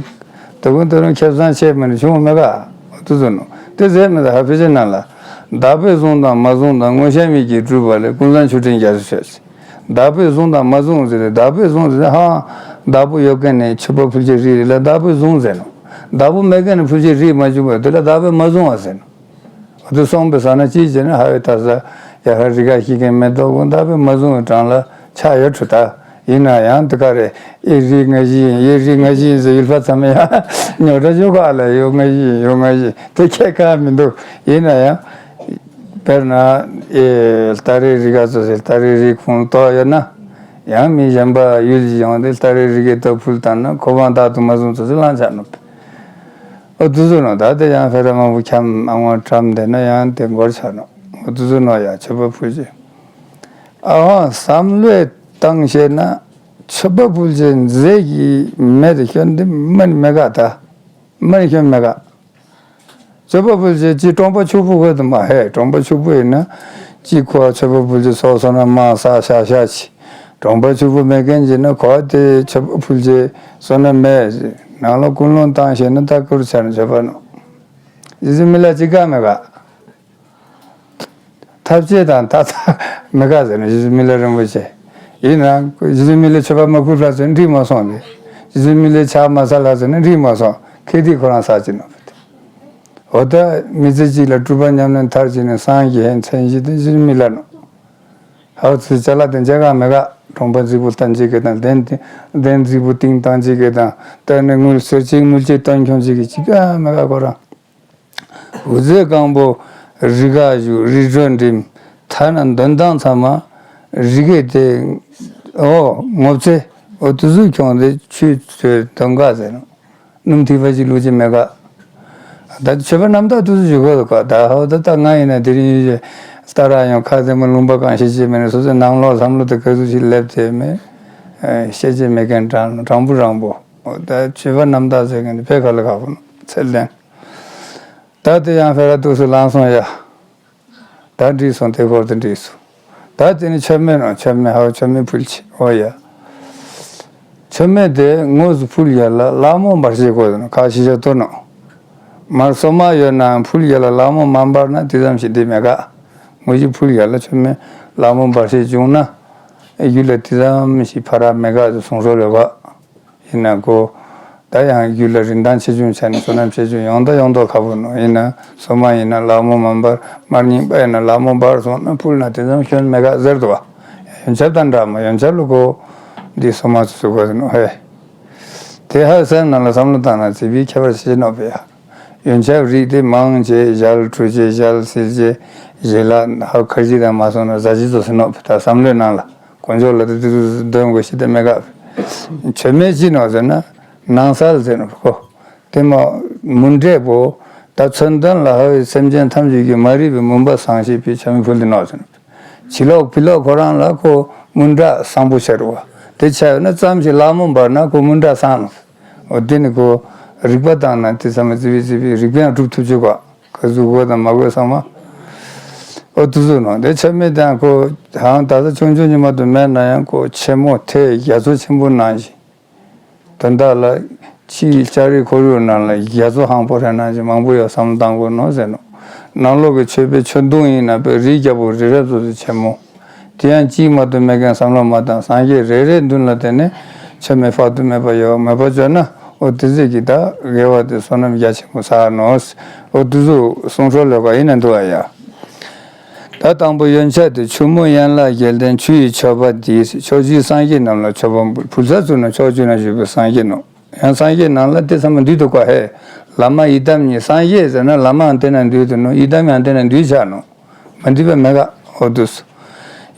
དོ་ཀུན་དོ་རུང་ཁེ་བཟང་ཆེ་མི་ནི་བྱུང་མེད་ག་ཨོ་དུ་ཟུར་ནོ་དེ་ཟེར་མི་ད་ཧ་ཕེ་ཆ་ན་ལ། བདག་པོས་བཟུང་དང་མ་བཟུང་དང་དངོས་བཤམས་མིག་གིས་སྤྲུལ་པ་ལས་ཀུན་བཟང་ཆུ་ཕྲན་རྒྱ་མཚོ་ཆོས། བདག་པོས་བཟུང་དང་མ་བཟུང་ཟེར་ཏེ་བདག་པོས་བཟུང་ཟེར་ཏེ་ཧ། བདག་པོ་ཡོད་མཁན་ནས་མཆོད་པ་ཕུལ་བྱའི་རིགས་ལ་བདག་པོས་བཟུང་ཟེར་ནོ། བདག་པོ་མེད་མཁན་ནས་ཕུལ་བྱའི་རིགས་མ་བྱུང་བས་དེ་ལ་བདག་པོས་མ་བཟུང་བ་ཟེར་ནོ། འོ་དེ་སོང་པའི་ས་ན་ཅིའི་བྱས་ན་ཧ་བའི་ཐ་ས་ཡ་ཧ་རི་ག་ཤི་མཁན་མེ་ཏོག་གུན་བདག་པོས་མ་བཟུང་བའི་གྲངས་ལ་ཆགས་ཡོད་འགྲོ་ད། ཡིན་ན་ཡང་དེ་ག་རེ་ཨེ་རིགས་ང་བཞི་ཡིན་ཨེ་རིགས་ང་བཞི་ཡིན་ཟེར་ཡུལ་ཕ་ཚ་མེ་ཡང་ཉོ་གྲ་ཞུ་ག་ལ་ཡོད་ང་བཞི་ཡིན་ཡོད་ང་བཞི་དེ་ཁྱད་ཁ་མི་འདུག་ཡིན་ན་ཡང་། དཔེར་ན། ཨེ། སྟ་རེ་རི་ག་ཚོ་ཟེར་སྟ་རེ་རི་ཁོང་ཏོག་ཡོད་ན། ཡང་མི་གཞན་པ་ཡུལ་གྱི་ཡོང་སྟེ་སྟ་རེ་རི་གའི་ཏོག་ཕུལ་བཏང་ན་ཁོ་བང་བདག་ཏུ་མ་བཟུང་ཚོ་ཚོ་ལངས་ཆགས་ནོ། ཨོ་དུ་ཟུ་ནོ་ད་དེ་ཡང་ཧྥེ་ར་མང་པོ་འཁྱམ་ཨ་ངོ་བཀྲམ་བསྡད་ན་ཡང་དེ་འགོར་ཆགས་ནོ། ཨོ་དུ་ཟུ་ནོ་ཡ་མཆོད་པ་ཕུལ་ཅིག་ཨ་ཧོ་བསམ་བློས་བཏང་ཤེས་ན་མཆོད་པ་ཕུལ་ཅིག་མཛེས་ཀྱི་མེད་དེ་ཤོན་འདི་མ་ནི་མེད་ག་ད། མ་ནི་ཤོན་མེད་ག་མཆོད་པ་ཕུལ་བྱེད་ཅི་གྲོང་པ་ཕྱུག་པོ་གོ་དུ་མ་ཧེ། གྲོང་པ་ཕྱུག་པོ་ཡིན་ན་ཅི་ཁོ་མཆོད་པ་ཕུལ་བྱེད་སོགས་སོ་ན་མང་ས་ཤ་ཤ་ཆི། གྲོང་པ་ཕྱུག་པོ་མེད་མཁན་ཅི་ན་ཁོ་དེ་མཆོད་པ་ཕུལ་བྱེད་སོ་ན་མེད། ནང་ལ་ཀུན་སློང་བཏང་ཤེས་ན་ད་ཀུར་ཆ་ན་མཆོད་པ་ནོ། ཡི་ཟི་མི་ལ་ཅི་ག་མེད་ག་ཐབས་ཤེས་དང་ད་ད་མི་དགའ་ཟེར་ན་ཡི་ཟི་མི་ལ་རིན་པོ་ཆེ། ཡིན་ནའང་ཡི་ཟི་མི་ལ་མཆོད་པ་མ་ཕུལ་ལ་ཟེར་ན་འགྲིག་མ་སོང་སྟེ། ཡི་ཟི་མི་ལ་ཕྱག་མ་འཚལ་ལ་ཟེར་ན་འགྲིག་མ་སོང་། ཁེ་དི་ཁོ་རང་ས་ཅི་ནོ། འོ་ད་མི་ཚེ་གཅིག་ལ་སྤྲུལ་པ་ཉམས་ལེན་མཐར་ཕྱིན་ནས་སངས་རྒྱས་ཧན་མཚན་གཞི་དེ་ཡི་ཟི་མི་ལ་ནོ། ཧའོ་ཚུལ་ཅ་ལག་དེ་མཇལ་ག་མེད་ག་གྲོང་པ་རྫིག་པོ་བསྟན་ཅིག་གི་དང་གདན་གདན་རྫིག་པོ་ཏིང་བཏང་ཅིག་གི་དང་ད་ནི་དངུལ་གསེར་ཅིག་དངུལ་ཅིག་བཏོན་ཁྱོང་ཅིག་གི་ཅི་ག་མེད་ག་ཁོ་རང་། འུ་ཚོའི་རྐང་པོ་རི་ག་བཞུགས་རི་ཁྲོད་འགྲིམ། ཐ་ན་འདོན་སྟངས་ཚང་མ་ རི་སྐེད་དེ། ཨོ་ངོ་ཚ། ཨོ་དུ་ཟུག་ཁྱོང་དེ་ཆུ་ཚོད་དོན་ག་ཟེར་ནོ། སྣུམ་ཐིགས་པ་ཅིག་བླུགས་ཀྱི་མེད་ག། ད་མཆོད་པ་རྣམ་དག་དུ་ཟུག་ཞུ་དགོས་ག། ད་ཧོ་ད་ད་ང་ཡིན་ན་དེ་རིང་ཡོད་ཀྱི་ལྟ་ར་ཡང་ཁ་ཚེ་མ་ལུང་པ་གང་ཤེས་ཀྱི་མེད་ནས་སོ་སོའི་ནང་ལོགས་བསམ་བློ་དེ་ག་ཟུག་ཞིག་སླེབས་ཏེ་མེད། ཤེས་ཀྱི་མེད་མཁན་དྲང་དྲང་པོ་རང་པོ། ཨོ་ད་མཆོད་པ་རྣམ་དག་ཟེར་མཁན་དེ་ཕལ་ཁ་ལ་ཁག་པོ་ནོ་ཚད་ལྡན། ད་དེ་ཡང་ཕལ་ར་དུ་སུ་ལངས་སོང་ཡ། ད་འགྲིག་སོང་། དེ་སྐོར་དུ་འགྲིག་སོང་། ད་དེ་ནི་མཆོད་མེ་ནོ། མཆོད་མེ་ཧའོ་མཆོད་མེ་ཕུལ་ཆེ། ཨོ་ཡ། མཆོད་མེ་དེ་དངོས་སུ་ཕུལ་ཡ་ལ་ལག་མོ་འབར་ཤེས་དགོས་ནོ། ཁ་ཤས་ཤ་ཏོ་ནོ། མར་སོ་མ་ཡོད་ནའང་ཕུལ་ཡ་ལ་ལག་མོ་མ་འབར་ན་དེ་ཙམ་ཞིག་འགྲིག་མེད་ག། དངོས་གཞི་ཕུལ་ཡ་ལ་མཆོད་མེ་ལག་མོ་འབར་ཤེས་བྱུང་ན་རྒྱུད་ལ་དེ་ཙམ་ཞིག་ཕ་ར་མེད་ག་ཟེར་གསུང་སྲོལ་ཡོད་ག། ཡིན་ན་ཁོ། ད་ཡང་རྒྱུད་ལ་རིན་ཐང་ཆེ་ཆུང་ཆ་ནས་བསོད་ནམས་ཆེ་ཆུང་ཡོང་ད་ཡོང་མདོག་ཁ་པོ་ནོ། ཡིན་ན་སོ་མ་ཡིན་ན་ལག་མོ་མ་འབར། མར་རྙིང་པ་ཡིན་ན་ལག་མོ་འབར་སོང་ན་ཕུལ་ན་དེ་ཙམ་སྐྱོན་མེད་ག་ཟེར་འདུག་བ། ཡོན་ཆབ་དང་འདྲ་མོ། ཡོན་ཆབ་ལ་ཁོ་འདི་སོ་མ་ཚོ་ཚུགས་དགོས་ནོ་ཧེ། དེ་ཧ་སེམས་ནང་ལ་བསམ་བློ་བཏང་ན་ཙི་པིའི་ཁྱད་པར་ཆེ་ནོ་བས། ཡོན་ཆབ་རིགས་དེ་མང་ཆེ་ཞལ་བཀྲུ་ཆེ་ཞལ་བསིལ་ཆེ་ཞལ་ལ་ཧ་ཁར་ཇི་དང་མ་སོང་ན་ཟ་ཇི་ཚོ་ཟེར་ནོ་བས། ད་བསམ་བློའི་ནང་ལ། དཀོན་མཆོག་ལ་དེ་དུས་འདོན་དགོས་ཤེས་དེ་མེད་ག། མཆོད་མེ་ཅི་ནོ་ཟེར་ན། ནང་གསལ་ཟེར་ནོ་ཁོ། དེ་མ་མུན་འབྲས་པོ། ད་མཚོན་དོན་ལ་ཧ་བའི་སེམས་ཅན་ཐམས་ཅད་ཀྱི་མ་རིག་པའི་མུན་པ་སངས་ཤེས་པའི་མཆོད་མེ་ཕུལ་དེ་ནོ་ཟེར་ནོ། བྱི་ལོག་ཕི་ལོག་ཁོ་རང་ལ་ཁོ་མུན་དག་སངས་པོ་ཤར་བ། དེ་ཆ་ཡོད་ན་ཙམ་ཞིག་ལག་མོ་འབར་ན་ཁོ་མུན་དག་སངས་ནོ། འོ་དེ་ནི་ཁོ་རིག་པ་བཏང་ན་དེ་ཚང་མ་ཙི་བི་ཙི་བི་རིག་པའང་སྒྲུབ་ཐུབ་ཆོག་ག། ག་ཟུག་དགོས་དང་མ་དགོས་ཚང་མ། ཨོ་དུ་ཟུག་ནོ། དེ་མཆོད་མེ་དང་ཁོ་ཧང་ད་ལྟ་ཆུང་ཆུང་ཉི་མ་དུ་མེད་ན་ཡང་ཁོ་ཆེན་མོ་ཐེ་རྒྱ་མཚོ་ཆེན་པོ་ནང་བཞིན། དོན་དག་ལ་ཕྱིའི་ལྕགས་རིའི་ཁོར་ཡུག་ནང་ལ་རྒྱ་མཚོ་ཧང་པོ་རེ་ནང་བཞིན་མང་པོ་ཡོད་བསམ་བློ་བཏང་དགོས་ནོ་ཟེར་ནོ། ནང་ལོགས་ཀྱི་མཆོད་པའི་མཆོད་སྡོང་ཡིན་ན་པའི་རི་རྒྱལ་པོ་རི་རབ་སོ་སོ་ཆེན་མོ། དེ་ཡང་གཅིག་མ་གཏོགས་མེད་མཁན་བསམ་བློ་མ་བཏང་། སངས་རྒྱས་རེ་རེའི་མདུན་ལ་བསྟེན་ནས་མཆོད་མེ་དཔག་ཏུ་མེད་པ་ཡོད་མོས་པ་བཅོས་ན། ཨོ་དེ་ཚེ་གི་ད་དགེ་བ་དེ་བསོད་ནམས་རྒྱ་ཆེན་པོ་བསགས་ནོ། ཨོ་དུ་ཟུག་གསུང་སྲོལ་ལོག་ག་ཡིན་ན་འདུག་ཨ་ཡ། ད་དང་པོ་ཡོན་ཆབ་དེ་ཆུ་མོ་ཡན་ལག་བརྒྱད་ལྡན་ཆུ་ཡི་མཆོད་པ་འདི། ཕྱོགས་བཅུའི་སངས་རྒྱས་རྣམས་ལ་མཆོད་པ་འབུལ། ཕུལ་ས་ཚུར་ན་ཕྱོགས་བཅུ་ན་བཞུགས་པའི་སངས་རྒྱས་རྣམས། ཡང་སངས་རྒྱས་ནང་ལ་དེ་ཚང་མ་འདུས་འདུག་ག་ཧེ། བླ་མ་ཡི་དམ་གཉིས། སངས་རྒྱས་ཟེར་ན་བླ་མའང་དེ་ན་འདུས་འདུག་ནོ། ཡི་དམ་ཡང་དེ་ན་འདུས་ཆགས་ནོ། མ་འདུས་པ་མེད་ག། ཨོ་དུས།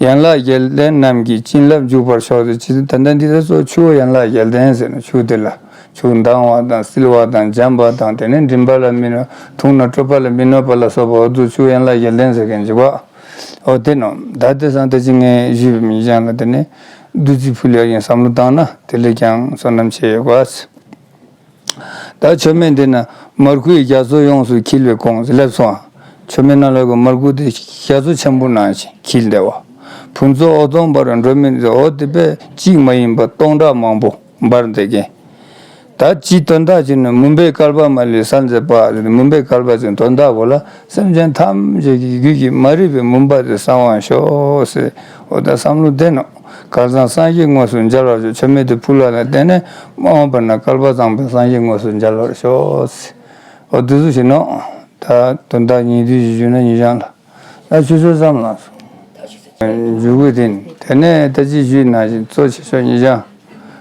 ཡན་ལག་བརྒྱད་ལྡན་རྣམས་ཀྱི་བྱིན་རླབས་འཇུག་པར་ཤོག་ཟེར་ཅི། ད་ལྟ་འདི་ལ་སོགས་ཆུ་བོ་ཡན་ལག་བརྒྱད་ལྡན་ཟེར་ནོ། ཆུ་དེ་ལ་ཆུ་དྭངས་བ་དང་བསིལ་བ་དང་འཇམ་པ་དང་དེ་ནས་མགྲིན་པ་ལ་མི་གནོད། འཐུང་ན་སྤྲོ་བ་ལ་མི་གནོད་པ་ལ་སོགས་པ། ཨོ་དུ་ཆུ་བོ་ཡན་ལག་བརྒྱད་ལྡན་ཟེར་མཁན་ཅིག་གོ། ཨོ་དེ་ནོ། ད་དེ་སང་དེ་ཅི་ངས་ཞུས་པའི་མིང་བྱང་ལ་དེ་ནས་བདུད་རྩི་ཕུལ་ཡག་ཡིན་བསམ་བློ་བཏང་ན་དེ་ལས་ཀྱང་བསོད་ནམས་ཆེ་ཡོད་ག། ད་མཆོད་མེ་འདི་ན་མར་ཁུའི་རྒྱ་མཚོ་ཡོངས་སུ་འཁྱིལ་བའི་གོང་ཟེར་སླེབས་སོང་ཨ། མཆོད་མེ་ནང་ལོགས་ཀྱི་མར་ཁུ་དེ་རྒྱ་མཚོ་ཆེན་པོ་ནང་བཞིན་འཁྱིལ་བསྡད་པ། ཕུན་ཚོགས་ཨོ་ཙོང་འབར་བ་འགྲོ་མི་འདི་ཨོ་དེ་པས་གཅིག་མ་ཡིན་པ་སྟོང་ཕྲག་མང་པོ་འབར་བསྡད་མཁན། ད་སྤྱིའི་དོན་དག་ཅིག་ནི་མུན་པའི་བསྐལ་པ་མ་ལུས་ས་མཛད་པ། མུན་པའི་བསྐལ་པ་ཅིག་དོན་དག་པོ་ལ་སེམས་ཅན་ཐམས་ཅད་ཀྱི་རྒྱུད་ཀྱི་མ་རིག་པའི་མུན་པ་དེ་སངས་པར་ཤོག་ཟེར། ཨོ་ད་བསམ་བློ་བཏང་ནོ། ཁ་སང་སངས་རྒྱས་དངོས་སུ་མཇལ་བར་ཤོག། མཆོད་མེ་དེ་ཕུལ་བ་ལ་བརྟེན་ནས་མ་འོངས་པ་ན་བསྐལ་པ་བཟང་པོའི་སངས་རྒྱས་དངོས་སུ་མཇལ་བར་ཤོག་ཟེར། ཨོ་དེ་ཚོ་ཞིག་ནོ། ད་དོན་དག་ཉིང་བསྡུས་ཤིག་ཞུས་ན་ཉིན་ཞག་ལ། ད་ཆུ་ཚོད་ཙམ་ལ་སོང་། འཇུག་དགོས་དེ་ནི། དེ་ནས་ད་ཅི་ཞུས་ན་བཞིན་གཙོ་ཆེ་ཤོས་ཉིན་ཞག་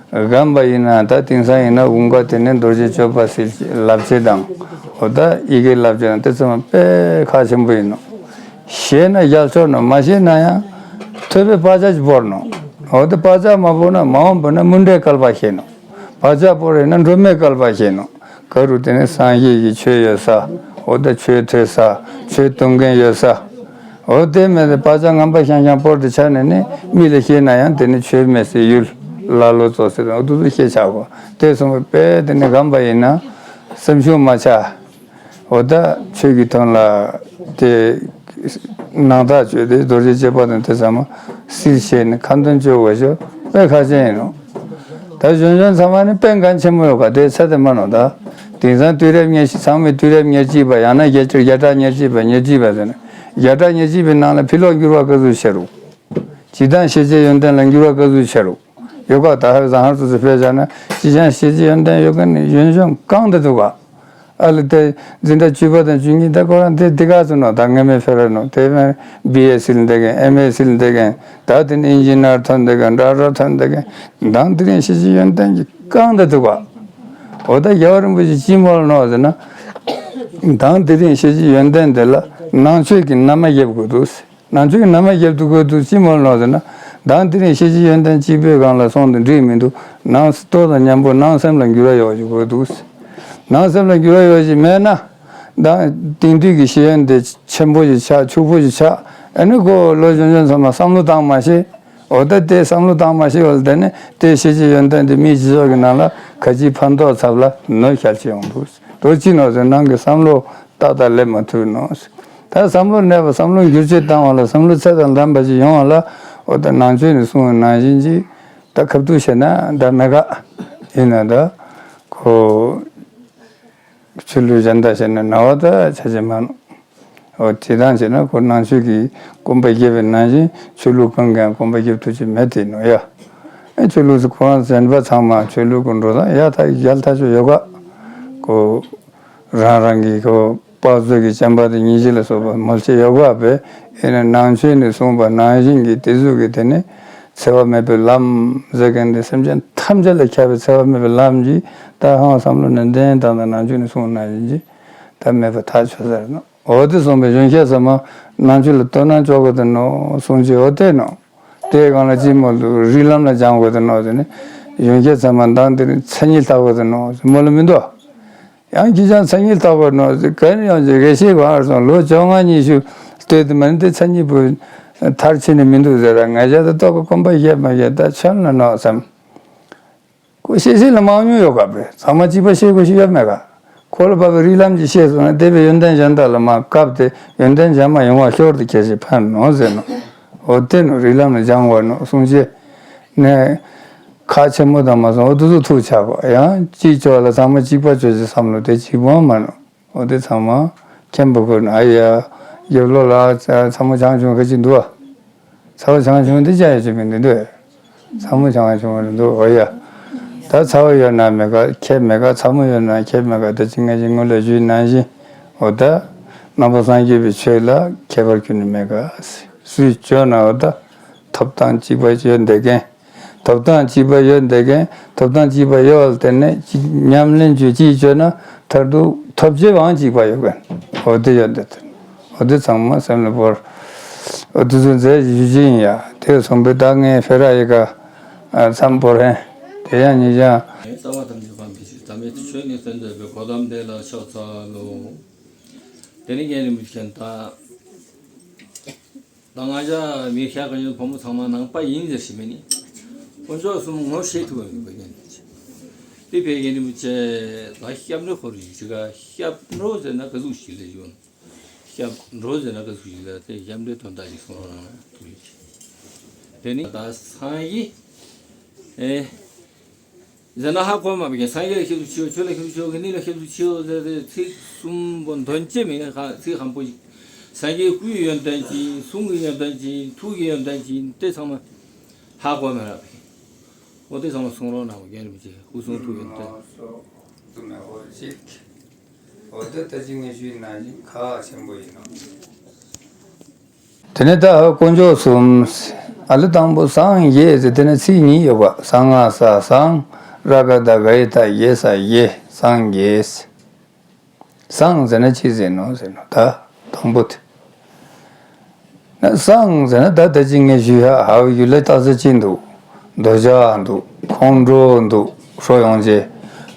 རྒན་པ་ཡིན་ན་ད་དེང་སང་ཡིན་ན་དགུན་ཁ་དེ་ནས་རྡོ་རྗེ་གཅོད་པ་ཟེར་བསླབ་བྱ་དང་། འོ་ད་ཡི་གེ་བསླབ་བྱ་དང་དེ་ཚང་མ་དཔེ་ཁག་ཆེན་པོ་ཡིན་ནོ། ཤེས་ན་རྒྱལ་ཆོག་ནོ། མ་ཤེས་ན་ཡང་ཐོས་པའི་བག་ཆགས་ཅིག་བོར་ནོ། འོ་དེ་བག་ཆགས་མ་བོར་ན་མ་འོངས་པ་ན་མུན་པའི་བསྐལ་པ་ཤེས་ནོ། བག་ཆགས་བོར་ཡིན་ན་འགྲོ་མེད་བསྐལ་པ་ཤེས་ནོ། ག་རུ་དེ་ནི་སངས་རྒྱས་ཀྱི་ཆོས་ཡོད་ས། འོ་ད་ཆོས་ཐོས་ས། ཆོས་སྟོན་མཁན་ཡོད་ས། འོ་དེ་མེད་དེ་བག་ཆགས་ངན་པ་ཤང་ཤང་བོར་དེ་ཆ་ནས་ནི་མི་ལ་བཤད་ན་ཡང་དེ་ནི་ཆོས་མེད་ཟེར་ཡུལ་ལ་ལོ་ཙོག་ཟེར། འོ་དེ་ཚོ་བཤད་ཆགས་གོ། དེ་སོང་བའི་དཔེ་དེ་ནི་རྒན་པ་ཡིན་ན་སེམས་ཤུགས་མ་ཆག། འོ་ད་ཆོས་ཀྱི་དོན་ལ་དེ་ནང་ཐག་ཆོད་དེ་རྡོ་རྗེ་གཅོད་པ་དང་དེ་ཚང་མ་སིལ་བྱས་ནས་ཁ་འདོན་བཅོ་དགོས་ཤོག། དཔེ་ཁག་ཅན་ཡིན་ནོ། ད་གཞོན་གཞོན་ཚང་མ་ནི་དཔེ་འགན་ཆེན་མོ་ཡོད་ག། དེ་ཚ་དེ་མ་ནོ། ད་དེང་སང་དུས་རབས་ཉེར་གཅིག། ཚང་མས་དུས་རབས་ཉེར་གཅིག་པ། ཡང་ན་བརྒྱ་ཆ་བརྒྱ་ཕྲག་ཉེར་གཅིག་པ། ཉེར་གཅིག་པ་ཟེར་ན་བརྒྱ་ཕྲག་ཉེར་གཅིག་པའི་ནང་ལ་ཕྱི་ལོགས་འགྱུར་བ་ག་ཚོད་ཤར་རུ། སྤྱིར་བཏང་ཤེས་བྱའི་ཡོན་ཏན་ལ་འགྱུར་བ་ག་ཚོད་ཤར་རུ། ཡོད་ག། ད་ཧ་བཟང་ཧར་སོ་སོ་ཕེ་བྱ་ན་སྤྱིར་བཏང་ཤེས་བྱའི་ཡོན་ཏན་ཡོད་མཁན་ནི་གཞོན་གཞོན་གང་དུ་འདུག་ག། ཨ་ལ་དེ་འཛིན་གྲྭ་བཅུ་པ་དང་བཅུ་གཉིས་ད་ཁོ་རང་དེ་དེ་ག་ཚོད་ནོ། ད་ངེས་མེད་ཕེ་ར་ནོ། དེ་མེད་བི་ཨེ་སིལ་འདེགས་མཁན། ཨེམ་ཨེ་སིལ་འདེགས་མཁན། ད་དེ་ནི་ཨིན་ཇི་ནར་ཐོན་འདེགས་མཁན། ཌོག་ཊར་ཐོན་འདེགས་མཁན། མདང་དེ་རིང་ཤེས་བྱའི་ཡོན་ཏན་གྱི་གང་དུ་འདུག་ག། འོ་ད་རྒྱལ་བ་རིན་པོ་ཆེ་ཅི་མོལ་ནོ་ཟེར་ན། མདང་དེ་རིང་ཤེས་བྱའི་ཡོན་ཏན་དེ་ལ་ནང་ཆོས་ཀྱི་མནའ་མ་རྒྱབ་དགོས་འདུག། ནང་ཆོས་ཀྱི་མནའ་མ་རྒྱབ་ཏུ་དགོས་འདུག་ཅི་མོལ་ནོ་ཟེར་ན། མདང་དེ་རིང་ཤེས་བྱའི་ཡོན་ཏན་གཅིག་པོའི་སྒང་ལ་སོང་དུ་འགྲིག་མི་འདུག་ནང་ལྟོ་དང་མཉམ་པོ་ནང་སེམས་ལ་འགྱུར་བ་ཡོང་བ་ཞིག་དགོས་འདུག་ནང་སེམས་ལ་འགྱུར་བ་ཡོང་བ་ཞིག་མེད་ན། མདང་དེང་དུས་ཀྱི་ཤེས་ཡོན་དེ་ཆེན་པོ་ཞིག་ཆགས་ཕྱུག་པོ་ཞིག་ཆགས། ཨ་ནི་ཁོ་ལོ་གཞོན་གཞོན་ཚང་མ་བསམ་བློ་བཏང་མ་ཤེས། འོ་ད་དེ་བསམ་བློ་བཏང་མ་ཤེས་པ་ལ་དེ་ནི་དེ་ཤེས་བྱའི་ཡོན་ཏན་དེ་མིའི་སྤྱི་ཚོགས་ཀྱི་ནང་ལ་ག་ཅིའི་ཕན་ཐོགས་ཚབ་ལ་ནོར་ཤལ་ཆེ་ཡོང་འདུག་དོ་ཅི་ནོར་ཟེར་ནང་གི་བསམ་བློ་ཏག་ཏག་སླེབས་མ་ཐུབ་ནོ། ད་བསམ་བློ་གནས་པ་བསམ་བློ་འགྱུར་བཅོས་བཏང་བ་ལ་བསམ་བློ་ཚད་དང་ལྡན་པ་ཞིག་ཡོང་བ་ལ་འོ་ད་ནང་ཆོས་ནས་གསུངས་པ་ནང་བཞིན་ཅིག་ད་ཁ་ཐུག་བྱས་ན་ད་མེད་ཀ་ཡིན་ན་ད་ཁོ། ཆོས་ལུགས་གཞན་དག་བྱས་ན་ན་བ་ད་ཆ་ཆེ་མ་ནོ། འོ་དེ་དང་བྱས་ན་ཁོ་ནང་ཆོས་ཀྱི་སྐོམ་པ་བརྒྱབ་པའི་ནང་བཞིན་ཆོས་ལུགས་གང་གང་སྐོམ་པ་བརྒྱབ་ཐུབ་ཀྱི་མེད་དེ་ནོ་ཡ། ཨེ་ཆོས་ལུགས་སུ་ཁོ་རང་གཞན་པ་ཚང་མ་ཆོས་ལུགས་ཀྱི་འགྲོ་སྟངས་ཡ་ད་རྒྱལ་ཐ་ཆོས་ཡོད་ག་ཁོ་རང་རང་གི་ཁོ་དཔལ་བཟོ་གི་བྱམས་པ་དང་སྙིང་རྗེ་ལ་སོགས་པ་མོལ་ཆེ་ཡོད་ག་བས་ཨེ་ན་ནང་ཆོས་ནས་གསུངས་པ་ནང་བཞིན་གྱི་དེ་ཚོ་གི་དེ་ནི། འཚེ་བ་མེད་པའི་ལམ་ཟེར་མཁན་དེ་སེམས་ཅན་ཐམས་ཅད་ལ་ཁྱབ་པའི་འཚེ་བ་མེད་པའི་ལམ་གྱིས་ད་ཧང་བསམ་བློ་ནན་ཏན་བཏང་དང་ནང་ཆོས་ནས་གསུངས་ནང་བཞིན་གྱིས་ད་མེད་པ་ཐག་ཆོད་ཟེར་ནོ། འོ་དེ་གསུངས་པའི་གཞོན་སྐྱེས་ཚང་མ་ནང་ཆོས་ལ་དོ་སྣང་བྱེད་དགོས་དེ་ནོ་གསུངས་ཀྱི་འོ་དེ་ནོ། དེའི་སྒང་ལ་ཅི་མོ་འདུག་རིགས་ལམ་ལ་སྦྱང་དགོས་དེ་ནོ་ཟེར་ནས་གཞོན་སྐྱེས་ཚང་མ་མདང་དེ་ནས་མཚན་ཉིད་ལྟ་དགོས་དེ་ནོ་ཟེར་མོ་ལ་མི་འདུག་ཡང་ཁྱེད་ཅག་མཚན་ཉིད་ལྟ་བར་ནོ་ག་ནི་ཡང་ཅིག་རེ་ཞིག་བར་སོང་ལོ་བཅོ་ལྔ་ཉི་ཤུ་ལྟོས་དུ་མ་ནི་དེ་མཚན་ཉིད་པོ་མཐར་ཕྱིན་ནི་མི་འདུག་ཟེར་ར་ང་ཅག་ད་ལྟོགས་པའི་སྐོམ་པ་བཞེས་མ་བཞེས་ད་ཆོན་ལ་ནོ་བསམ། ཁོ་ཤེས་ཤེས་ལ་མང་ཉུང་ཡོད་ག་པས་ཚང་མ་གཅིག་པ་ཤེས་དགོས་ཤེས་ཡོད་མེད་ག་ཁོ་ལ་བབ་པའི་རིགས་ལམ་གྱིས་ཤེས་སོང་ན་དེ་བས་ཡོན་ཏན་གཞན་དག་ལ་མ་བཀབ་སྟེ་ཡོན་ཏན་གཞན་མ་ཡོང་བ་ཤོར་དུ་ཁྱེར་ཞིག་ཕན་ནོ་ཟེར་ནོ། འོ་དེ་ནོ་རིགས་ལམ་ལ་སྦྱང་དགོས་ནོ་གསུང་བཤད་ནས། ཁག་ཆེན་མོ་དང་མ་སོང་འོ་དུ་ཚོ་ཐུག་ཆག་པ་ཡང་གཅིག་ཆོག་ལ་ཚང་མ་གཅིག་པ་ཆོག་ཅེས་བསམ་བློ་དེ་གཅིག་པོ་མ་ནོ། འོ་དེ་ཚང་མ་མཁྱེན་པོ་དགོས་ན་ཨ་ཡ། རྒྱབ་ལོགས་ལ་ཚ་ཚ་མོ་ཆང་ཆུང་ཁ་ཅིག་འདུག་ཨ། ཚ་བ་ཆང་ཆུང་དེ་ཅ་ཡ་ཅི་མི་འདི་འདུག་ཨ། ཚ་མོ་ཆང་ཆུང་འདུག་འོ་ཡ། ད་ཚ་བ་ཡོད་ན་མེད་ག་ཁྱད་མེད་ག་ཚ་མོ་ཡོད་ན་ཁྱད་མེད་ག་ད་ཅི་ང་ཅི་ངོ་ལ་ཞུས་ནང་བཞིན་འོ་ད། རྣམ་པ་སངས་རྒྱས་པའི་ཆོས་ལ་ཁྱད་པར་ཁྱོན་ནས་མེད་ག་སུས་བརྗོད་ན་འོ་ད། ཐོབ་ཐང་གཅིག་པ་ཡོད་བསྡད་མཁན། ཐོབ་ཐང་གཅིག་པ་ཡོད་བསྡད་མཁན་ཐོབ་ཐང་གཅིག་པ་ཡོད་ལ་བརྟེན་ནས་གཅིག་ཉམས་ལེན་བྱོས་གཅིག་བྱོས་ན་མཐར་ཐུག་ཐོབ་བྱེད་པའང་གཅིག་པ་ཡོད་མཁན་འོ་དེ་ཡོད་བསྡད་དེ། འོ་དེ་ཚང་མ་སེམས་ལ་བོར། འོ་དེ་ཚོ་མཛད་ཞུ་རྒྱུ་ཡིན་ཡ་དེ་སོང་པའི་ད་ངས་ཕེ་ར་ཡི་ག་མཚམས་བོར་ཧེན་དེ་ཡང་ཉིད་ཀྱང་། རྩ་བ་ཐམས་ཅད་སྤངས་པའི་ཕྱིར་དམ་པའི་ཆོས་ནི་གསོན་མཛད་པའི་གོ་ཏམ་དེ་ལ་ཕྱག་འཚལ་ལོ། དེ་ནས་རྒན་རིན་པོ་ཆེ་ད། ད་ང་ཅག་མི་ཤ་ཀ་ཡོད་ཕོ་མོ་ཚང་མ་ནང་པ་ཡིན་ཟེར་ཞིག་མེད་ནི། དཀོན་མཆོག་གསུམ་ངོ་ཤེས་ཐུབ་པ་ཡིན་པ་ཡིན། དེ་བས་རྒན་རིན་པོ་ཆེ་ད་སྐྱབས་འགྲོ་ཁོ་རེ་ཞིག་ག་སྐྱབས་འགྲོ་ཟེར་ན་ག་ཟུག་ཞིག་ལ་ཡོད། སྐྱབས་འགྲོ་ཟེར་ན་ག་ཟུག་ཞིག་ལ་དེ་སྐྱབས་འགྲོའི་དོན་དག་ཞིག་གསུང་རོགས་གནང་ཐུབ་ཡོད། དེ་ནི་ད་སངས་རྒྱས་ཨེ། ཟེར་ན་ཧ་གོ་མ་བྱུང་། སངས་རྒྱས་ལ་སྐྱབས་སུ་མཆིའོ། ཆོས་ལ་སྐྱབས་སུ་མཆིའོ། གནས་ལ་སྐྱབས་སུ་མཆིའོ་ཟེར་ཏེ་ཚིག་གསུམ་པོ་འདོན་བྱེད་མེད་ཁ་ཚིག་ཧམ་པོ་ཞིག་སངས་རྒྱས་སྐུའི་ཡོན་ཏན་ཅན། གསུང་གི་ཡོན་ཏན་ཅན། ཐུགས་ཀྱི་ཡོན་ཏན་ཅན། དེ་ཚང་མ་ཧ་གོ་མ་རག་པས། འོ་དེ་ཚང་མ་གསུང་རོགས་གནང་། རྒན་རིན་པོ་ཆེ་སྐུ་གསུང་ཐུགས་ཡོན་ཏན། འོ་དེ་ད་ཅི་ངས་ཞུས་ནང་བཞིན་ཁག་ཆེན་པོ་ཡིན་ནོ། དེ་ནས་ད་དཀོན་མཆོག་གསུམ། ཨ་ལི་དང་པོ་སངས་རྒྱས་ཟེར་དེ་ནས་ཚིག་གཉིས་ཡོད་པ། ས་ང་ས་སངས། ར་ག་ད་ག་ཡི་ད་ཡེ་ས་ཡེ། སངས་རྒྱས། སངས་ཟེར་ན་ཅི་ཟེར་ནོ་ཟེར་ན་ད་དང་པོ་དེ། ན་སངས་ཟེར་ན་ད་ད་ཅི་ངས་ཞུས་ཧ་ཧ་བའི་ཡུལ་ལ་རྟགས་གསལ་ཅི་འདུག་རྡོ་བྱ་འདུག་ཁོང་ཁྲོ་འདུག་ཧྲོ་ཡོང་རྗེས་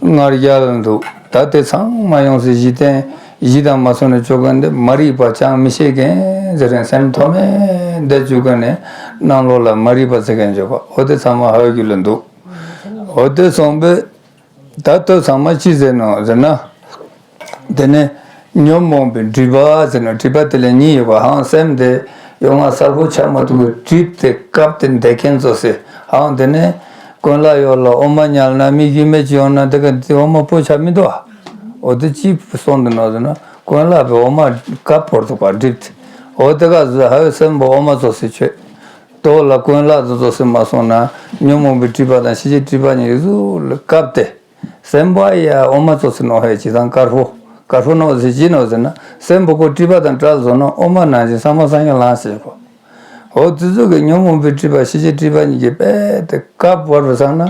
ང་རྒྱལ་འདུག་ད་དེ་ཚང་མ་ཡོང་སའི་གཞི་རྟེན་གཞི་དང་མ་སོང་ནས་བཅུག་མཁན་དེ་མ་རིག་པ་ཅང་མི་ཤེས་མཁན་ཟེར་རན་སེམས་ཐོག་མེད་བསྡད་བཅུག་མཁན་ནས་གནམ་ལོ་ལ་མ་རིག་པ་ཟེར་མཁན་བརྗོད་པ་འོ་དེ་ཚང་མ་ཧ་བའི་ཡུལ་ལ་འདུག་འོ་དེ་སོང་པས། ད་ལྟོ་ཚང་མ་ཅི་ཟེར་ནོ་ཟེར་ན། དེ་ནས་ཉོན་མོངས་པའི་སྒྲིབ་པ་ཟེར་ནོ། སྒྲིབ་པ་དེ་ལས་གཉིས་ཡོད་པ་ཧང་སེམས་དེ་ཡོང་ང་གསལ་པོ་ཆགས་མ་ཐུབ་པའི་སྒྲིབ་དེ་བཀབ་སྟེ་འདེད་མཁན་ཚོ་ཟེར་ཧང་དེ་ནས་གོན་ལག་ཡོག་ལ་འོ་མ་ཉལ་ན་མིག་ཡུལ་མེད་ཅིག་ཡོང་ན་དེ་ག་དེ་འོ་མ་སྤོ་ཆགས་མི་འདུག་ཨ། འོ་དེ་ཅི་སོང་འདུག་ནོ་ཟེར་ན་གོན་ལག་པའི་འོ་མ་བཀབ་བོར་འདུག་པ་སྒྲིབ་དེ། འོ་དེ་ག་ཟེར་ཧ་བའི་སེམས་པོ་འོ་མ་ཚོ་ཟེར་ཆོད། ལྟོ་ལ་གོན་ལག་དེ་ཚོ་ཟེར་མ་སོང་ན་ཉོན་མོངས་པའི་སྒྲིབ་པ་དང་ཤེས་བྱའི་སྒྲིབ་པ་གཉིས་ཟུར་ལ་བཀབ་སྟེ། སེམས་པ་ཡ་འོ་མ་ཚོ་ཟེར་ནོ་ཧེ་ཅི་དང་དཀར་པོ། དཀར་པོ་ནོ་ཟེར་ཅི་ནོ་ཟེར་ན་སེམས་པོ་ཀོ་སྒྲིབ་པ་དང་བྲལ་བཟོ་ནོ་འོ་མ་ནང་བཞིན་ཟང་མ་ཟང་ཡང་ལངས་ཟེར་གོ། འོ་དེ་ཚོ་གི་ཉོན་མོངས་པའི་སྒྲིབ་པ་ཤེས་བྱའི་སྒྲིབ་པ་གཉིས་ཀྱི་དཔེ་དེ་བཀབ་བར་བ་སང་ན།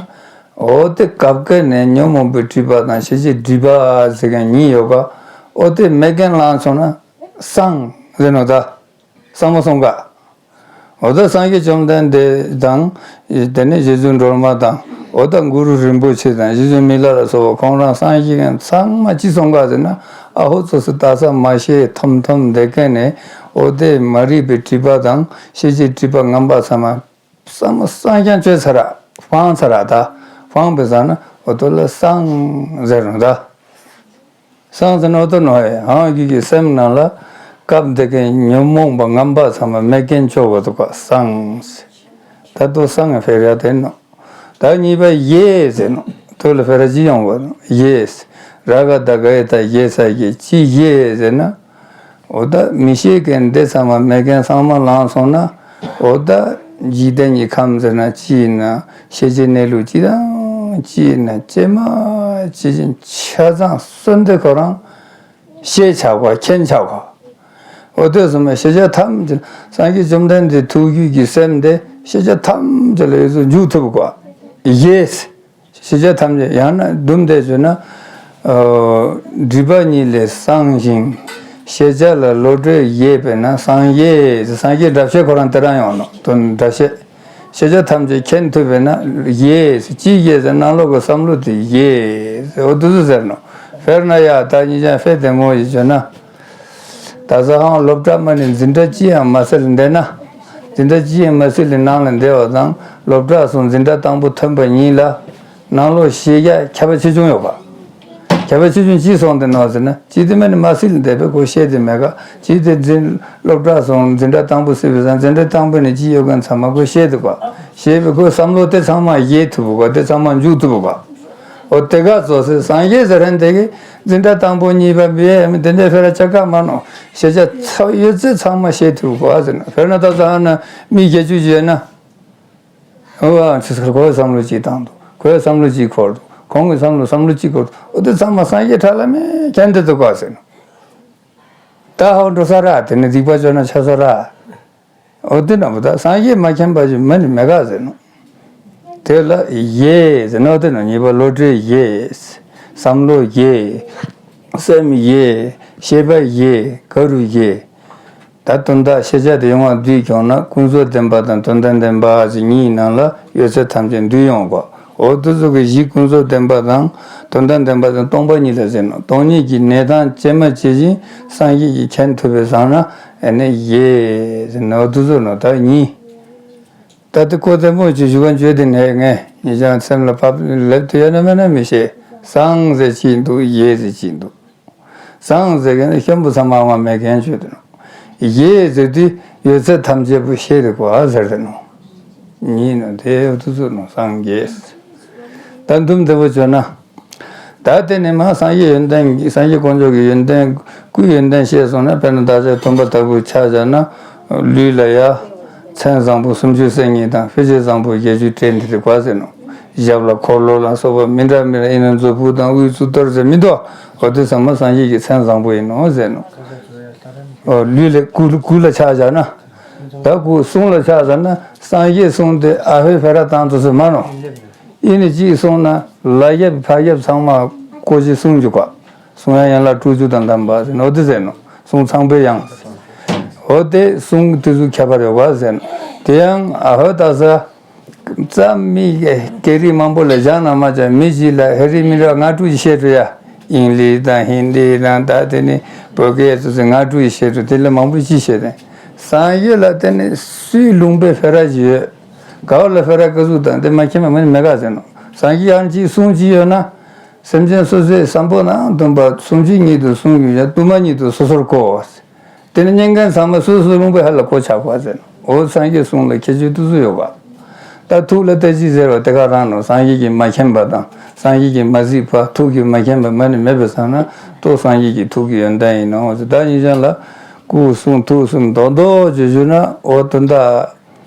འོ་དེ་བཀབ་ཀ་ནས་ཉོན་མོངས་པའི་སྒྲིབ་པ་དང་ཤེས་བྱའི་སྒྲིབ་པ་ཟེར་མཁན་གཉིས་ཡོད་ག་འོ་དེ་མེད་མཁན་ལངས་སོང་ན་སངས་ཟེར་ནོ་ད། སངས་མ་སོང་ག་འོ་ད་སངས་རྒྱས་བཅོམ་ལྡན་འདས་དང་། དེ་ནས་རྗེ་བཙུན་སྒྲོལ་མ་དང་། འོ་ད་གུ་རུ་རིན་པོ་ཆེ་དང་རྗེ་བཙུན་མི་ལ་ལ་སོགས་པ་ཁོང་རང་སངས་རྒྱས་མཁན་ཚང་མ་ཅི་གསུང་ག་ཟེར་ན། ཨ་ཧོ་ཙོ་སི་ད་ས་མ་ཤེས་ཐམ་ཐམ་བསྡད་མཁན་ནས། འོ་དེ་མ་རིག་པའི་སྒྲིབ་པ་དང་ཤེས་བྱའི་སྒྲིབ་པ་ངན་པ་ཚང་མ་བསམ་བསམ་ཀྱང་བཅོས་ཚར་ར། སྤངས་ཚར་ར། ད་སྤངས་པའི་བཟང་ན་འོ་དོ་ལ་སངས་ཟེར་རུང་ད། སངས་ཟེར་ན་འོ་དོ་ནོ་ཧེ་ཧང་གི་གི་སེམས་ནང་ལ་སྐབས་འདི་གའི་ཉོན་མོངས་པ་ངན་པ་ཚང་མ་མེད་མཁན་ཆོག་གོ་དོ་ག་སངས། ད་དོ་སངས་ཕེ་ར་དེ་ནོ། ད་གཉིས་པ་ཡེ་ཟེར་ནོ། དོ་ལ་ཕེ་ར་ཅི་ཡོང་གོ་ཡེ། ར་ག་ད་ག་ཡེ་ད་ཡེ་ས་ཡེ་ཅི་ཡེ་ཟེར་ན། འོ་ད་མི་ཤེས་མཁན་འདི་ཚང་མ་མེད་མཁན་ཚང་མ་ལངས་སོང་ན། འོ་ད་འཇིག་རྟེན་གྱི་ཁམས་ཟེར་ན་ཅི་ཡིན་ན། ཤེས་བྱའི་གནས་ལུགས་ཅི་དང་ཅི་ཡིན་ན་ཇི་མ་ཇི་བཞིན་ཆ་ཚང་གསོལ་འདེབས་ཁོ་རང་ཤེས་བྱ་བ་མཁྱེན་བྱ་བ། འོ་དེ་ཚང་མ་ཤེས་བྱ་ཐམས་ཅད་སངས་རྒྱས་བཅོམ་ལྡན་འདས་ཐུགས་རྒྱུད་ཀྱི་སེམས་དེ་ཤེས་བྱ་ཐམས་ཅད་ལ་ཡོངས་སུ་འཇུག་ཐུབ་དགོས། ཡེ། ཤེས་བྱ་ཐམས་ཅད་ཡང་ན་སྡུམ་སྡེབ་བརྗོད་ན། ཨ། སྒྲིབ་པ་གཉིས་ལས་སངས་ཤིང་། ཤེས་བྱ་ལ་བློ་གྲོས་ཡོད་པས་ན་སངས་རྒྱས། སངས་རྒྱས་སྒྲ་བཤད་ཁོ་རང་དེ་རང་ཡོང་ནོ་དོན་སྒྲ་བཤད། ཤེས་བྱ་ཐམས་ཅད་མཁྱེན་ཐུབ་པས་ན་ཡེ། ཅི་ཡེ་ཟེར་ནང་ལོགས་ཀྱི་བསམ་བློ་དེ་ཡེ་ཟེར་འོ་དུ་ཟུ་ཟེར་ནོ། དཔེར་ན་ཡ་ད་ཉིན་ཅང་དཔེ་བདེ་མོ་ཡིས་བརྗོད་ན། ད་ས་ཧང་སློབ་གྲྭ་མ་ནི་འཛིན་གྲྭ་ཅི་ཡང་མ་སེལ་འདས་ན། འཛིན་གྲྭ་ཅི་ཡང་མ་སེལ་ལི་ནང་ལ་འདས་པ་དང་སློབ་གྲྭ་སོང་འཛིན་གྲྭ་དང་པོ་ཐོན་པ་གཉིས་ལ། ནང་ལོགས་ཤེས་རྒྱ་ཁྱད་པར་ཆེ་ཆུང་ཡོད་པ། ཁྱད་པར་ཆེ་ཆུང་ཅི་སོང་དེ་ནོ་ཟེར་ན་ཅི་དེ་མ་ནི་མ་སེལ་ལི་འདས་པས་ཁོ་ཤེས་དེ་མེད་ག་ཅི་དེ་འཛིན་སློབ་གྲྭ་སོང་འཛིན་གྲྭ་དང་པོ་སེལ་བའི་སང་འཛིན་གྲྭ་དང་པོ་ནི་ཅི་ཡོད་མཁན་ཚང་མ་ཁོ་ཤེས་དེ་ག་ཤེས་པའི་ཁོའི་བསམ་བློ་དེ་ཚང་མ་ཡེ་ཐུབ་བོ་ག་དེ་ཚང་མ་འཇུག་ཐུབ་བོ་ག་འོ་དེ་ག་ཚོ་སེ་སངས་རྒྱས་ཟེར་མཁན་དེ་གི་འཛིན་གྲྭ་དང་པོ་གཉིས་པ་བེ་མི་དེ་འདྲའི་ཕེ་ར་ཆ་ག་མ་ནོ། ཤེས་བྱ་ཚ་ཡོད་ཚད་ཚང་མ་ཤེས་ཐུབ་གོ་ཨ་ཟེར་ན་དཔེར་ན་ད་ཚ་ན་མི་བརྒྱད་ཅུ་ཡོད་ན། འོ་ཨ་ཚེ་སྐར་ཁོའི་བསམ་བློ་གཅིག་བཏང་འདུག་ཁོའི་བསམ་བློ་གཅིག་འཁོར་འདུག་ཁོང་གི་བསམ་བློ་བསམ་བློ་གཅིག་འཁོར་འདུག་འོ་དེ་ཚང་མ་སངས་རྒྱས་ཁྲ་ལ་མེ་ཁྱན་དེ་འདུག་གོ་ཨ་ཟེར་ན། ད་ཧ་འགྲོ་ས་ར་དེ་ནི་སྡིག་པ་བཅོ་ན་ཆ་ས་ར། འོ་དེ་ན་བུ་ད་སངས་རྒྱས་མ་མཁྱེན་པ་ཞིག་མ་ནི་མེད་ག་ཟེར་ནོ། དེ་ལ་ཡེ་ཟེར་ནོ་དེ་ནོ་གཉིས་པ་བློ་གྲོས་ཡེ། བསམ་བློ་ཡེ། སེམས་ཡེ། ཤེས་པ་ཡེ། ག་རུ་ཡེ། ད་དོན་དག་ཤེས་བྱ་དེ་ཡོང་བ་འདུས་ཀྱང་ན་ཀུན་རྫོབ་བདེན་པ་དང་དོན་དམ་བདེན་པ་ཟེར་གཉིས་ནང་ལ་ཡོད་ཚད་ཐམས་ཅད་འདུས་ཡོང་གོ་འོ་དེ་ཚོ་གི་གཞི་ཀུན་རྫོབ་བདེན་པ་དང་དོན་དམ་བདེན་པ་དང་སྟོང་པ་ཉིད་ལ་ཟེར་ནོ། སྟོང་ཉིད་ཀྱི་གནས་སྟངས་ཇི་མ་ཇི་བཞིན་སངས་རྒྱས་ཀྱིས་མཁྱེན་ཐུབ་པའི་བཟང་ན་ཨ་ནི་ཡེ་ཟེར་ནོ། དེ་ཚོ་ནོ་ད་གཉིས། ད་དེ་ཀོ་ཙེ་མོ་ཅིག་ཞུ་ག་འཇོད་དེ་ནས་ངས་ཉེ་ཆར་སེམས་ལ་ཕབ་ལེབ་དུ་ཡོད་ན་མེད་ན་མི་ཤེས། སངས་ཟེར་གཅིག་འདུག་ཡེ་ཟེར་གཅིག་འདུག་སངས་ཟེར་མཁན་ནི་ཤམ་བུ་ཚང་མ་མ་མེད་མཁན་ཆོས་དེ་ནོ། ཡེ་ཟེར་དུས་ཡོད་ཚད་ཐམས་ཅད་པོ་ཤེས་རིག་པ་ཟེར་དེ་ནོ། ཉིད་ནོ་དེ་ཡོད་དུ་ཚུར་ནོ་སངས་རྒྱས། ད་འདུམ་བདེ་པོ་བྱོས་ན། ད་དེ་ནི་མ་སངས་རྒྱས་ཡོན་ཏན་སངས་རྒྱས་དཀོན་མཆོག་གི་ཡོན་ཏན་སྐུའི་ཡོན་ཏན་ཤེས་སོང་ན་དཔེར་ན་བདག་ཅག་སྟོན་པ་ལྟ་བུ་ཆ་བཞག་ན། ལུས་ལ་ཡ། མཚན་བཟང་པོ་སུམ་ཅུ་སོ་གཉིས་དང་དཔེ་བྱད་བཟང་པོ་བརྒྱད་ཅུ་སྤྲས་འདི་རིགས་པ་ཟེར་ནོ། ཞབས་ལ་འཁོར་ལོ་ལ་སོགས་པ་མི་འདྲ་མི་འདྲ་ཡིན་ན་མཛོ་ཕུག་དང་དབུས་གཙུག་ཏོར་ཟེར་མི་འདུག་འོ་དེ་ཚང་མ་སངས་རྒྱས་ཀྱི་མཚན་བཟང་པོ་ཡིན་ནོ་ཟེར་ནོ། འོ་ལུས་ལ་སྐུ་སྐུ་ལ་ཆ་བཞག་ན། ད་སྐུ་གསུང་ལ་ཆ་བཞག་ན་སངས་རྒྱས་གསུང་དེ་ཨ་ཧོའི་ཕེ་ར་བཏང་དུ་སུ་མ་ནོ། ཨི་ནི་གཅིག་གསུང་ན་ལ་རྒྱབ་ཕ་རྒྱབ་ཚང་མ་ཀོ་ཅི་གསུང་འཇུག་པ། གསུང་ཡང་ཡན་ལག་དྲུག་ཅུ་དང་ལྡན་པ་ཟེར་ནོ་དེ་ཟེར་ནོ། གསུང་ཚངས་པའི་དབྱངས། འོ་དེ་གསུང་དེ་ཚོ་ཁྱད་པར་ཡོད་པ་ཟེར་ནོ། དེ་ཡང་ཨ་ཧོ་ད་ས། རྩ་མི་སྐད་རིགས་མང་པོ་ལ་སྦྱང་ན་མ་ཅང་མི་གཅིག་ལ་ཧེ་རི་མི་ར་ང་དྲུག་ཅིག་བཤད་འགྲོ་ཡ། ཨིང་ལིཤ་དང་ཧིན་དི་དང་ད་དེ་ནི་བོད་སྐད་ཚོ་ཚོ་ང་དྲུག་ཅིག་བཤད་འགྲོ་དེ་ལ་མང་པོ་ཅིག་བཤད་དེ། སངས་རྒྱས་ལ་དེ་ནི་སུའི་ལུང་པའི་ཕེ་ར་ཅིག་ཡོད། ག་བ་ལ་ཕེ་ར་ཀ་ཟུག་དང་དེ་མ་མཁྱེན་པ་མ་ནི་མེད་ག་ཟེར་ནོ། སངས་རྒྱས་ཡང་གཅིག་གསུང་གཅིག་ཡོད་ན། སེམས་ཅན་སོ་སོའི་བསམ་པ་ནང་སྟོན་པ་སུམ་ཅུ་ཉིད་དུ་གསུང་གི་ཡོད་ན་དུ་མ་ཉིད་དུ་སོ་སོར་གོ། དེ་ནི་ཉན་མཁན་ཚང་མ་སོ་སོའི་ལུང་པའི་ཧ་ལ་གོ་ཆག་པ་ཟེར་ནོ། འོ་སངས་རྒྱས་གསུང་ལ་ཁྱད་ཆོས་དུ་སུ་ཡོད་པ། ད་ཐུགས་ལ་ལྟ་ཅི་ཟེར་བ་དེ་ག་རང་ནོ། སངས་རྒྱས་ཀྱིས་མ་མཁྱེན་པ་དང་སངས་རྒྱས་ཀྱིས་མ་གཟིགས་པ་ཐུགས་ཀྱིས་མ་མཁྱེན་པ་མ་ནི་མེད་པའི་ས་ན་ཏོ་སངས་རྒྱས་ཀྱི་ཐུགས་ཀྱི་ཡོན་ཏན་ཡིན་ནོ། ད་ཉིན་ཞག་ལ་སྐུ་གསུང་ཐུགས་གསུམ་རྡོག་རྡོག་ཅེས་ཞུ་ན་འོ་དོན་དག་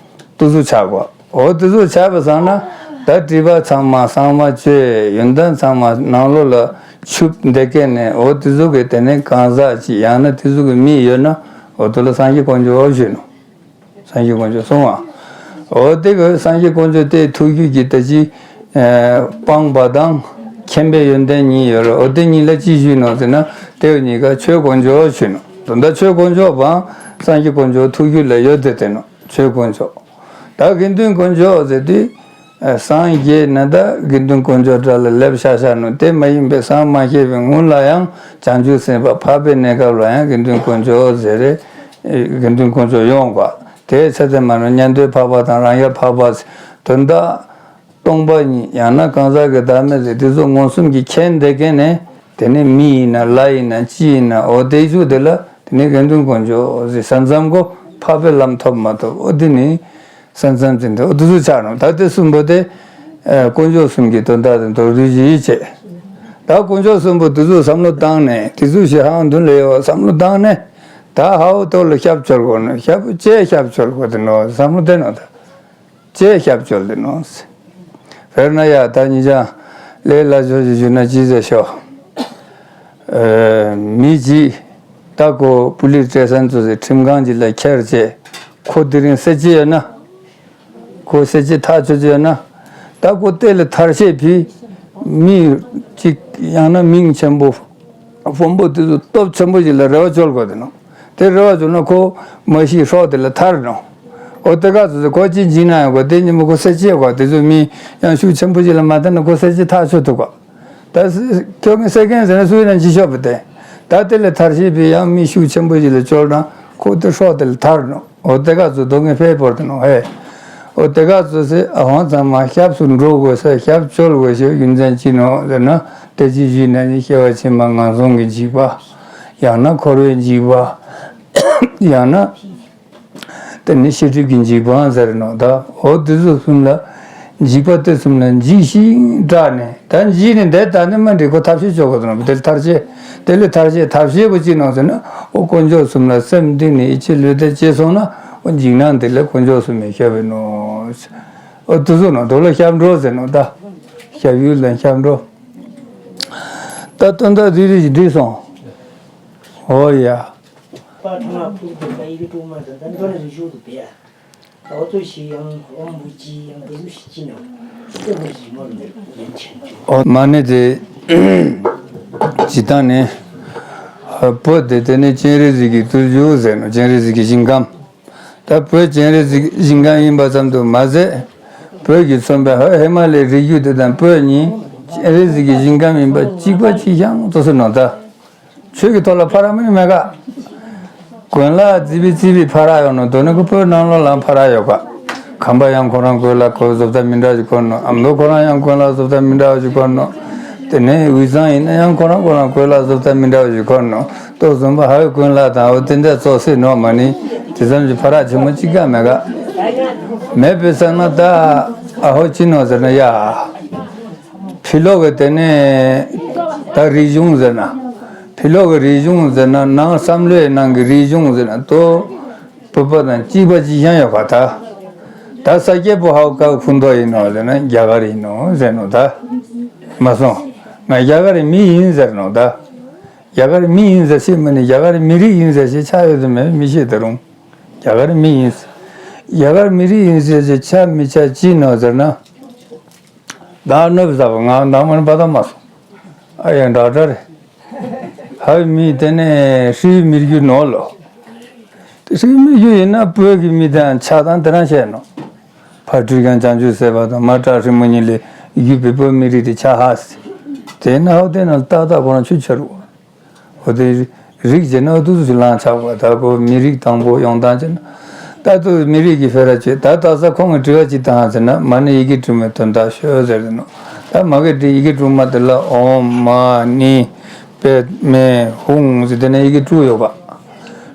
ཏུ་ཚུ་ཆག་པ། འོ་དེ་ཚོ་ཆགས་པ་སང་ན་ད་སྒྲིབ་པ་ཚང་མ་སངས་མ་བཅོས་ཡོན་ཏན་ཚང་མ་ནང་ལོགས་ལ་ཆུབ་འདེགས་ཀྱི་ནས་འོ་དེ་ཚོ་གི་དེ་ནས་གང་ཟག་ཅིག་ཡང་ན་དེ་ཚོ་གི་མི་ཡོད་ན་འོ་དེ་ལ་སངས་རྒྱས་དཀོན་མཆོག་ཞུས་ནོ། སངས་རྒྱས་དཀོན་མཆོག་གསུང་བ། འོ་དེ་གི་སངས་རྒྱས་དཀོན་མཆོག་དེ་ཐུགས་རྒྱུད་ཀྱི་ད་ཅི་སྤངས་པ་དང་མཁྱེན་པའི་ཡོན་ཏན་གཉིས་ཡོད་རེད། འོ་དེ་གཉིས་ལ་ཅི་ཞུས་ནོ་ཟེར་ན་དེ་གཉིས་ཀ་ཆོས་དཀོན་མཆོག་ཞུས་ནོ། དོན་དག་ཆོས་དཀོན་མཆོག་བང་སངས་རྒྱས་དཀོན་མཆོག་ཐུགས་རྒྱུད་ལ་ཡོད་དེ་དེ་ནོ། ཆོས་དཀོན་མཆོག་ད་དགེ་འདུན་དཀོན་མཆོག་ཟེར་དུས། སངས་རྒྱས་ནི་ད་དགེ་འདུན་དཀོན་མཆོག་འདྲ་ལ་སླེབས་ཤག་ཤག་ནོ། དེ་མ་ཡིན་པའི་སངས་མ་རྒྱས་པའི་སྔོན་ལ་ཡང་བྱང་ཆུབ་སེམས་དཔའ་འཕགས་པའི་གནས་སྐབས་ལ་ཡང་དགེ་འདུན་དཀོན་མཆོག་ཟེར་རེ། དགེ་འདུན་དཀོན་མཆོག་ཡོང་ག་དེའི་ཚེ་དེ་མ་ནོ་མཉན་ཐོས་འཕགས་པ་དང་རང་རྒྱལ་འཕགས་པ། དོན་དག་སྟོང་པ་ཉིད་ཡང་ན་གང་ཟག་གི་བདག་མེད་ཟེར་དེ་ཚོ་མངོན་སུམ་གྱིས་མཁྱེན་བསྡད་མཁན་ནས། དེ་ནས་མི་ཡིན་ན་ལྷ་ཡིན་ན་ཅི་ཡིན་ན་འོ་དེ་ཚོ་དེ་ལ་དེ་ནས་དགེ་འདུན་དཀོན་མཆོག་ཟེར་ས་མཚམས་གོ་འཕགས་པའི་ལམ་ཐོབ་མ་ཐོབ་འོ་དེ་ནི་ས་མཚམས་ཅན་དེ་འོ་དེ་ཚོ་ཆགས་ནོ། ད་དེ་གསུམ་པོ་དེ་དཀོན་མཆོག་གསུམ་གྱི་དོན་དག་དེ་མདོར་བསྡུས་ཤིག་བྱས། ད་དཀོན་མཆོག་གསུམ་པོ་དེ་ཚོ་བསམ་བློ་བཏང་ནས་དེ་ཚོ་ཞིག་ཧང་མདུན་ལ་ཡོད་བསམ་བློ་བཏང་ནས། ད་ཧའོ་ཏོ་ལ་ཞབས་བཅོལ་དགོས་ནོ། ཞབས་ཅེས་ཞབས་བཅོལ་དགོས་དེ་ནོ་བསམ་བློ་བཏང་ནོ་ད། ཅེས་ཞབས་བཅོལ་ལེ་ནོ། དཔེར་ན་ཡ་ད་ཉིན་ཅང་ལས་སླ་ཤོས་ཤིག་ཞུ་ན་ཅི་ཟེར་ཤོག་ཨེ། མི་གཅིག་ད་ཁོ་པུ་ལིས་སྤྲད་སན་ཚོ་ཟེར་ཁྲིམས་ཁང་གཅིག་ལ་ཁྱེར་བྱས། ཁོ་དེ་རིང་གསད་ཀྱི་ཡོད་ན། ཁོ་གསད་ཀྱི་ཐག་ཆོད་ཀྱི་ཡོད་ན། ད་ཁོ་དེ་ལས་ཐར་ཤེས་ཕི། མི་གཅིག་ཡང་ན་མིང་ཆེན་པོ། དཔོན་པོ་དེ་ཚོ་སྟོབས་ཆེན་པོ་ཞིག་ལ་རེ་བ་བཅོལ་དགོས་དེ་ནོ། དེ་རེ་བ་བཅོལ་ན་ཁོ་མ་ཤི་སྲོག་དེ་ལ་ཐར་ནོ། འོ་དེ་ག་ཚོད་ཚོད་ཁོ་ཅི་འཇིགས་ན་ཡང་གོ་དེ་ཉིན་མོ་ཁོ་ས་ཅི་གོ་དེ་ཚོ་མི་ཡང་ཤུགས་ཆེན་པོ་ཞིག་ལ་མ་ཐར་ན་ཁོ་ས་ཅི་ཐག་ཆོད་ཐུབ་གོ། ད་ཁྱོད་ངའི་ས་ཀན་ཟེར་ན་སུ་ཡིན་ན་འཇིགས་ཤོག་པ་དེ། ད་དེ་ལས་ཐར་ཤེས་པའི་ཡང་མི་ཤུགས་ཆེན་པོ་ཞིག་ལ་བཅོལ་ན་ཁོ་དེ་སྲོག་དེ་ལ་ཐར་ནོ། འོ་དེ་ག་ཚོད་སྡུག་བསྔལ་འཕེལ་བོར་དུ་ནོ་ཧེ། འོ་དེ་ག་ཚོད་སེ་ཨ་ཧོང་ཚང་མ་ཞབས་སུ་འགྲོ་དགོས་ས་ཞབས་བཅོལ་དགོས་ཤེས་རྒྱུ་མཚན་ཅི་ནོ་ཟེར་ན། དེ་ཅི་ཞུས་ན་ནི་སྐྱེ་བ་ཕྱི་མ་ངན་སོང་གི་འཇིགས་པ། ཡང་ན་འཁོར་བའི་འཇིགས་པ། ཡང་ན་དེ་ནི་ཤེས་སྒྲིབ་ཀྱི་འཇིགས་པའང་ཟེར་ནོ་ད། འོ་དེ་ཚོ་གསུམ་ལ་འཇིགས་པ་དེ་གསུམ་ལ་འཇིགས་ཤིང་སྐྲག་ནས་ད་འཇིགས་ནས་འདས་ད་ནི་མ་འགྲིག་ཁོ་ཐབས་ཤེས་བཅོ་དགོས་དོ་ནོ། དེ་ལས་ཐར་ཤེས་དེ་ལས་ཐར་ཤེས་ཐབས་ཤེས་པོ་ཅི་ནོ་ཟེར་ན། འོ་དཀོན་མཆོག་གསུམ་ལ་སེམས་གཏིང་ནས་ཡིད་ཆེས་བློས་གཏད་བྱས་སོང་ན། འོ་འཇིགས་སྣང་དེ་ལས་དཀོན་མཆོག་གསུམ་མི་ཤ་བའི་ནོ། འོ་དེ་ཚོ་ནོ་དོ་ལ་ཞབས་འགྲོ་ཟེར་ནོ་ད། ཞབས་ཡུལ་ལ་ཞབས་འགྲོ། ད་དོན་དག་རིལ་རིལ་ཞིག་འགྲིག་སོང་། འོ་ཡ། པ་ཁྲ་མ་ཕུག་དེ་པ་ཡི་གེ་དྲུག་མ་དང་ད་འདོན་རིང་ཤོག་ཏུ་བེ་ཡ། ད་འོ་ཚོ་ཞིག་ཡང་ཨོམ་བུ་ཅི་ཡང་དེ་ཚོ་ཞིག་ཅི་ནང་ལྟོ་མ་ཞིག་མ་ལ་ཡན་ཆད་འཇུག་ཨོ་མ་ནི་དེ་ཇི་ལྟར་ནི་བོད་དེ་དེ་ནི་སྤྱན་རས་གཟིགས་ཀྱི་ཏུ་རྒྱུ་ཟེར་ནོ། སྤྱན་རས་གཟིགས་ཀྱི་ཞིང་ཁམས། ད་བོད་སྤྱན་རས་གཟིགས་ཀྱི་ཞིང་ཁམས་ཡིན་པ་ཙམ་དུ་མ་ཟད། བོད་ཀྱི་མཚོན་པའི་ཧ་ཧི་མ་ལའི་རི་རྒྱུད་དེ་དང་བོད་གཉིས་སྤྱན་རས་གཟིགས་ཀྱི་ཞིང་ཁམས་ཡིན་པ་གཅིག་པ་གཅིག་རྐྱང་དུ་ཟེར་ནོ་ད། ཆོས་ཀྱི་ཐོག་ལ་ཕ་ར་མི་མེད་ག། དགོན་ལག་རྩིག་པའི་རྩིག་པའི་ཕ་ར་ཡོད་ནོ། དོ་ནི་ཁོ་བོད་ནང་ལོགས་ལ་ཕ་ར་ཡོད་ག། ཁམས་པ་ཡང་ཁོ་རང་དགོན་ལག་ཁོ་བཟོ་ལྟ་མི་འདྲ་ཞིག་ཁོ་ནོ། ཨ་མདོ་ཁོ་རང་ཡང་དགོན་ལག་བཟོ་ལྟ་མི་འདྲ་ཞིག་ཁོ་ནོ། དེ་ནས་དབུས་གཙང་ཡིན་ན་ཡང་ཁོ་རང་ཁོ་རང་དགོན་ལག་བཟོ་ལྟ་མི་འདྲ་ཞིག་ཁོ་ནོ། ལྟོ་བཟོ་པ་ཧ་ཡོད་དགོན་ལག་དང་འོ་དེ་འདྲ་བཟོ་སྲིད་ནོ་མ་ནི། དེ་ཙམ་གྱི་ཕ་ར་ཆེན་མོ་གཅིག་ཀ་མེད་ག། མེད་པའི་ས་ན་ད་ཨ་ཧོ་ཅི་ནོ་ཟེར་ན་ཡ། ཕི་ལོག་གི་དེ་ནས་ད་རིག་གཞུང་ཟེར་ན། ཕི་ལོག་གི་རིག་གཞུང་ཟེར་ན་ནང་བསམ་བློའི་ནང་གི་རིག་གཞུང་ཟེར་ན་ཏོ། བོད་པ་དང་གཅིག་པ་གཅིག་རྐྱང་ཡོད་པ་ད། ད་ས་སྐྱ་པོ་ཧའོ་ཀ་ཁུ་མདོ་ཡིན་ནོ་ཟེར་ན་རྒྱ་གར་ཡིན་ནོ་ཟེར་ནོ་ད། མ་སོང་། ང་རྒྱ་གར་མི་ཡིན་ཟེར་ནོ་ད། རྒྱ་གར་མི་ཡིན་ཟེར་ཤེས་མ་ནི་རྒྱ་གར་མི་རིགས་ཡིན་ཟེར་ཤེས་ཆ་ཡོད་དུ་མེད་མི་ཤེས་ད་རུང་། རྒྱ་གར་མི་ཡིན་ཟེར། རྒྱ་གར་མི་རིགས་ཡིན་ཟེར་ཤེས་ཆ་མི་ཆ་ཅི་ནོ་ཟེར་ན། ད་གནོད་པ་ཟ་བ་ང་འདང་མ་ནི་པ་ད་མ་སོང་། ཨ་ཡ་འདྲ་འདྲ་རེད། ཧ་མི་དེ་ནས་ཧྲིལ་མི་རྒྱུ་ནོ་ལོ། དེ་ཧྲིལ་མི་རྒྱུ་ཡིན་ན་བོད་ཀྱི་མི་དང་ཆ་དང་དེ་རང་བཤད་ནོ། ཕ་སྤྲུལ་ཀྱང་བྱང་ཆུབ་སེམས་དཔའ་དང་མ་བྲག་སྲིན་མོ་གཉིས་ལས་རྒྱུ་བོད་པོ་མི་རིགས་དེ་ཆ་ཧ་སི། དེ་ན་ཧོ་དེ་ན་ཏག་ཏག་ཁོ་རང་ཆུ་ཆར་བ། འོ་དེ་རིགས་བྱས་ན་འོ་དུ་དུ་ལང་ཆགས་པ་ད་ཁོ་མི་རིགས་དང་པོ་ཡོང་སྟངས་བྱས་ན། ད་དུ་མི་རིགས་ཀྱི་ཕེ་ར་བྱས་ད་ད་ས་ཁོང་གི་དྲི་བ་ཅིག་བཏང་ཟེར་ན་མ་ཎི་ཡི་གེ་དྲུག་མའི་དོན་དག་ཤོད་ཟེར་ནོ། ད་མ་གི་དྲི་ཡི་གེ་དྲུག་མ་དེ་ལ་ཨོཾ་མ་ཎི་པདྨེ་ཧཱུྃ་ཟེར་དེ་ནས་ཡི་གེ་དྲུག་ཡོད་པ།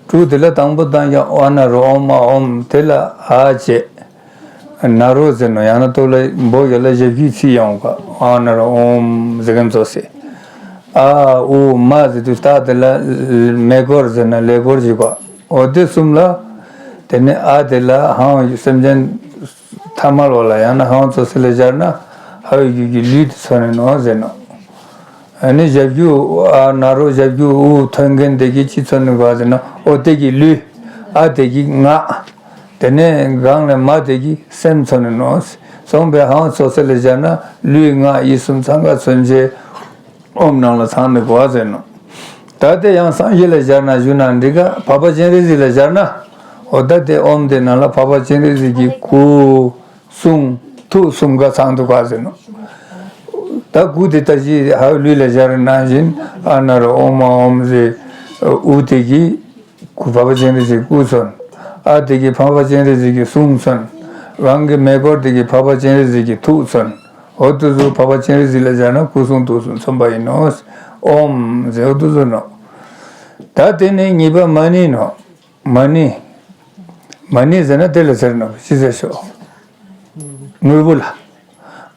དྲུག་དེ་ལ་དང་པོ་བཏང་ཀྱང་ཨ་ན་རོ་ཨོཾ་མ་ཨོཾ་དེ་ལ་ཨ་བྱས། ན་རོ་ཟེར་ནོ། ཡང་ན་ཏོ་ལ་འབོ་ཡ་ལ་ཞབས་ཀྱུ་ཚིག་ཡོང་ག། ཨ་ན་རོ་ཨོཾ་ཟེར་གམ་ཙོ་སེ། ཨ་ཨུ་མ་ཟེར་དུས་ད་དེ་ལ་མེ་འཁོར་ཟེར་ན་ལས་འཁོར་ཞིག་ག། འོ་དེ་གསུམ་ལ། དེ་ནས་ཨ་དེ་ལ་ཧང་སེམས་ཅན་ཐ་མལ་བ་ལ་ཡང་ན་ཧང་ཙོ་སེ་ལ་སྦྱར་ན་ཧ་ཡུ་གུ་གི་ལུས་དེ་ཚོ་ནས་ནོ་ཟེར་ནོ། ཨ་ནི་ཞབས་ཀྱུ་ཨ་ན་རོ་ཞབས་ཀྱུ་ཨུ་ཐོན་མཁན་དེ་གི་ཅི་ཚོ་ནི་ག་ཟེར་ན་འོ་དེ་གི་ལུས། ཨ་དེ་གི་ངག་དེ་ནས་གང་ལས་མ་དེ་གི་སེམས་ཚོ་ནི་ནོ། སོང་པའི་ཧང་ཙོ་སེ་ལ་སྦྱར་ན་ལུས་ངག་ཡིད་གསུམ་ཚང་ཀ་མཚོན་བྱེད་ཨོཾ་ནང་ལ་ཚང་ནི་གོ་བ་ཟེར་ནོ། ད་དེ་ཡང་སངས་རྒྱས་ལ་སྦྱར་ན་ཞུ་ན་འགྲིག་ག། འཕགས་པ་སྤྱན་རས་གཟིགས་ལ་སྦྱར་ན་ འོ་ད་དེ་ཨོམ་དེ་ནང་ལ་འཕགས་པ་སྤྱན་རས་གཟིགས་ཀྱི་སྐུ་གསུང་ཐུགས་གསུམ་ཀ་ཚང་འདུག་ག་ཟེར་ནོ། ད་སྐུ་དེ་ད་ཅི་ཧ་ལུས་ལ་སྦྱར་ནང་བཞིན་ཨ་ན་རོ་ཨོམ་ཨ་ཨོམ་ཟེར། ཨུ་དེ་གི་སྐུ་འཕགས་པ་སྤྱན་རས་གཟིགས་སྐུ་མཚོན། ཨ་དེ་གི་འཕགས་པ་སྤྱན་རས་གཟིགས་ཀྱི་གསུང་མཚོན། རང་གི་མེ་འཁོར་དེ་གི་འཕགས་པ་སྤྱན་རས་གཟིགས་ཀྱི་ཐུགས་མཚོན། འོ་དུ་ཟུ་འཕགས་པ་སྤྱན་རས་གཟིགས་ལ་སྦྱར་ན་སྐུ་གསུང་ཐུགས་གསུམ་མཚོན་པ་ཡིན་ནོ། ཨོམ་ཟེར་འོ་དུ་ཟུ་ནོ། ད་དེ་ནས་གཉིས་པ་མ་ཎི་ནོ། མ་ཎི། མ་ཎི་ཟེར་ན་དེ་ལ་ཟེར་ནོ་ཅི་ཟེར་ཤོག་ནོར་བུ་ལ།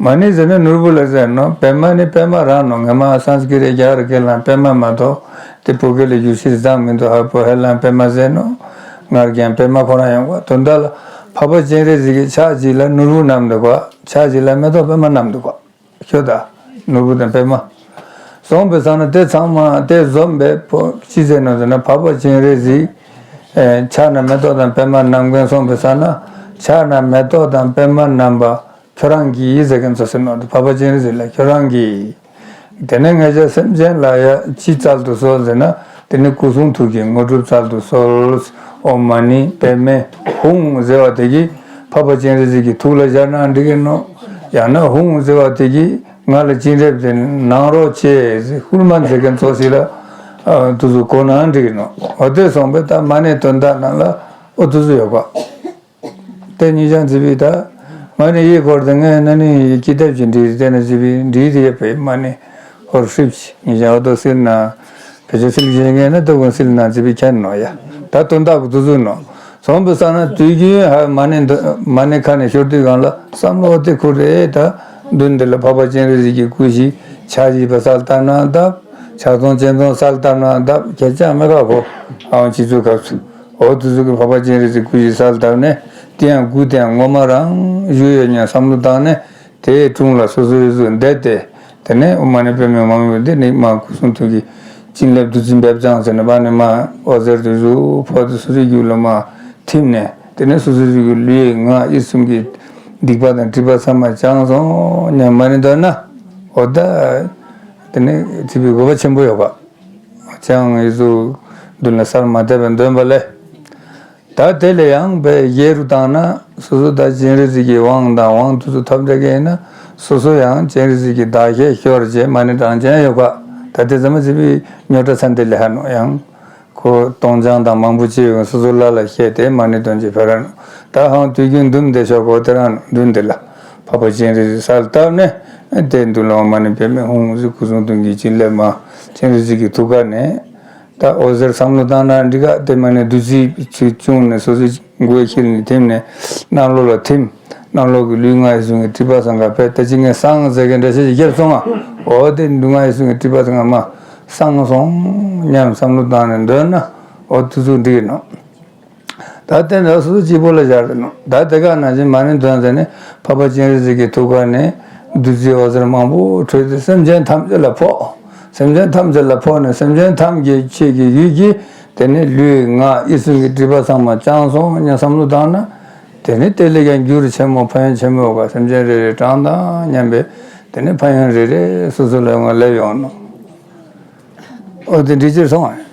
མ་ཎི་ཟེར་ན་ནོར་བུ་ལ་ཟེར་ནོ། པདྨ་ནི་པདྨ་རང་ནོ། ངས་མ་སཾ་སྐྲྀ་ཏ་རྒྱ་གར་སྐད་ལ་པདྨ་མ་གཏོགས་དེ་བོད་སྐད་ལ་བསྒྱུར་ཤེས་ཙམ་མི་འདུག་ཧ་བོད་ཧ་ལམ་པདྨ་ཟེར་ནོ། སྔར་ཀྱང་པདྨ་ཁོ་རང་ཡོང་བ་དོན་དག་ལ་འཕགས་པ་སྤྱན་རས་གཟིགས་ཀྱི་ཕྱག་གཅིག་ལ་ནོར་བུ་བསྣམས་འདུག་ག་ཕྱག་གཅིག་ལ་མེ་ཏོག་པདྨ་བསྣམས་འདུག་ག་ཤོ་ད། ནོར་བུ་དང་པདྨ། སོང་པའི་ས་ན་དེ་ཚང་མ་དེ་འཛོམས་པའི་ཕོ་ཅི་ཟེར་ནོ་ཟེར་ན་འཕགས་པ་སྤྱན་རས་གཟིགས། ཕྱག་ན་མེ་ཏོག་དང་པདྨ་བསྣམས་མཁན་སོང་པའི་ས་ན་ཕྱག་ན་མེ་ཏོག་དང་པདྨ་བསྣམས་པ་ཁྱོད་རང་གིས་ཟེར་མཁན་ཚོ་ཟེར་ནོ་འཕགས་པ་སྤྱན་རས་གཟིགས་ལ་ཁྱོད་རང་གིས། དེ་ནས་ང་ཅག་སེམས་ཅན་ལ་ཡ་ཅི་སྩལ་དུ་གསོལ་ཟེར་ན། དེ་ནི་སྐུ་གསུང་ཐུགས་ཀྱི་དངོས་གྲུབ་སྩལ་དུ་གསོལ། ཨོཾ་མ་ཎི་པདྨེ་ཧཱུྃ་ཟེར་བ་དེ་གིས་འཕགས་པ་སྤྱན་རས་གཟིགས་ཀྱི་ཐུགས་ལ་སྦྱར་ན་འགྲིག་གི་ནོ། ཡང་ན་ཧཱུྃ་ཟེར་བ་དེ་གིས་ང་ལ་སྤྱན་རས་གཟིགས་གནང་རོགས་བྱེད་ཟེར་ཧུར་མ་ཟེར་མཁན་ཚོ་ཞིག་ལ་དུ་ཟུ་གོ་ན་འགྲིག་གི་ནོ། འོ་དེ་སོང་པས་ད་མ་ཎི་དོན་དག་ནང་ལ་ཨོ་དུ་ཟུ་ཡོད་པ། དེ་ཉིན་ཞང་ཙི་བི་ད། མ་ཎི་ཡི་སྐོར་དེ་ངས་ན་ནི་ཡི་ཀི་དེབ་ཀྱི་འབྲི་དེ་ན་ཙི་བི་འབྲི་དེ་ཡོད་པའི་མ་ཎི་ཧོར་ཧྲིབ་ཅི་ཉིན་ཞང་འོ་དོ་སིལ་ན། བེ་ཅོ་སིལ་ཅི་ངས་ན་དོ་གོན་སིལ་ན་ཙི་བི་ཁྱེར་ནོ་ཡ། ད་དོན་དག་གི་དུ་ཟུ་ནོ། སོང་པའི་ས་ན་དུས་རྒྱུན་ཧ་མ་ཎི་འདི་མ་ཎི་ཁ་ནས་ཤོར་དུས་གང་ལ་བསམ་བློ་དེ་ཁུར་རེ་ད། མདུན་འདི་ལ་འཕགས་པ་སྤྱན་རས་གཟིགས་ཀྱི་སྐུ་ཞིག་ཕྱག་བཞི་པ་གསལ་བཏབ་ན་བཏབ། ཕྱག་སྟོང་སྤྱན་སྟོང་གསལ་བཏབ་ན་བཏབ་ཁྱེད་ཅག་མི་ཁ་ཁོ་ཨང་ཕྱི་ཚུལ་ཁབ་ཚུལ། འོ་དུ་ཟུག་གི་འཕགས་པ་སྤྱན་རས་གཟིགས་སྐུ་ཞིག་གསལ་བཏབ་ནས་དེ་ཡང་སྐུ་དེ་ཡང་ངོ་མ་རང་བཞུགས་ཡོད་སྙམ་བསམ་བློ་བཏང་ནས་དེའི་དྲུང་ལ་སོ་སོའི་གཟུགས་བསྡད་དེ། དེ་ནས་ཨོཾ་མ་ཎི་པདྨེ་ཧཱུྃ་ཡོད་དེ་ནི་མ་སྐུ་གསུང་ཐུགས་ཀྱི་བྱིན་རླབས་བདུད་རྩི་འབེབས་སྦྱངས་ཟེར་ནས་བ་ནས་མ་འོད་ཟེར་དུ་གཟུགས་ཕོག་སྟེ་སོ་སོའི་རྒྱུད་ལ་མ་ཐིམ་ནས་དེ་ནས་སོ་སོའི་གཟུགས་ཀྱི་ལུས་ངག་ཡིད་གསུམ་གྱི་སྡིག་པ་དང་སྒྲིབ་པ་ཚང་མ་སྦྱངས་སོང་སྙམ་མ་ཎི་འདོན་ན། འོ་ད་དེ་ནས་ཐིབས་པའི་དགོས་པ་ཆེན་པོ་ཡོད་པ། ཅང་ཡི་གཟུགས་མདུན་ལ་གསལ་མ་བཏབ་པའི་འདོན་པ་ལས། ད་དེ་ལས་ཡང་བས་རྒྱས་རུ་བཏང་ན་སོ་སོ་ད་སྤྱན་རས་གཟིགས་ཀྱི་དབང་དང་དབང་དུ་སུ་ཐོབ་འདྲ་གི་ཡིན་ན་སོ་སོ་ཡང་སྤྱན་རས་གཟིགས་ཀྱི་བདག་ཞལ་ཤོར་རྗེས་མ་ཎི་བགྲང་ཅན་ཡོད་པ། ད་དེ་ཙམ་ཟིན་པའི་རྙོག་དྲ་ཚན་དེ་ལས་ཧ་ནོ་ཡང་། ཁོ་གཏོང་སྦྱང་དང་མང་པོ་བྱས་ཡོང་སོ་སོ་ལ་ལ་བཤད་དེ་མ་ཎི་འདོན་གྱི་ཕེ་ར་ནོ། ད་ཧང་དུས་རྒྱུན་འདུམ་དེ་ཤོག་གོ་དེ་རང་ནོ་འདུན་དེ་ལ། འཕགས་པ་སྤྱན་རས་གཟིགས་གསལ་བཏབ་ནས་དེ་འདུན་ལ་ཨོཾ་མ་ཎི་པདྨེ་ཧཱུྃ་ཟེར་སྐུ་གསུང་ཐུགས་ཀྱི་བྱིན་རླབས་མ་སྤྱན་རས་གཟིགས་ཀྱི་ཐུགས་ཀ་ནས། ད་འོད་ཟེར་བསམ་བློ་བཏང་ན་འགྲིག་ག་དེ་མ་ནས་བདུད་རྩི་ཆུ་བྱུང་ནས་སོ་སོའི་མགོའི་ཤེལ་ནས་ཐིམ་ནས་གནམ་ལོ་ལ་ཐིམ། གནམ་ལོ་གི་ལུས་ངག་ཡིད་གསུམ་གྱི་སྒྲིབ་པ་སངས་ག་ཕེབས་ད་ཅི་ངས་སངས་ཟེར་གི་འདྲ་ཤེས་ཀྱི་རྒྱབ་སོང་ང་། འོ་དེ་ལུས་ངག་ཡིད་གསུམ་གྱི་སྒྲིབ་པ་སངས་ག་མ་སངས་སོང་སྙམ་བསམ་བློ་བཏང་ནས་འདོན་ན་འོ་དུ་ཚུགས་འགྲིག་གི་ནོ། ད་དེ་འདྲ་སོ་སོ་གཅིག་པོ་ལ་སྦྱར་ཏེ་ནོ། ད་དེ་ག་ནང་བཞིན་མ་ཎི་འདོན་ཟེར་ནས་འཕགས་པ་སྤྱན་རས་གཟིགས་ཀྱི་ཐུགས་ཀ་ནས་བདུད་རྩི་འོད་ཟེར་མང་པོ་འཕྲོས་ཏེ་སེམས་ཅན་ཐམས་ཅད་ལ་ཕོག་སེམས་ཅན་ཐམས་ཅད་ལ་ཕོག་ནས་སེམས་ཅན་ཐམས་ཅད་ཀྱི་ཆོས་ཀྱི་ཡུལ་གྱི་དེ་ནས་ལུས་ངག་ཡིད་གསུམ་གྱི་སྒྲིབ་པ་ཚང་མ་བྱང་སོང་སྙམ་བསམ་བློ་བཏང་ན། དེ་ནས་དེ་ལས་ཀྱང་འགྱུར་ཆེན་མོ་ཕན་ཡོན་ཆེན་མོ་ཡོད་པ་སེམས་ཅན་རེ་རེ་གྲངས་དང་མཉམ་པའི་དེ་ནས་ཕན་ཡོན་རེ་རེ་སོ་སོ་ལ་ཡོང་བ་སླེབས་ཡོང་ནོ། འོ་དེ་འདྲི་ཕྱིར་སོང་བ།